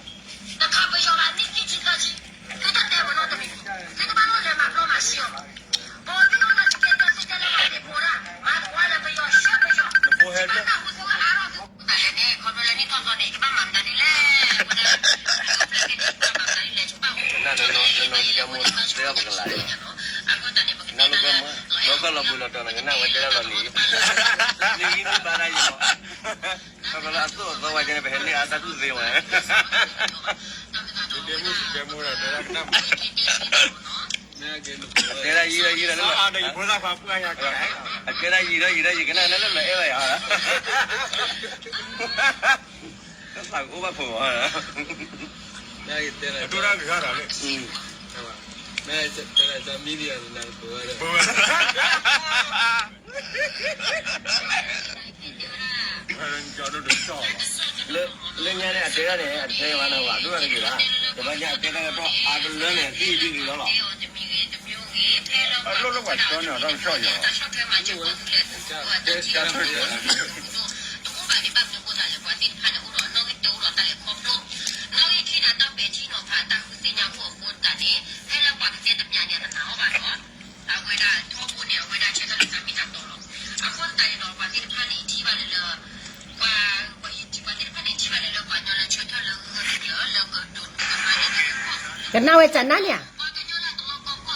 းလီၤတီၤ နကနၣ်ဝဲတဲဒၣ်လီၤလံ, နဂံၢ်နဘါတၢ်ယံၤလီၤ, ခီဖျိလၢအသိၣ်အသီဝဲကဲန့ၣ် ပဟဲန့ၢ်အတၢ်ကူၣ်သ့ဝဲ, ဒ့မုၣ်စကဲမူဒီးတဲဒၣ်ကနၣ်မုာ်, တဲဒၣ်ယံၤဒီးယံၤဒီးလၢ, အတဲဒၣ်ယံၤဒီးယံၤဒီး ယကနၣ်လၢလၢလၢအဲၣ်ဝဲယၤ, သးကအိၣ်ဘၣ်ဖိးဘၣ်, ဒိၣ်တၢ်ဂ့ၤဂၤဒီးလၢ, လၢညါန့ၣ် အတဲဒၣ်န့ၣ် အတတဲဘၣ်နဝၤ ဒိၣ်တၢ်တဂ့ၤဘၣ်, တဘျီညါအတဲတၢ်ကတီၢ်အါတလၢန့ၣ် သံဒ်ဂ့ၤလီၤလီၤ, အလိၣ်လၢပှၤကၠီန့ၣ် အတၢ်ကစီၣ်ယီၤ ကနၣ်ဝဲကနၣ်န့ၣ်ဧ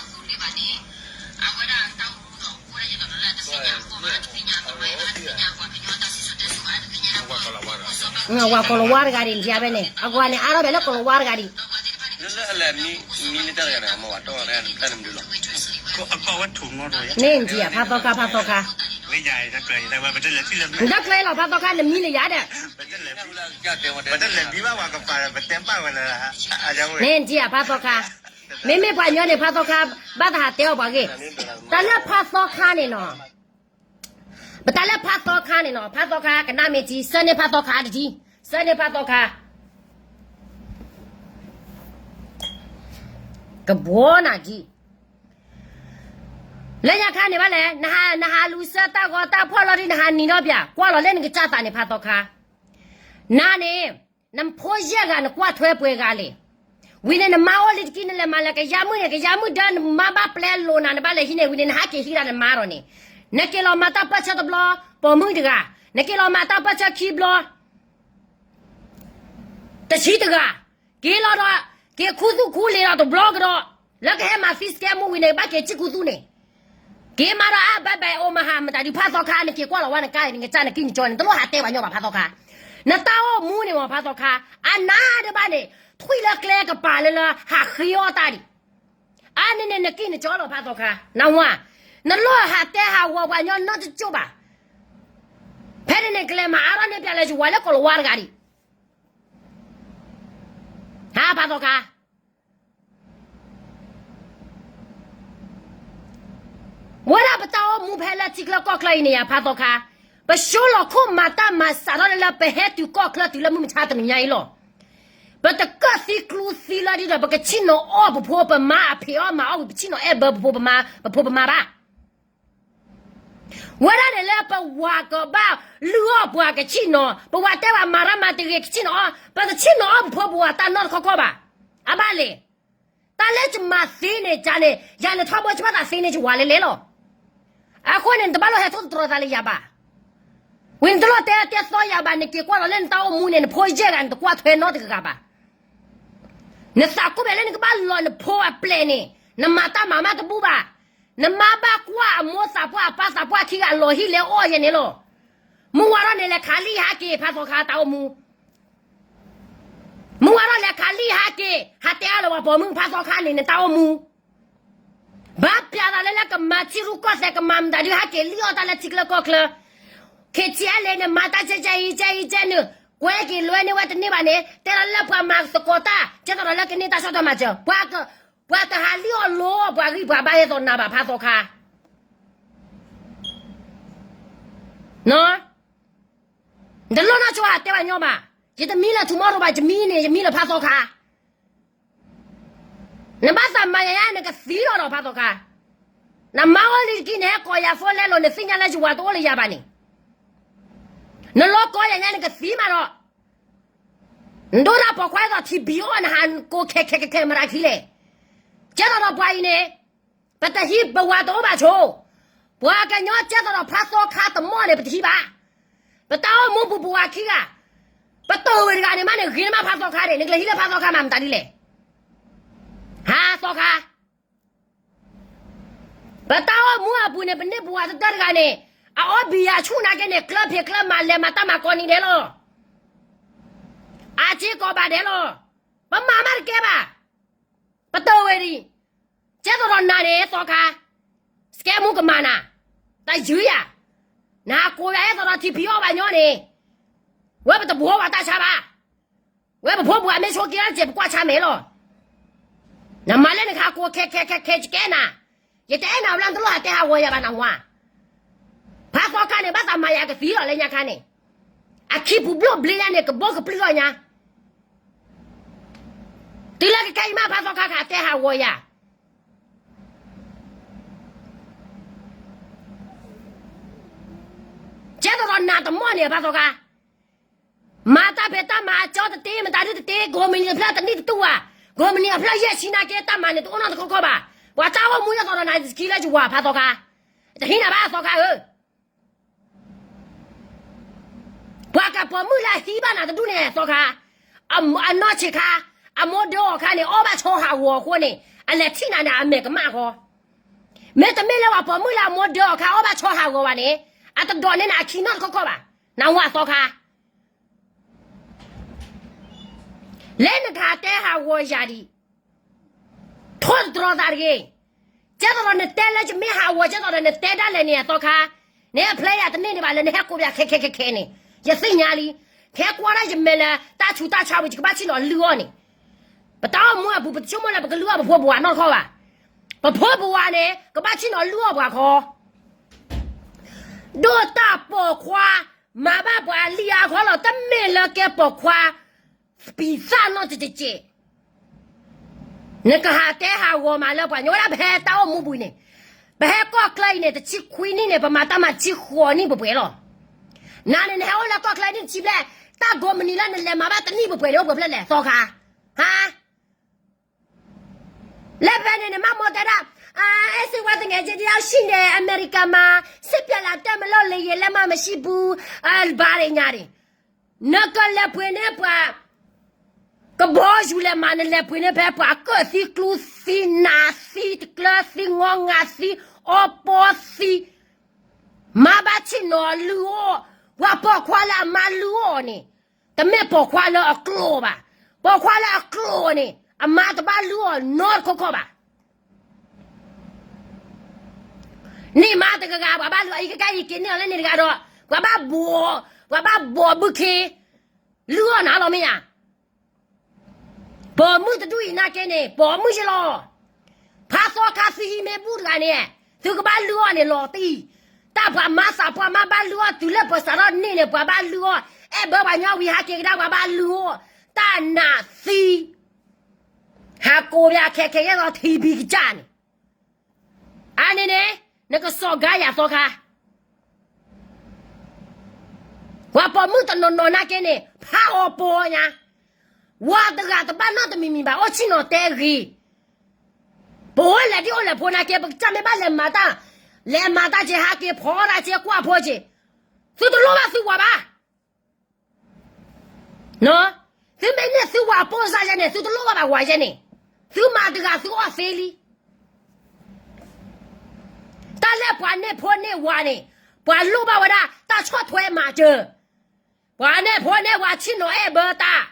ါ, ဝၤကီၤလၤဝါတဂၤဒံး နထံၣ်ဖဲန့ၣ် အကွၢ်န့ၣ် အါထီၣ်ဖဲလၢကီၤလၤဝါတဂၤဒံး, မ့ၢ်နထံၣ်ဧါ ဖးသီခါ ဖးသီခါ, နတကျဲလီၤ ဖးသီခါ နမံလၢယၤဒီး, ပတလဲၤဘံဘၣ်ဝဲကပၤ ပတဲဘၣ်ဝဲလၢ, မ့ၢ်နထံၣ်ဧါ ဖးသီခါ, မ့မ့ၢ်ပှၤညီန့ၣ် ဖးသီခါ ဘၣ်သဟးတဲအီၤပှၤဂ့ၢ်, တၢ်လၢဖးသီခါန့ၣ်နီၤ, ပတၢ်လၢဖးသီခါန့ၣ်နီၤ ဖးသီခါ ကနၣ်မ့ၢ်ထံ ဆၢန့ၢ်ဖးသီခါတထံ, ဆၢန့ၢ်ဖးသီခါ ကဘှီနၤဒံး, လၢညါခါန့ၣ်ဘၣ်လဲၣ်, နဟးလူၤဆၢတၢ်ဂီၤတၢ်ဖီၣ်လီၤဒံး နဟးနံၤဒီးပၠး ကွၢ်လီၤလၢနကစၢ်သးန့ၣ် ဖးသီခါ, နၤန့ၣ်, နဖိယဲၢ်ဂၤ နကွၢ်ထွဲပှဲၤဂၤလဲၣ်, ဝံၤန့ၣ် နမါအိၣ်လံတက့ၢ် နလဲၤမၤလၢကယါမုၣ်န့ၣ် ကယါမုၣ်ဒၢ နမါဘၣ်ပျဲလိာ်နၤ နဘၣ်လဲၤဟံးန့ၢ် ဝံၤန့ၣ် နဟးက့ၤဟံးဒၣ်နမါဒီးန့ၣ်, နက့ၤလီၤမၤတၢ်ပၢၢ်ဆၢတဘျီ ပိာ်မုၣ်တဂၤ, နက့ၤလီၤမၤတၢ်ပၢၢ်ဆၢခံဘျီ တဆံတဂၤ, က့ၤလီၤဒီး, က့ၤခူသူၣ်ခူလ့ၤဒီးတဘျီကဒီး, လၢကဟဲမၤသံစကဲမူဝံၤန့ၣ် ဘၣ်က့ၤစံၣ်ခူသူၣ်န့ၣ်, က့ၤမၤဒီးအါဘဲဘဲအိၣ်မဟါ မတၤဒုး ဖးသီခါ နက့ၤကွၢ်လီၤဝဲနကါန့ၣ် နကစၢ်နကံၣ်နကၠီန့ၣ် တလိၣ်ဟးတဲပှၤညီဘၣ် ဖးသီခါ, နတၢ်အိၣ်မူန့ၣ်မ့ၢ် ဖးသီခါ, အနါဒၢဘၣ်န့ၣ် ထွံၣ်လၢကျဲကပၤလၢလၢ ဟးဃ့အီၣ်တၢ်ဒံး အါန့ၣ်န့ၣ် နကံၣ်နကၠီလီၤ ဖးသီခါ, နဝၤ, နလိၣ်ဟးတဲဟးဂီၤပှၤညီနီတကၠိၢ်ဘၣ်, ဖဲန့ၣ်န့ၣ် ကလဲၤမၤအါထီၣ်န့ၢ်ပၠးလၢယဝၤလၢကီၤလၤဝါတဂၤဒံး, ဟါ ဖးသီခါ ဝဲဒၣ်ပတၢ်အိၣ်မူဖဲလၢထံချၢကီၢ်ချၢအံၤန့ၣ်ယါ ဖးသီခါ, ပဆိလီၤခိၣ်မၤတၢ်မၤစးထီၣ်လၢလၢပဟဲတုၤကီၢ်ချၢတုၤလၢမုၢ်မဆါတနံၤညါအံၤလီၤ. ပတကၢၣ်သံကျူသံလၢဒ်ဒီး ပကဆ့ၣ်နီၤအီၣ်ပဖိပမါအဖံးအီၣ်မၤအီၣ်ဝံၤ ပဆ့ၣ်နီၤအဲၣ်ဘၢပဖိပမါ, ပဖိပမါဘၣ်. ဝဲဒၣ်န့ၣ်လၢပဝၤကဘၣ်လုၢ်အီၣ်ပှၤကဆ့ၣ်နီၤ, ပဝၤတဲဝဲမၤရၢမၤတဂ့ၤကဆ့ၣ်နီၤအီၣ်, ပတဆ့ၣ်နီၤအီၣ်ပဖိပဝၤတၢ်နီတခီခီဘၣ်. အဘၣ်လဲၣ်. တၢ်လၢယမၤသ့န့ၣ် ယၤန့ၣ် ယၤန့ၣ်ထီဘိယဘၣ်သးသ့န့ၣ် ယဝၤလဲၤလဲၤလီၤ. အဃိန့ၣ် နတဘၣ်လိၣ်ဟဲထိၣ်သတြီၤသးလၢယၤဘၣ်. ဝံၤနတလိၣ်တဲတဲသီယၤဘၣ်, နက့ၤကွၢ်လီၤလၢနတၢ်အိၣ်မူန့ၣ် နဖိယဲၢ်ဂၤ နတကွၢ်ထွဲနီတဂၤဘၣ်. နသးကိးဘၣ်လၢနကဘၣ်လီၤနဖိအပျဲၢ်န့ၣ် နမၤတၢ်မၤမးတဘူၣ်ဘၣ်. နမါဘၣ်ကွၢ်အမိၢ်သးပှၢ်အပၢ်သးပှၢ်ခံဂၤအလီၤဟံၣ်လဲၤအီၣ်ယဲန့ၣ်လီၤ. မုၢ်ဝါထီၣ်န့ၣ်လဲၤခးလံဟးက့ၤဖးသီခါတၢ်အိၣ်မူ မုၢ်ဝါထီၣ်လဲၤခးလံဟးက့ၤ ဟးတဲအါလၢပှၤပိာ်မုၣ်ဖးသီခါန့ၣ် နတၢ်အိၣ်မူ ဘၣ်ပျးသးလၢလၢကမၤထံရူၢ်ကီၢ်သဲး ကမၤမတၤဒုးဟဲက့ၤလံအီၣ်တၢ်လၢထံကျၢကီၢ်ချၢ, ခ့ထံအဲလဲၣ်န့ၣ် မၤတၢ်ကဲကဲအံၤကဲအံၤကဲနုာ်, ကွဲက့ၤလွဲန့ၢ်ဝဲတန့ၢ်ဘၣ်န့ၣ် တဲလီၤလၢပှၤမၤသကိးတၢ် ကဲသိးဒီးလၢကန့ၢ်တၢ်ဆီၣ်ထွဲမၤစၢၤ, ပှၤတဟးလံအီၣ်လိပှၤဂံၢ်ပှၤဘါဟဲသိးနၤဘၣ်ဖးသီခါ နတလိၣ်နီၢ်ဆိဟးတဲဘၣ်ညီဘၣ်, ယတမံလၢၤ tomorrow ဘၣ်, ယမံန့ၣ် ယမံလၢၤဖးသီခါ. နဘၣ်သးမၤယၤညါ နကသံလီၤဒီးဖးသီခါ. နမါအိၣ်လံတက့ၢ် နဟဲကိးယၤဖိလဲလိာ် နသ့ၣ်ညါလၢယဝၤတအိၣ်လၢယၤဘၣ်န့ၣ်, နလီၤကိးယၤညါ နကသံမးဒီး နဒိၣ်တၢ်ပိာ်ခွါအသိး ထံဘံအီၣ် နဟးကိးခဲခဲခဲခဲမတၤခံလဲၣ်. ကဲသိးဒီးပှၤအံၤန့ၣ် ပတဟံးပဝၤတအိၣ်ဘၣ်ဆိ, ပှၤကညီကဲသိးဒီးဖးသီခါတမီၢ်န့ၣ် ပတဟံးဘၣ်. ပတၢ်အိၣ်မူပူၤပဝၤခံဂၤ, ပတိၢ်ဝဲတဂၤန့ၣ်မးန့ၣ် ဂ့ၤနမးဖးသီခါန့ၣ် နကလဲၤဟံးလၢဖးသီခါမးမတၤဒ်လဲၣ်. ဟးသီခါ ပတၢ်အိၣ်မူအပူၤန့ၣ် ပန့ၢ်ပဝၤတတၢၢ်တဂၤန့ၣ် အအီၣ်ဘံယၤဆူၣ်နာ်က့န့ၣ် ကျၢဖံးကျၢမၤလဲၤမၤတၢ်မၤကိးနံၤဒဲးလီၤ. အစ့ကိးဘၣ်ဒဲးလီၤ. ပမၤမးတကဲဘၣ်. ပတိၢ်ဝဲဒံး, ကဲသိးဒီးနၤန့ၣ်သီခါ, စကဲမူကမၤနၤ, တယုၢ်ယၤ, နဟးကိးယၤအဲၣ်သိးဒီးထံဖံးအီၣ်ဘၣ်ညီန့ၣ်, ဝဲပတဘှီဘၣ်တၢ်ဆါဘၣ်. ဝဲပဖိပဝၤမ့ၢ်ဆိးက့လၢစဲး ပကွၢ်ဆါမဲာ်လီၤ. နမၤလၢနကဟးကိးခဲခဲခဲခဲ ယကဲနၤ, ယတအဲၣ်နၤဝဲလၢနတလိၣ်ဟးတဲဟးဂီၤယၤဘၣ်နဝၤ. ဖးသီခါန့ၣ် ဘၣ်သးမၤယၤကသံလီၤလၢညါခါန့ၣ်, အခံပူၤဘျိၣ်ဘျ့ညါန့ၣ် ကဘီကပျုၢ်လီၤညါ တုၤလၢကကဲအံၤမး ဖးသီခါခးတဲဟးဂီၤယၤ, ကဲသိးဒီးနၤတမီၢ်န့ၣ် ဖးသီခါ, မၤတၢ်ဖံးတၢ်မၤအကၠီတတ့ မတၤဒုတတ့ ကိးမုၢ်နံၤအဖျၢၣ်တနံၣ်တတူၢ်ဘၣ်, ကိးမုၢ်နံၤအဖျၢၣ်ယဲၢ်ဆံနာ်က့ တၢ်မၤန့ၣ် တအိၣ်နီတခီခီဘၣ်, ပှၤတၢ်အိၣ်မူယဲၢ်သိးဒီးနၤ ယကသံလၢယဝၤဖးသီခါ, တဟံးနၤဘၣ်သီခါဧၢ ပှၤကပိာ်မုၣ်လၢအဟံးဘၣ်နၤတဒူၣ်န့ၣ်သီခါ, အနီၢ်ဆံးခါ, အမိၢ်ဒၢအီၤခါန့ၣ် အီၣ်ဘၣ်ဆီဟးဂီၤအဃိန့ၣ် အလဲၤထံၣ်နၤန့ၣ် အမဲာ်ကမၣ်ဃီ, မ့တမ့ၢ်လၢပှၤပိာ်မုၣ်လၢအမိၢ်ဒၢအီၤခါ အီၣ်ဘၣ်ဆီဟးဂီၤဘၣ်န့ၣ်, အတဒိးန့ၢ်နၤအခံနီတခီခီဘၣ်, နဝၤသီခါ လၢနကဟးတဲဟးဂီၤယၤဒံး, ထိၣ်သတြီၤသးတဂ့ၤ, ကဲသိးဒီးနတဲလၢယမ့ၢ်ဟးဂီၤ ကဲသိးဒီးနတဲဒၣ်လဲာ်န့ၣ်အသီခါ, နဟဲဖျဲယၤတန့ၢ်န့ၣ်ဘၣ် လၢနဟဲကိးပယၤခဲခဲခဲခဲန့ၣ်, ယသ့ၣ်ညါလံ, ခဲကွၢ်ဒၣ်ယမဲာ်လၢ တၢ်ဆူးတၢ်ဆါဝံၤ ယကဘၣ်ဆ့ၣ်နီၤလုၢ်အီၣ်န့ၣ်, ပတၢ်အိၣ်မူအပူၤ ပတဆိကမိၣ်လၢပကလုၢ်အီၣ်ပဖိပဝၤနီတခီဘၣ်, ပဖိပဝၤန့ၣ် ကဘၣ်ဆ့ၣ်နီၤလုၢ်အီၣ်ပှၤခီ ဒိၣ်တၢ်ပိာ်ခွါ, မၤဘၣ်ပှၤလံအါခီလီၤ တမ့ၢ်လၢကဲပိာ်ခွါ, ပံၤသၣ်နီၢ်တကဲးကဲး, နကဟးတဲဟးဂီၤမးလၢပှၤကညီဝဲဒၣ် ပဟဲတၢ်အိၣ်မူပူၤအံၤန့ၣ်, ပဟဲကီၢ်ချၢအံၤန့ၣ် တဆံခွံနံၣ်န့ၣ် ပမၤတၢ်မၤတဆံဃိးနံၣ်ပှဲၤပှဲၤလီၤ. နၤန့ၣ် နဟဲအိၣ်လၢကီၢ်ချၢနံၣ်တဆံဘျဲၣ်, တၢ်ကိးမုၢ်နံၤလၢနလဲၤမၤဘၣ်တနံၣ်ပှဲၤပှဲၤန့ၣ် အိၣ်ပှဲၤဖျၢၣ်လဲၣ် သီခါ, ဟါ လၢဖဲန့ၣ်န့ၣ် မ့ၢ်မိၢ်တဲဒၣ်, အဲၣ်စ့ဝါသငယ်ချင်းတယောက်ရှိတယ် အမေရိကန်မှာ, စစ်ပြန်လာတတ်မလို့ လေယာဉ်လက်မှတ်မရှိဘူး, ဘာတွေညာတွေ, နကလဲၤပှ့ၤန့ၢ်ပှၤ, ကဘီယူၤလဲၤမၤ နလဲၤပှ့ၤန့ၢ်ဖဲပှၤကၢၣ်သံကျူသံနးသံ တကျၢသံ ငီငၤသံ အီပီသံ မါဘၣ်ဆ့ၣ်နီၤလုၢ်အီၣ်, ပှၤပိာ်ခွါလၢအမါလုၢ်အီၣ်န့ၣ်, တမ့ၢ်ပိာ်ခွါလၢအကျိာ်ဘၣ်, ပိာ်ခွါလၢအကျိာ်န့ၣ် အမါတဘၣ်လုၢ်အီၣ်နီတခီခီဘၣ်. န့ၢ်မါတဂၤဂၤ ပှၤဘၣ်လုၢ်အီၣ် အံၤကကဲအံၤက့ၤန့ၢ်အီၤလၢန့ၣ်တဂၤဒီး ပှၤဘၣ်ဘိး, ပှၤဘၣ်ဘိးဘုခ့, လုၢ်အီၣ်နၤလီၤမ့ၢ်ဧါ. ပိာ်မုၣ်တဒူၣ်အံၤနာ်က့န့ၣ် ပိာ်မုၣ်ယလီၤ. ဖးသီခါသုဟံးမ့ၢ်ဘူၣ်တဂၤန့ၣ်, သုကဘၣ်လုၢ်အီၣ်န့ၣ်လီၤတံၢ်, တၢ်ပှၤမါသးပှၢ်မါဘၣ်လုၢ်အီၣ် တုၤလၢပစးထီၣ်န့ၢ်န့ၣ် ပှၤဘၣ်လုၢ်အီၣ်, အဲၣ်ဘၢပှၤညီဝံၤဟးက့ၤကဒါပှၤဘၣ်လုၢ်အီၣ်, တၢ် တၢ်နးသံ, ဟးကိးပၠးခဲခဲကဲသိးထံဘံကစၢ်န့ၣ်, အန့ၣ်န့ၣ် နကစီၤကါယၤသီခါ, ပှၤပိာ်မုၣ်တနီၤနီၤနာ်က့န့ၣ် ဖးအီၤပိာ်ညါ, ဝၤတဂၤတဘၣ်နီတမံၤမံၤဘၣ် အိၣ်ဆ့ၣ်နီၤတဲဂ့ၤ, ပအိၣ်လဲၤဒ်အိၣ်လဲၤဖိနာ်က့ ပကစၢ်မ့ၢ်ဘၣ်လဲၤမၤတၢ်, လဲၤမၤတၢ်က့ၤဟးက့ၤဖီတၢ်က့ၤကွၢ်ဖိက့ၤ, သုတလိၣ်ဘၣ်သုဝၤဘၣ် သုမ့ၢ်န့ၢ်သုဝၤပိၢ်စၢ်ယဲန့ၣ် သုတလိၣ်ဘၣ်ဘၣ်ဝၤယဲန့ၣ်, သုမၤတဂၤသုအီၣ်သ့လံ. တၢ်လၢပှၤန့ၢ်ဖိန့ၢ်ဝၤန့ၣ် ပှၤလိၣ်ဘၣ်ဝဲဒၣ် တၢ်ဆီၣ်ထွဲမၤစၢၤ, ပှၤန့ၢ်ဖိန့ၢ်ဝၤဆ့ၣ်နီၤအဲၣ်ဘၢတၢ်,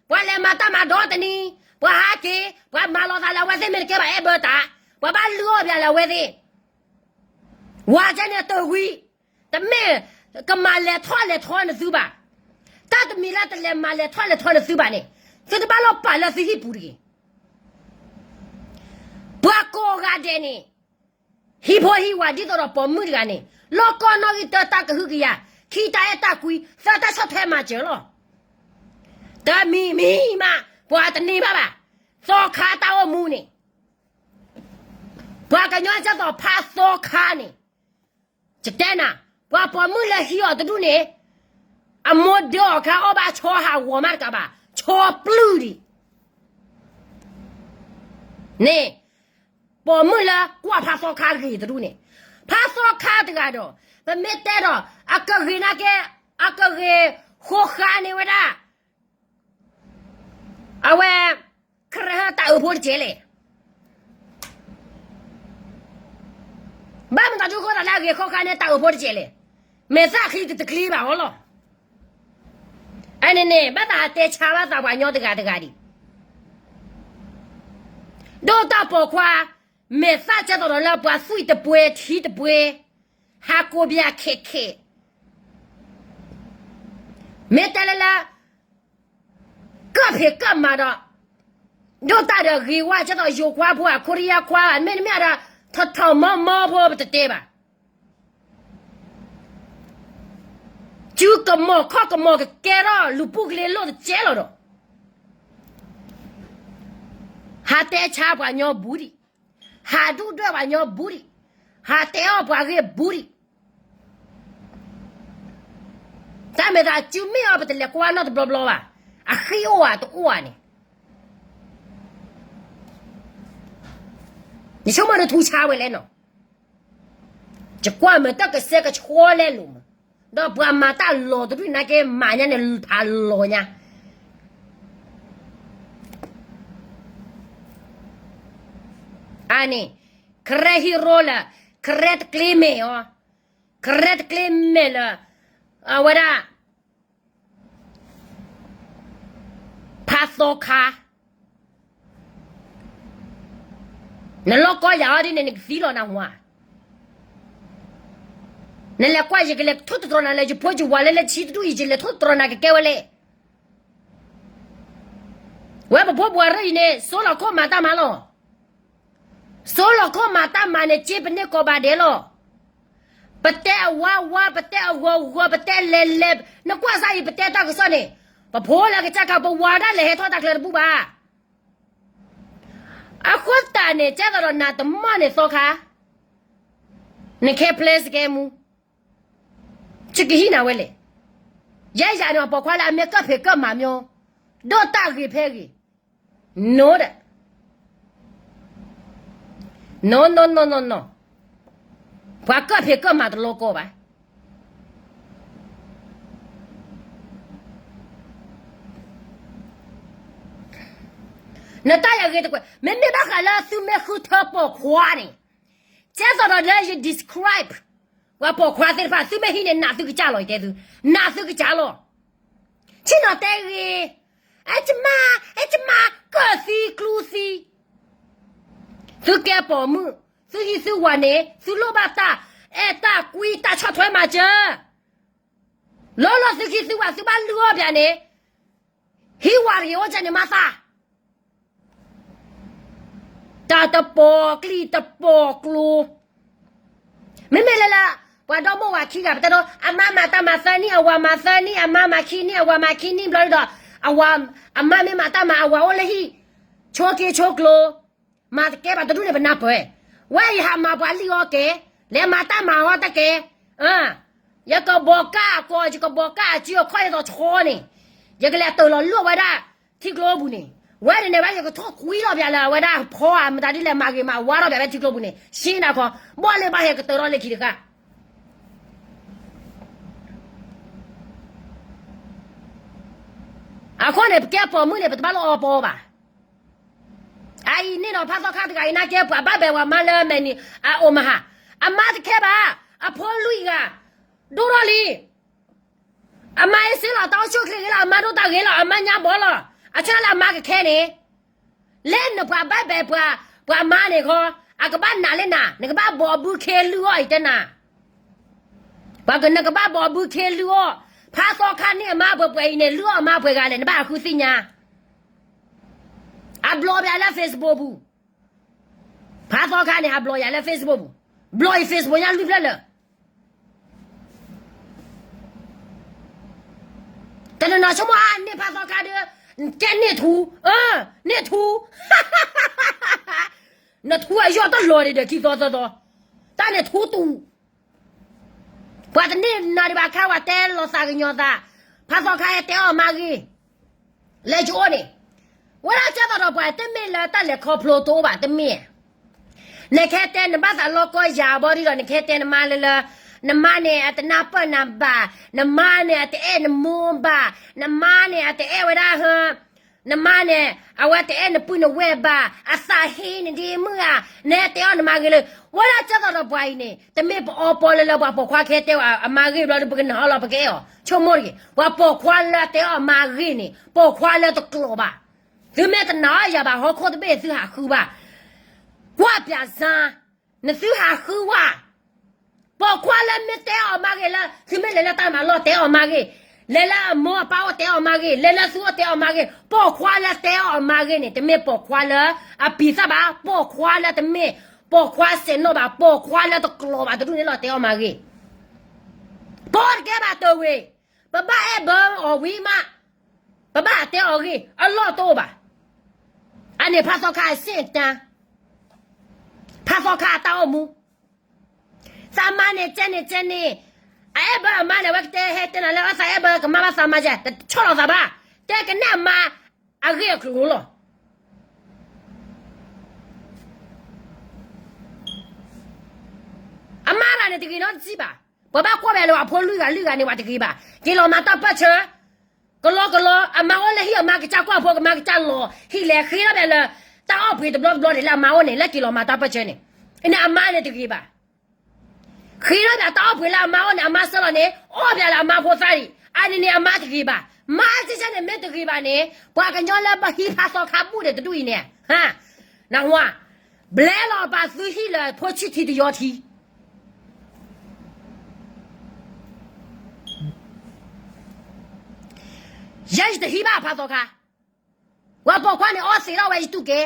ပှၤလဲၤမၤတၢ်မၤဒီတနံၤ, ပှၤဟးက့ၤ, ပှၤမၤလီၤသးလၢအဝဲသ့ၣ်မ့ၢ်တကဲဘၣ်အဲၣ်ဘၢတၢ်, ပှၤဘၣ်လုၢ်အီၣ်ပၠးလၢအဝဲသ့ၣ် ဝၤကဲန့ၣ်တဂ့ၤ, တမ့ၢ်ကမၤလဲၤထီၣ်လဲၤထီနသုဘၣ်, တၢ်တမံၤလၢတလဲၤမၤလဲၤထီၣ်လဲၤထီနသုဘၣ်န့ၣ်, သုတဘၣ်လီၤပာ်လၢသုဟံၣ်ပူၤတဂ့ၤ. ပှၤကိးဂၤဒဲးန့ၣ်, ဟံၣ်ဖိဟံၣ်ဝၤဒ်သိးဒီးပိာ်မုၣ်တဂၤန့ၣ်, လီၢ်ကီၢ်နီၣ်ဂံၢ်တၢတၢ်ကဟုကယာ်, ခံတၢ်အဲၣ်တၢ်ကွံ, သၢတၢ်ဆီၣ်ထွဲမၤစၢၤလီၤ. တမံၤမံၤမး, ပှၤတန့ၢ်ဘၣ်ဘၣ်, သီခါတၢ်အိၣ်မူန့ၣ် ပှၤကညီကဲသိးဖးသီခါန့ၣ်, ယတဲနၤ, ပှၤပိာ်မုၣ်လၢဟံးအီၤတဒူၣ်န့ၣ်, အမိၢ်ဒၢအီၤခါအီၣ်ဘၣ် ဆီဟးဂီၤမးတကးဘၣ်, ဆီပျုၢ်ဒံး န့ၣ်, ပိာ်မုၣ်လၢကွၢ်ဖးသီခါဂ့ၤတဒူၣ်န့ၣ်, ဖးသီခါတဂၤဒီး, ပမ့ၢ်တဲဒီး, အကဂ့ၤနာ်က့, အကဂ့ၤဃိဃါန့ၢ်ဝဲဒၣ် အဝဲ, ခရၢဟၢတၢ်အုးဖိတကဲးလဲၣ်. ဘၣ်မတၤဒုးဃိသးလၢအဂ့ၤဃိဃါန့ၢ်တၢ်အုးဖိတကဲးလဲၣ်. မဲာ်သၣ်ချံတတချံဘၣ်အီၤလီၤ. အန့ၣ်န့ၣ် ဘၣ်သးဟးတဲဆါဘၣ်သးပှၤညီတဂၤတဂၤဒံး, ဒိၣ်တၢ်ပိာ်ခွါ, မဲာ်သၣ်ကဲသိးဒီးလၢပှၤသွံၣ်တပှဲၤထံတပှဲၤ, ဟးကိးပၠးခဲခဲ မ့ၢ်တဲလၢလၢ ကၢၣ်ဖံးကၢၣ်မၤဒီး, ဒိၣ်တၢ်ဒီးဂ့ၤဝဲ ကဲသိးယိၤခွါဖိဧါ ခိရံယါခွါဧါ မ့တမ့ၢ်ဒီး ထီၣ်ထီၣ်မီမီဖိပတတဲဘၣ်. စုကမီၤခီၣ်ကမီၤကကဲထီၣ်လူၤပိာ်ကလ့လိၣ်တကဲလီၤဒီး, ဟးတဲဆါပှၤညီဘူးဒံး, ဟးဒုၣ်ဒွဲၣ်ပှၤညီဘူးဒံး, ဟးတဲအီၣ်ပှၤဂ့ၢ်ဘူးဒံး တၢ်မဲာ်သးစုမ့ၢ်အီၤ ပတလဲၤကွၢ်နီတဘျီဘျီဘၣ်. အဃံအိၣ်ဧါတအိၣ်ဧါန့ၣ်, ယဆိကမိၣ်နထူဆါဝဲလဲၣ်နီၤ. ယကွၢ်မ့ၢ်တၢ်ကစဲကဆှီလဲလိာ်မး, ဒီးပှၤမၤတၢ်လီၤတဒူၣ်နာ်က့ မၤညါန့ၣ်ဖးလီၤညါ အန့ၣ်, ခရဲဟံးရိလၢ, ခရဲတကျ့မဲာ်အီၤ, ခရဲတကျ့မဲာ်လၢ, အဝဲဒၣ်, ဖးသီခါ, နလီၢ်ကီၢ်ယၤအီၤဒ်န့ၣ် နကသံလီၤနဟါ, နလဲၤကွၢ်ယကလဲၤထိၣ်သတြီၤနၤလၢယဖိယဝၤလၢလၢဆံတဒူၣ်အံၤ ယလဲၤထိၣ်သတြီၤနၤကကဲဝဲလဲၣ်. ဝဲပဖိပှၤရၢအံၤန့ၣ် စိလီၤခိၣ်မၤတၢ်မၤလီၤ. စိလီၤခိၣ်မၤတၢ်မၤန့ၣ် က့ပန့ၢ်ကိးဘၣ်ဒဲးလီၤ. ပတဲအဝါဝါ ပတဲအဂီၤဂီၤ ပတဲလဲၤလဲၤ နကွၢ်စၢ်အံၤ ပတဲတၢ်ကစီၣ်န့ၣ်, ပဖိလၢကစၢ်ခါ ပဝၤဒၣ်လဲၤဟဲထီၣ်တၢ်ချၢတဘူၣ်ဘၣ်. အဃိသတးန့ၣ် ကဲသိးဒီးနၤတမီၢ်န့ၣ်သီခါ, နခဲပျဲစကဲမူ ဆကဟံးနၤဝဲလဲၣ်. ယဲယၤန့ၣ် ပိာ်ခွါလၢအမ့ၢ်ကၢၣ်ဖံးကၢၣ်မၤမၠိ, ဒိၣ်တၢ်ဂ့ၤဖဲဂ့ၤ, နိဒီး, နိ, ပှၤကၢၣ်ဖံးကၢၣ်မၤတလီၤကီဘၣ်. နတၢ်ယၤဂ့ၤတကွဲး, မ့မ့ၢ်ဘၣ်ဃးလၢသုမ့ၢ်ဃုထၢပိာ်ခွါန့ၣ်, ကဲသိးဒီးလၢယ describe ပှၤပိာ်ခွါသ့ၣ်တဖၣ် သုမ့ၢ်ဟံးန့ၣ် နးသုကစၢ်လီၤ ယတဲသု, နးသုကစၢ်လီၤ. ဆ့ၣ်နီၤတဲဂ့ၤ, အဲၣ်ကမါ, အဲၣ်ကမါ, ကၢၣ်သံကျူသံ, သုကဲပိာ်မုၣ်, သုဟံးသုဝၤန့ၣ် သုလိၣ်ဘၣ်တၢ်အဲၣ်တၢ်ကွံ တၢ်ဆီၣ်ထွဲမၤစၢၤ, လီၤလီၤသုဟံးသုဝၤ သုဘၣ်လုၢ်အီၣ်ပၠးန့ၣ်, ဟံးဝၤတဂ့ၤအိၣ်ကၠန့ၣ်မၤသး တၢ်တပိာ်ကျိၣ်တပိာ်ကျိၤ, မ့မ့ၢ်လၢလၢ ပှၤဒီမိၢ်ဝၤခံဂၤ ပတဲဒိ အမါမၤတၢ်မၤသၢနံၣ် အဝၤမၤသၢနံၣ် အမါမၤခံနံၣ် အဝၤမၤခံနံၣ်ဘျီဒီး အဝၤ, အမါမ့ၢ်မၤတၢ်မၤ အဝၤအိၣ်လၢဟံၣ်, ဆိက့ဆိကျိ, မၤတကဲဘၣ်တဒူၣ်န့ၣ် ပနၢ်ပၢၢ်, ဝဲယဟးမၤပှၤလံၣ်အီၣ်ကဲ, လဲၤမၤတၢ်မၤအီၣ်တကဲ, ယကဘီကၢ်အကီၢ် ယကဘီကၢ်အစုအခီၣ် ယသိးဆီန့ၣ်, ယကလဲၤတၢၤလီၤလၢအဝဲဒၣ် ထံကျိပူၤန့ၣ်, ဝဲန့ၣ်န့ၣ် ဝဲယကထီၣ်ကွံလီၤပျးလၢအဝဲဒၣ်ဖီဧါ မတၤဒ်လဲၣ် မၤဂ့ၤမၤဝါထီၣ်ပျးဝဲထံကျိပူၤန့ၣ် ဆ့နၤခီ, ဘီၣ်လၢဘၣ်ဟဲကတၢၤထီၣ်လၢခံတဃၣ် အဃိန့ၣ် ပကဲပိာ်မုၣ်န့ၣ် ပတဘၣ်လၢအီပီဘၣ်. အအံၤန့ၣ်ဒီး ဖးသီခါတဂၤအံၤ နာ်ကဲပှၤဘၣ်ဘဲပှၤမါလၢအမဲာ်န့ၣ် အအိၣ်မဟါ, အမါတခဲဘၣ်, အဖိလွံၢ်ဂၤ, ဒိၣ်ထီၣ်လံ, အမါအ့ၣ်စ့လီၤ တၢ်အိၣ်ဆူၣ်ချ့ဂ့ၤလီၤ အမါဒိၣ်တၢ်ဂ့ၤလီၤ အမါညါဘီလီၤ, အဆၢလၢအမါကခဲန့ၣ် လၢနပှၤဘၣ်ဘဲပှၤ, ပှၤမါန့ၣ်ခီ, အကဘၣ်နာ်လၢနၤ, နကဘၣ်ဘီဘုခ့လုၢ်အီၣ်အံၤတဲနၤ, ပှၤကနကဘၣ်ဘီဘုခ့လုၢ်အီၣ်, ဖးသီခါန့ၣ်အမါပှဲၤပှဲၤအံၤန့ၣ် လုၢ်အီၣ်အမါပှဲၤဂၤလဲၣ် နဘၣ်ဟးဃုသ့ၣ်ညါ, အဘျီပယၤလၢ Facebook ပူၤ, ဖးသီခါန့ၣ် ဟးဘျီယၤလၢ Facebook ပူၤ, ဘျီအံၤ Facebook ညါလုၢ်ဖျၢၣ်လၢ တနီၤနီၤဆိကမိၣ်အါန့ၢ်ဖးသီခါဒီး, ကဲန့ၢ်ထူ, အၢ, န့ၢ်ထူ, နထူအယီၢ်တလီၤဒံးဒီးခံသီသၢသီ, တၢ်န့ၣ်ထူတူာ်, ပှၤတန့ၢ်နၤဒံးဘၣ်ခါ ပှၤတဲလီၤသးကညီၤသး, ဖးသီခါဟဲတဲအီၣ်မါဂ့ၢ် လၢယအိၣ်န့ၣ်, ဝဲဒၣ်ကဲသိးဒီးပှၤတမ့ၢ်လၢတၢ်လဲၤခီဖျိတအိၣ်ဘၣ်တမ့ၢ်, နကဟဲတဲနဘၣ်သးလီကီယၤဘီဒ်ဒီး နကဟဲတဲနမါလၢလၢ, နမါန့ၣ် အတနၢ်ပၢၢ်နၤဘၣ်, နမါန့ၣ် အတအဲၣ်နမိၢ်ဘၣ်, နမါန့ၣ် အတအဲၣ်ဝဲဒၣ်ဟၢ, နမါန့ၣ် အဝဲတအဲၣ်နပုၢ်နဝဲၢ်ဘၣ်, အသးဟ့နဒ့မုၣ်ဧါ, နဟဲတဲအီၣ်နမါဂ့ၢ်လၢ, ဝဲဒၣ်ကဲသိးဒီးပှၤအံၤန့ၣ် တမ့ၢ်ပအီပီလၢလၢပှၤပိာ်ခွါကဟဲတဲအီၣ်အမါဂ့ၢ်ဘျီဒီး ပကနၢ်ဟီလီၤ ပကအဲၣ်အီၤ ဆိကမိၣ်တဂ့ၤ, ပှၤပိာ်ခွါလၢတဲအီၣ်မါဂ့ၢ်န့ၣ် ပိာ်ခွါလၢတကျိၤဘၣ်, သုမ့ၢ်တနာ်အီၤယၤဘၣ် ဟီၣ်ခိၣ်တဘ့ၣ်သုဟးဃုဘၣ်, ကွၢ်ပၠးစၢ်, နသုဟးဃုဝဲ ပိာ်ခွါလၢမ့ၢ်တဲအီၣ်မါဂ့ၢ်လၢ သုမ့ၢ်လဲၤလၢတၢ်မၤလီၢ်တဲအီၣ်မါဂ့ၢ်, လဲၤလၢအမိၢ်အပၢ်အိၣ်တဲအီၣ်မါဂ့ၢ်, လဲၤလၢသုအိၣ်တဲအီၣ်မါဂ့ၢ်, ပိာ်ခွါလၢတဲအီၣ်မါဂ့ၢ်န့ၣ် တမ့ၢ်ပိာ်ခွါလၢအပံၤသၣ်ဘၣ်, ပိာ်ခွါလၢတမ့ၢ်ပိာ်ခွါစဲးနီၣ်ဘၣ်, ပိာ်ခွါလၢတကျိၤဘၣ်တဒူၣ်န့ၣ်လီၤတဲအီၣ်မါဂ့ၢ်, ပိာ်တကဲဘၣ်တဝ့ၤ, ပဘၣ်အဲၣ်ဘၢအီၤဝံၤမး, ပဘၣ်တဲအီၤဂ့ၢ် အလီၢ်တအိၣ်ဘၣ်, အန့ၣ်ဖးသီခါအဆင့်အတန်း, ဖးသီခါအတၢ်အိၣ်မူ သးမါန့ၣ် ကဲန့ၣ်ကဲန့ၣ်, အအဲၣ်ဘၢအမါန့ၣ် အဝဲကတဲဟဲတဲနၤလၢအသးအဲၣ်ဘၢကမါဘၣ်သးမါယဲ, တဆီၣ်လီၤသးဘၣ်, တဲကနၣ်အမါအဂ့ၢ်အကျိၤလီၤ. အမါတဂၤန့ၣ်တဂ့ၤနီတစံးဘၣ်, ပှၤဘၣ်ကွၢ်ဝဲလၢအဖိလွံၢ်ဂၤလွံၢ်ဂၤန့ၣ် ပှၤတဂ့ၤဘၣ်, က့ၤလီၤမၤတၢ်ပၢၢ်ဆၢ ကလီကလီ အမါအိၣ်လၢဟံၣ်အမါကစၢ်ကွၢ်ဖိ ကမါကစၢ်လီၤဟံၣ်လဲၤဃ့ထီၣ်ဘၣ်လၢ တၢ်အီၣ်ပှ့ၤတဘျီတဘျီန့ၣ် လၢအမါအိၣ်န့ၣ် လၢက့ၤလီၤမၤတၢ်ပၢၢ်ဆၢန့ၣ်, အန့ၣ်အမါန့ၣ်တဂ့ၤဘၣ်, ဃ့ထီၣ်ဘၣ်တၢ်အီၣ်ပှ့ၤလၢအမါအိၣ်န့ၣ် အမါဆၢလီၤန့ၣ် အီၣ်ဘၣ်လၢအမါဖိသၣ်အံၤ, အန့ၣ်န့ၣ်အမါတဂ့ၤဘၣ်, မါစ့ၢ်ကီးန့ၣ်မ့ၢ်တဂ့ၤဘၣ်န့ၣ် ပှၤကညီလၢပဟံးဖးသီခါဘူၣ်ဒီးတဒူၣ်အံၤန့ၣ်, နၢ်ဟူဧါ, ဘျဲလီၤပာ်သုဟံၣ်လၢဖိဆံၣ်ထံတယီထံ ယဲယတဟံးဘၣ်ဖးသီခါ, ပှၤပိာ်ခွါန့ၣ်အီသံးထီၣ်ဝဲယတူၢ်ကဲ,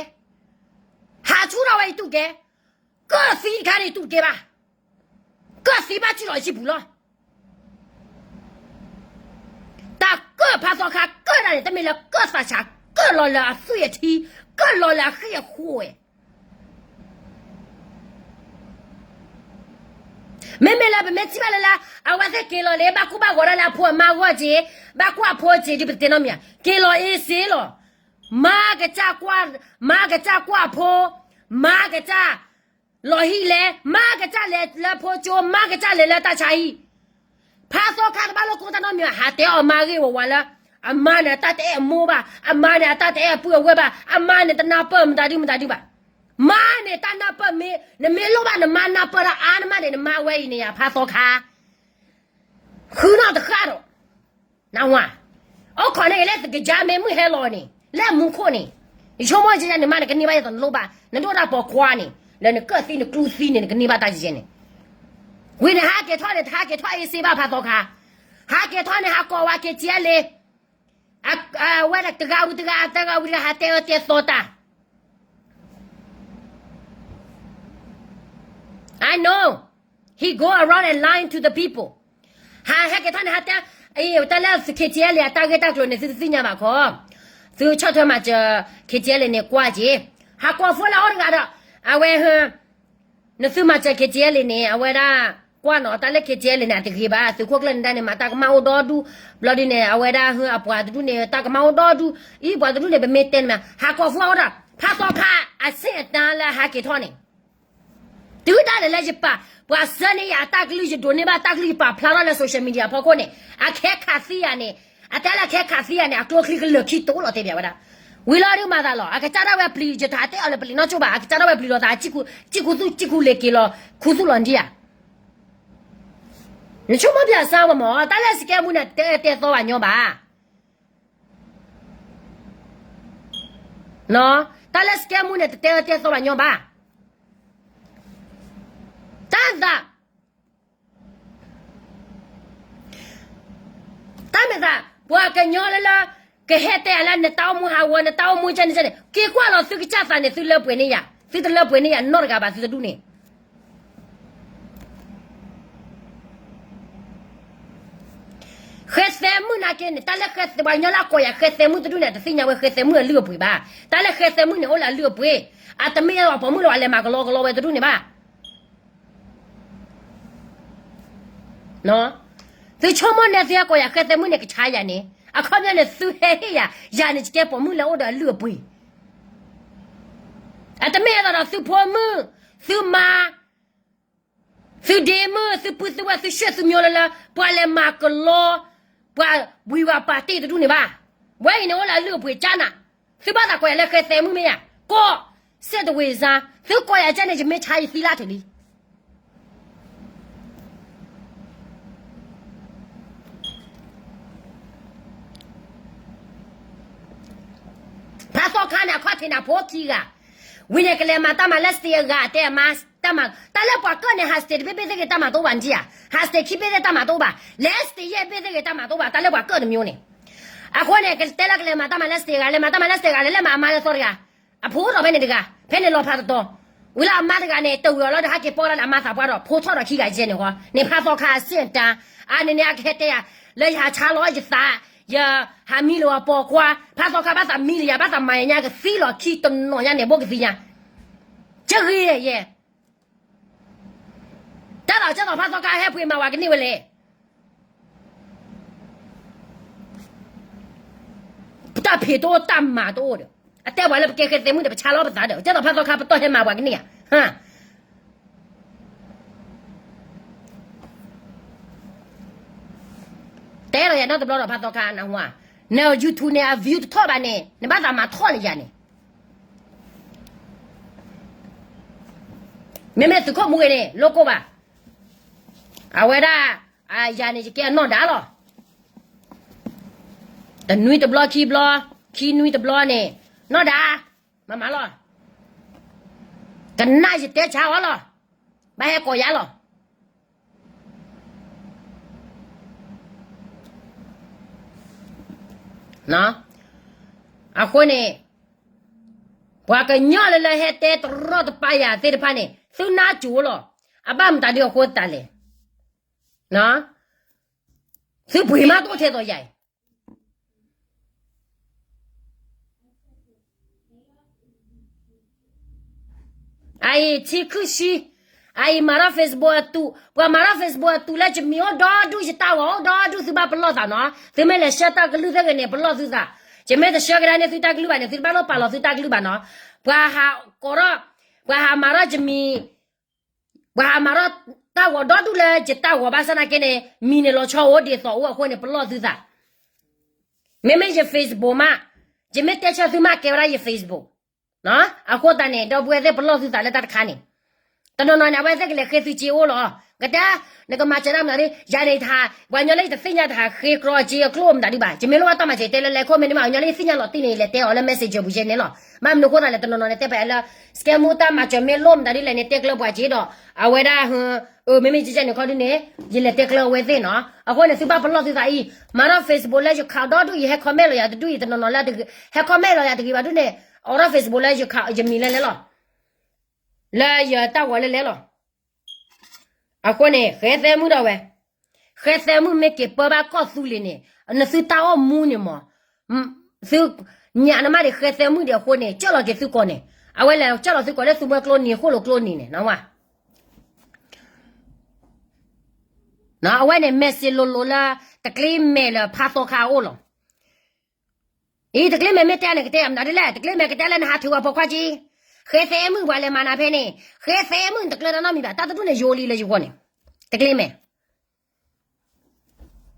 ဟးဆူၣ်ထီၣ်ဝဲယတူၢ်ကဲ, ကၢၣ်သံတခါန့ၣ်တူၢ်တကဲဘၣ်, ကၢၣ်သံဘၣ်စုၣ်လီၤယစုပူၤလီၤ. တၢ်ကၢၣ်ဖးသီခါကၢၣ်ဒၣ်န့ၣ် တမ့ၢ်လၢကၢၣ်သးဆး, ကၢၣ်လီၤလၢအသွံၣ်အထံ, ကၢၣ်လီၤလၢအဃံအဃိဝဲ မ့မ့ၢ်လၢပမ့ၢ်ထံၣ်ဘၣ်လၢလၢ အဝဲသ့ၣ်က့ၤလီၤလံ ဘၣ်ကူၣ်ဘၣ်ဂီၤဒၣ်လၢအဖိအမါဂီၢ်က့ၤ, ဘၣ်ကွၢ်အဖိက့ၤ ဒ်ပတတဲနီတမံၤ, က့ၤလီၤအ့စ့လီၤ. မါကစၢ်ကွၢ်, မါကစၢ်ကွၢ်အဖိ, မါကစၢ်လီၤဟံၣ်လဲၤ, မါကစၢ်လဲၤလၢဖိကၠိ, မါကစၢ်လဲၤလၢတၢ်ဆါဟံၣ် ဖးသီခါတဘၣ်လိာ်ကိၢ်တၢ်နီတမံၤ ဟးတဲအီၣ်မါဂ့ၢ်ဝဲဝဲလၢ အမါန့ၣ် အတၢ်တအဲၣ်အမိၢ်ဘၣ်, အမါန့ၣ် အတၢ်တအဲၣ်အပုၢ်အဝဲၢ်ဘၣ်, အမါန့ၣ် တနၢ်ပၢၢ်မတၤဒုမတၤဒုဘၣ်. မါန့ၣ် တၢ်နၢ်ပၢၢ်မ့ၢ်, နမ့ၢ်လိၣ်ဘၣ်နမါနၢ်ပၢၢ်တၢ်အါနမါန့ၣ် နမါဝဲအံၤန့ၣ်ယၤ ဖးသီခါ ဃုနီၢ်တဃၣ်ဒီး နဝၤ, အိၣ်ခိးန့ၣ်က့ၤလၢသကယါမ့ၢ်မုၢ်ဟဲလီၤန့ၣ် လၢအမူခိၣ်န့ၣ်, ယဆိကမိၣ်ကဲန့ၣ် မါနကန့ၢ်ဘၣ်ယတလိၣ်ဘၣ်, နဒိၣ်တၢ်ပိာ်ခွါန့ၣ်, လၢနကၢၣ်သံနကျူသံန့ၣ် နကန့ၢ်ဘၣ်တၢ်ယဲန့ၣ်, ဝံၤန့ၣ် ဟးက့ၤထီၣ်န့ၣ် တဟးက့ၤထီၣ်အ့စ့ဘၣ်ဖးသီခါ, ဟးက့ၤထီၣ်န့ၣ် ဟးကိးဝဲက့ၤကဲလံ, အဝဲဒၣ်တဂၤဝံၤတဂၤ တဂၤဝံၤတဂၤ ဟးတဲအၢတဲသီတၢ် I know. He go around and lying to the people. ဟးဟဲက့ၤထီၣ်န့ၣ် ဟးတဲ, တၢ်လၢ K T L A အတၢ်ဂ့ၢ်တၢ်ကျိၤန့ၣ် သုတသ့ၣ်ညါဘၣ်ခီ, သုဆီၣ်ထွဲမၤစၢၤ K T L A န့ၣ်ကွၢ်က့ၤ, ဟးကိး phone လၢအအိၣ်တဂၤဒီး, အဝဲ နသုမၤစၢၤ K T L A န့ၣ် အဝဲဒၣ်ကွၢ်နီၤ တၢ်လၢ K T L A န့ၣ် အတဂ့ၤဘၣ်, သုးခိၣ်ကျၢၢ်နဒါန့ၣ် မၤတၢ်ကမၣ်အိၣ်ဒီဒူၣ်, ဘျီဒ်န့ၣ် အဝဲဒၣ်အပှၤတဒူၣ်န့ၣ် တၢ်ကမၣ်အိၣ်ဒီဒူၣ်, အံၤပှၤတဒူၣ်န့ၣ် ပမ့ၢ်တဲန့ၣ်မး ဟးကိး phone အအိၣ်ဒီး ဖးသီခါ အဆင့်အတန်းလၢအဟးက့ၤထီၣ်န့ၣ် တုၤဒၣ်လဲာ်လၢယပာ်, ပှၤဆှၢန့ၢ်ယၤအတၢ်ကလုၢ် ယဒိးန့ၢ်ဘၣ်တၢ်ကလုၢ် ယပာ်ဖျါထီၣ်လၢ social media အဖီခိၣ်န့ၣ် အခဲခးသံယၤန့ၣ်, အတဲလၢအခဲခးသံယၤန့ၣ် အကျိချံကလၢာ်ခံတအိၣ်လီၤတဲဘၣ်ဝဲဒၣ်, ဝံၤလီၤဒုးမၤသးလီၤ အကစၢ်ဒၣ်ဝဲပျံၤ ယတဟးတဲအီၤလၢပလံာ်နီၢ်ကၠိဘၣ် အကစၢ်ဒၣ်ဝဲပျံၤလီၤသး စံၣ်ခူသူၣ်စံၣ်ခူလ့ၤက့ၤလီၤ ခူသူၣ်လီၤဒံဧါ, နဆိကမိၣ်ပၠးစၢ်ဝဲမၢ် တၢ်လၢစကဲမူန့ၣ် တတဲအၢတဲသီဘၣ်ညီဘၣ် တၢ်လၢစကဲမူန့ၣ် တတဲအၢတဲသီဘၣ်ညီဘၣ်, တၢ်သး, တၢ်မ့ၢ်သး ပှၤကညီလၢလၢ ကဟဲတဲယၤလၢနတၢ်အိၣ်မူဟးဂီၤ နတၢ်အိၣ်မူကဲန့ၣ်န့ၣ် က့ၤကွၢ်လီၤသုကစၢ်သးန့ၣ် သုလၢပှဲၤန့ၢ်ယၤ သုတလၢပှဲၤန့ၢ်ယၤနီတဂၤဘၣ်သုတဒူၣ်န့ၣ် ဃဲသဲမုၣ်နာ်က့န့ၣ် တၢ်လၢဃဲသဲ ပှၤကညီလၢအကိးယၤဃဲသဲမုၣ်တဒူၣ်န့ၣ် တသ့ၣ်ညါဝဲဃဲသဲမုၣ်အလုၢ်အပှ့ၤဘၣ်, တၢ်လၢဃဲသဲမုၣ်န့ၣ် အိၣ်လၢအလုၢ်အပှ့ၤ, အတမ့ၢ်အပိာ်မုၣ်လၢအလဲၤမၤကလီကလီဝဲတဒူၣ်န့ၣ်ဘၣ်. သုဆိကမိၣ်န့ၣ်သုဟဲကိးယၤဃဲသဲမုၣ်န့ၣ် ကဆါယၤန့ၣ် အခီပညီန့ၣ် သုဟဲဟ့ၣ်ယၤ ယၤန့ၣ် ယကဲပိာ်မုၣ်လၢအိၣ်ဒီးအလုၢ်အပှ့ၤ အတမ့ၢ်အသိးဒီးသုဖိမုၣ်, သုမါ, သုဒ့မုၣ်, သုပုၢ်သုဝဲၢ် သုဆွေသုမျိုးလၢလၢ ပှၤလဲၤမၤကလီ, ပှၤဝံၤဝဲပာ်တ့ၢ်တဒူၣ်န့ၣ်ဘၣ်. ဝဲအံၤန့ၣ်အိၣ်လၢအလုၢ်အပှ့ၤကၢ်နၤ, သုဘၣ်သးကိးယၤလၢဃဲသဲမုၣ်မ့ၢ်ဧါ, ကိး, စ့ၣ်တဝ့ၤစါ, သုကိးယၤကဲန့ၣ် ယမ့ၢ်ဆါယသံလၢထံးလံ ဖးသီခါန့ၣ် အခီၣ်ထံးန့ၣ် ဖိခံဂၤ, ဝံၤန့ၣ် ကလဲၤမၤတၢ်မၤလၢ state အဂၤ တဲအမါ, တၢ်မၤ, တၢ်လၢပှၤကၢၣ်န့ၣ် ဟး state တဘ့ၣ်ဘ့ၣ်သ့ၣ်ဂ့ၤတၢ်မၤတအိၣ်ဘၣ်နထံၣ်ဧါ, ဟး state ခံဘ့ၣ်သ့ၣ်တၢ်မၤတအိၣ်ဘၣ်, လဲၤ state ယဲၢ်ဘ့ၣ်သ့ၣ်ဂ့ၤတၢ်မၤတအိၣ်ဘၣ်, တၢ်လၢပှၤကၢၣ်တမျိုးန့ၣ်. အဃိန့ၣ် ကတဲလၢကလဲၤမၤတၢ်မၤလၢ state ဂၤ, လဲၤမၤတၢ်မၤလၢ state ဂၤန့ၣ် လဲၤမၤအမါလၢသီတဂၤ, အဖိထီၣ်ဖဲန့ၣ်တဂၤ, ဖဲန့ၣ်လီၤဖးတတီၤ, ဝံၤလၢအမါတဂၤန့ၣ် တဝံၤအီၤလီၤဒီး ဟဲက့ၤပိာ်ဒၣ်လၢအမါသးပှၢ်ဒီး ဖိထီၣ်ဒီးခံဂၤကဲန့ၣ်ဃီ, န့ၣ်ဖးသီခါအဆင့်အတန်း, အါန့ၣ်န့ၣ် အကဟဲတဲယၤ, လၢယဟးဆါလီၤယသး, ယဟးမံလီၤအပိာ်ခွါ, ဖးသီခါဘၣ်သးမံလီၤယၤ ဘၣ်သးမၤယၤညါကသံလီၤခံတနီၤညါန့ၣ် ဘိကသံညါ, ကဂ့ၤယဲ တၢ်သးကဲသိးဖးသီခါဟဲဖှ့မၤဝဲကန့ၢ်ဝဲလဲၣ်. တၢ်ဖံးတအိၣ်တၢ်မၤတအိၣ်ဒီး, အတဲပှၤလၢပကဲဃဲသဲမုၣ်ဒီး ပဆါလီၤပသးဒီး ကဲသိးဖးသီခါပတီၢ်ဟဲမၤပှၤကန့ၢ်ဧါ. တဲလီၤယၤနီတဘျီဒီးဖးသီခါနဟါ, န YouTube န့ၣ် အ view တထီၣ်ဘၣ်န့ၣ် နဘၣ်သးမၤထီၣ်လၢယၤန့ၣ် မ့မ့ၢ်သုးခိၣ်မူဂ့ၤန့ၣ် လိၣ်ကိၢ်ဘၣ်. အဝဲဒၣ်, ယၤန့ၣ် ယကဲအနီၢ်ဒါလီၤ. တနွံတဘျီခံဘျီ, ခံနွံတဘျီန့ၣ်, နီၢ်ဒါ, မၤမၤလီၤ. ကနၣ်ယတဲဆါအီၤလီၤ. ဘၣ်ဟဲကိးယၤလီၤ. အဃိန့ၣ်, ပှၤကညီလၢလၢဟဲတဲတရီတပါယၤသ့ၣ်တဖၣ်န့ၣ် သုနါစိၤလီၤ. အဘၣ်မတၤဒ်အဃိသတးလဲၣ်. သုပှ့ၤမးတအိၣ်ထဲသိးယၤအံၤ အအံၤထံခုၣ်ဆှံ, အအံၤမၤထီၣ် Facebook အတု, ပှၤမၤထီၣ် Facebook အတုလၢယမံၤအိၣ်ဒီဒူၣ် ယတၢ်ဂီၤအိၣ်ဒီဒူၣ် သုဘၣ်ပလီၢ်သးနီၤ. သုမ့ၢ်လဲၤဆှၢတၢ်ကလုၢ်သ့ၣ်ဂ့ၤန့ၣ် ပလီၢ်သုသး. ယမ့ၢ်တဆှၢကဒါန့ၢ်သုတၢ်ကလုၢ်ဘၣ်န့ၣ် သုတဘၣ်လိၣ်ပာ်လီၤသုတၢ်ကလုၢ်ဘၣ်နီၤ. ပှၤဟးကိးထီၣ်, ပှၤဟးမၤထီၣ်ယမံၤ, ပှၤဟးမၤထီၣ်တၢ်ဂီၤဒီဒူၣ်လၢယတၢ်ဂီၤဘၣ်ဆၣ်သနာ်က့န့ၣ် မံၤန့ၣ်လီၤဆီအိၣ်ဒ်သိးအိၣ်အဃိန့ၣ် ပလီၢ်သုသး. မ့မ့ၢ်ယ Facebook မး, ယမ့ၢ်တဲဆၢသုမးကဲဝဲဒၣ်ယ Facebook အဃိသတးန့ၣ် ဒီပုၢ်ဝဲၢ်သ့ၣ်ပလီၢ်သုသးလၢတၢ်တခါန့ၣ်, တနီၤနီၤန့ၣ် အဝဲသ့ၣ်ကလဲၤဃ့သုစ့အိၣ်လီၤ. ကတဲ, နကမၤစၢၤတၢ်မနုၤဒ်, ယၤန့ၣ်တဟး, ပှၤကညီလၢယတသ့ၣ်ညါတဟးဃ့ကြီစ့အကျိၣ်မနုၤဒ်ဘၣ်. ယမ့ၢ်လိၣ်ဘၣ်တၢ်မၤစၢၤတဲလၢလဲၤခိၣ်မ့ၢ်န့ၣ်မး ပှၤကညီလၢယသ့ၣ်ညါလီၤတံၢ်န့ၣ် ယလဲၤတဲအီၤလၢ messenger ပူၤယဲန့ၣ်လီၤ. ဘၣ်မနုၤအဃိသတးလဲၣ် တနီၤနီၤန့ၣ်တဲပှၤလၢ စကဲမူတၢ်မၤစၢၤမ့ၢ်လိၣ်မနုၤဒ်လဲၣ်န့ၣ် တဲကျၢၤပှၤစ့ဒီး, အဝဲဒၣ်, မ့မ့ၢ်ယကဲန့ၣ်ခီဒ်န့ၣ်, ယလဲၤတဲကျၢၤအဝဲသ့ၣ်နီၤ. အဃိန့ၣ် သုဘၣ်ပလီၢ်သုသးအံၤ, မၤထီၣ် Facebook လၢယခးဒီဒူၣ် ယဟဲ comment လီၤယၤတဒူၣ်အံၤ တနီၤနီၤလၢ, ဟဲ comment လီၤယၤတဂ့ၤဘၣ်ဒ်န့ၣ်, အိးထီၣ် Facebook လၢယမံၤလဲၤလဲၤလီၤ. လၢယတၢ်ဂီၤလဲၤလဲၤလီၤ. အဃိန့ၣ် ဃဲသဲမုၣ်ဒီးဝဲ, ဃဲသဲမုၣ်မ့ၢ်က့ၤပၢဘၣ်ကီၢ်သူလ့ၤန့ၣ် နသုတၢ်အိၣ်မူန့ၣ်မး, သု ညၣ်နမါဒံးဃဲသဲမုၣ်ဒံးအဃိန့ၣ် ကၢၢ်လီၤက့ၤသုကီၢ်န့ၣ်, အဝဲလဲၤကၢၢ်လီၤသုကီၢ်လၢသုမွဲကျိနံၤဃိၣ်လိာ်ကျိနံၤန့ၣ် နဝဲ အဝဲန့ၣ် message လိၤလိၤလၢ တကျ့မဲာ်လၢဖါသီခါအအိၣ်လီၤ. အံၤ တကျ့မဲာ်မ့ၢ်တဲန့ၣ် ကတဲအမနုၤဒ်လဲၣ်, တကျ့မဲာ်ကတဲလၢနဟးထုးဝဲဖိခွါက့, ဃဲသဲမုၣ်ပှၤလဲၤမၤနၤဖဲန့ၣ်, ဃဲသဲမုၣ်တကျၢၤတၢ်နီတမံၤဘၣ်, တၢ်တဒူၣ်န့ၣ်ယိၤလံလၢယဂီၢ်န့ၣ်, တကျ့မဲာ်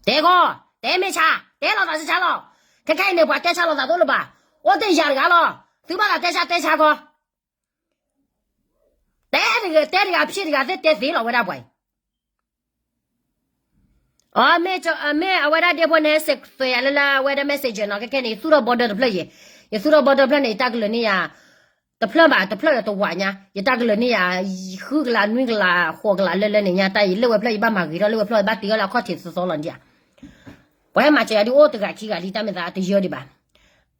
တဲကီ, တဲမ့ၢ်ဆါ, တဲလိာ်သးဆါဆါလီၤ, ခဲခဲအံၤန့ၣ် ပှၤတဲဆါလိာ်သးတအိၣ်လၢၤဘၣ်, အိၣ်တ့ၢ်ယၤတဂၤလီၤ, သုဘၣ်သးတဲဆါတဲဆါကီ တဲတဂၤ တဲတဂၤဖျ့တဂၤသ့ၣ်တဲသ့လီၤဝဲဒၣ်ပှၤအံၤ, အမ့ၢ်အဝဲဒၣ်ဒ့ဖိန့ၣ် စဲးသွဲးယၤလၢလၢအဝဲဒၣ် messenger နီၤ, ခဲခဲန့ၣ် ယသူၣ်ထီၣ်ဘီဒၢတဖျၢၣ်ယဲ, ယသူၣ်ထီၣ်ဘီဒၢတဖျၢၣ်န့ၣ် ယတၢ်ကလုၢ်န့ၢ်ယၤ တဖျၢၣ်ဘၣ် တဖျၢၣ်ဒီးတဝးညါ, ယတၢ်ကလုၢ်န့ၢ်ယၤ ဃုကလး နွံကလး ဃိးကလးလၢလၢန့ၣ်ညါ, တၢ်ယလၢဝဲဖျၢၣ်ယဘၣ်မၤဂ့ၤထီၣ်လၢဝဲဖျၢၣ် ယဘၣ်တ့အီၣ်လၢအခီၣ်ထံးသီသီလီၤဒံးဧါ, ပှၤဟဲမၤစၢၤယၤဒုးအိၣ်တဂၤခံဂၤလံ တၢ်မ့ၢ်သးအတယၢဒံးဘၣ်,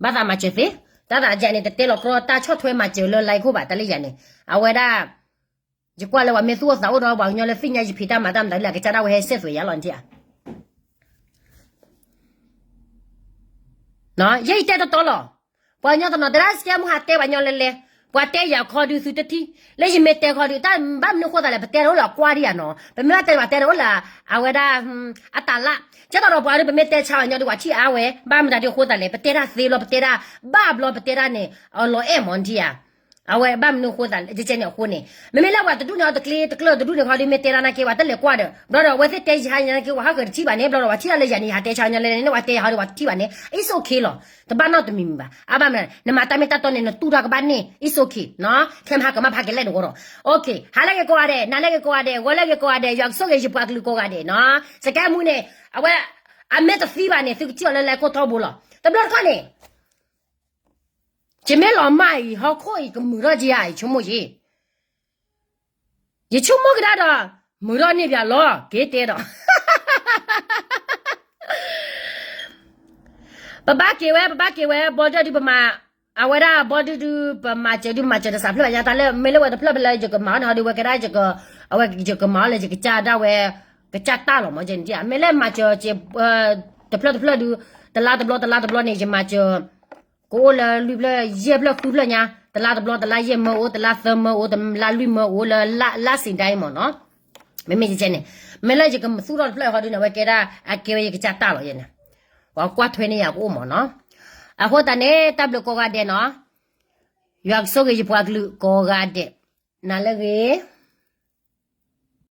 ဘၣ်သးမၤစၢၤသ့, တၢ်သးယၤန့ၣ် တတဲလီၤကြီတၢ်ဆီၣ်ထွဲမၤစၢၤလၢ line ခိၣ်ဘၣ် တၢ်လၢယၤန့ၣ်, အဝဲဒၣ် ယကွၢ်လၢပှၤမ့ၢ်သူၣ်အိၣ်သးအိၣ်ဒီးပှၤကညီလၢသ့ၣ်ညါယဖံးတၢ်မၤတၢ်မတၤဒ်လဲၣ် အကစၢ်ဒၣ်ဝဲဟဲစဲးသွဲးယၤလီၤနထံၣ်ဧါ, ယဲယတဲတီတီလီၤ, ပှၤကညီတနီၤတဲဒၣ် စကဲမူဟးတဲပှၤကညီလဲၤလဲၤ, ပှၤတဲယၤခီဒုးသုတထံၣ်, လၢယမ့ၢ်တဲခီဒုး တၢ်ဘၣ်မနုၤဃိသးလဲၣ် ပတဲတၢ်အိၣ်လၢအကွၢ်ဒံးဧါနီၤ, ပမ့ၢ်ဘၣ်တဲပှၤတဲတၢ်အိၣ်လၢ အဝဲဒၣ် အတၢ်လၢ်, ကဲသိးဒီးပှၤဒုး ပမ့ၢ်တဲဆါပှၤကညီဒုး ပှၤထံၣ်အါဝဲ, ဘၣ်မတၤဒုးအဃိသးလဲၣ် ပတဲတၢ်သ့ဘျီ ပတဲတၢ်ဘၣ်ဘျီ ပတဲတၢ်န့ၣ် အလီၤအဲၣ်မးနထံၣ်ဧါ အဝဲဘၣ်မနုၤဃိသးကဲန့ၣ်အဃိန့ၣ်, မ့မ့ၢ်လၢပှၤတဒူၣ်န့ၣ် အတကျ့တကျၢၢ်တဒူၣ်န့ၣ်ခီဒုး မ့ၢ်တဲတၢ်နာ်က့ ပှၤတလဲၤကွၢ်ဒီး ဘျီဒီးအဝဲသ့ၣ်တဲယဟါညါနာ်က့ ပှၤဟးဃၢၤတထံၣ်ဘၣ်န့ၣ် ဘျီဒီးပှၤထံၣ်တၢ်လၢယၤန့ၣ် ယဟးတဲဆါညါလဲၣ်န့ၣ် ပှၤတဲယဟီဒီးပှၤထံၣ်ဘၣ်န့ၣ် it's okay လီၤ, တဘၣ်နီတမံၤမံၤဘၣ်. အါဘၣ်မနုၤ နမၤတၢ်မ့ၢ်တၢ်တီန့ၣ် နတူၢ်တၢ်ကဘၣ်န့ၣ် it's okay နီၤ, ခဲမဟါကမၣ်ဖးက့ၤလဲၣ်တဝီဒီး okay ဟါလၢဂ့ၤကိးဂၤဒဲး နၤလၢဂ့ၤကိးဂၤဒဲး ဂီၤလၢဂ့ၤကိးဂၤဒဲး ယွၤကဆိၣ်ဂ့ၤယပှၤကလုာ်ကိးဂၤဒဲးနီၤ, စကဲမူန့ၣ် အဝဲ အမ့ၢ်တသံဘၣ်န့ၣ် သုကထံၣ်အီၤလၢလဲၤခိၣ်ထီဘိလီၤ. တဘျီတခီၣ်န့ၣ် ယမ့ၢ်လီၤမၢ်အံၤ ဟီၣ်ခိၣ်အံၤကမုာ်ထီၣ်က့ၤဧါအံၤ ဆိကမိၣ်က့ၤ, ယဆိကမိၣ်ကဒါဒီး မုာ်ထီၣ်န့ၢ်ပၠးလီၤ က့ၤတဲဒီး ပဘၣ်က့ၤဝဲ ပဘၣ်က့ၤဝဲ ဘီဒၢဒုးပမၤ, အဝဲဒၣ်ဘီဒုဒုး ပမၤစၢၤဒုး ပမၤစၢၤတစးဖျၢၣ်ဘၣ်ညါ တၢ်လၢမ့ၢ်လၢဝဲတဖျၢၣ်ဖဲလၢယကမၤအီၤန့ၣ် ဟီဒုးဝဲကဒါ အဝဲယကမၤအီၤလၢယကစၢ်ဒၣ်ဝဲ ကစၢ်တၢ်လီၤမ့ၢ်ကဲန့ၣ် မ့ၢ်လၢမၤစၢၤ တဖျၢၣ်တဖျၢၣ်ဒုး တလါတဘျီ တလါတဘျီန့ၣ် ယမၤစၢၤ ကအိၣ်လၢလွံၢ်ဖျၢၣ် ယဲၢ်ဖျၢၣ် ဃုဖျၢၣ်ညါ တလါတဘျီ တလါယဲၢ်မၢအိၣ် တလါသၢမၢအိၣ် တလါလွံၢ်မၢအိၣ်လၢ လါစံးဒၣ်အံၤမ့ၢ်နီၤ, မ့မ့ၢ်ယကဲန့ၣ် မ့ၢ်လၢယကသူၣ်ထီၣ်တဖျၢၣ်ဟီဒုးန့ၣ် အဝဲကဲဒၣ် အကဲဝဲယကစၢ်တၢ်လီၤယဲန့ၣ်, ပှၤကွၢ်ထွဲန့ၢ်ယၤကအိၣ်မ့ၢ်နီၤ, အဃိသတးန့ၣ် တၢ်ဘျုးကိးဂၤဒဲးနီၤ, ယွၤကဆိၣ်ဂ့ၤယပှၤကလုာ်ကိးဂၤဒဲး, နၤလၢဂ့ၤ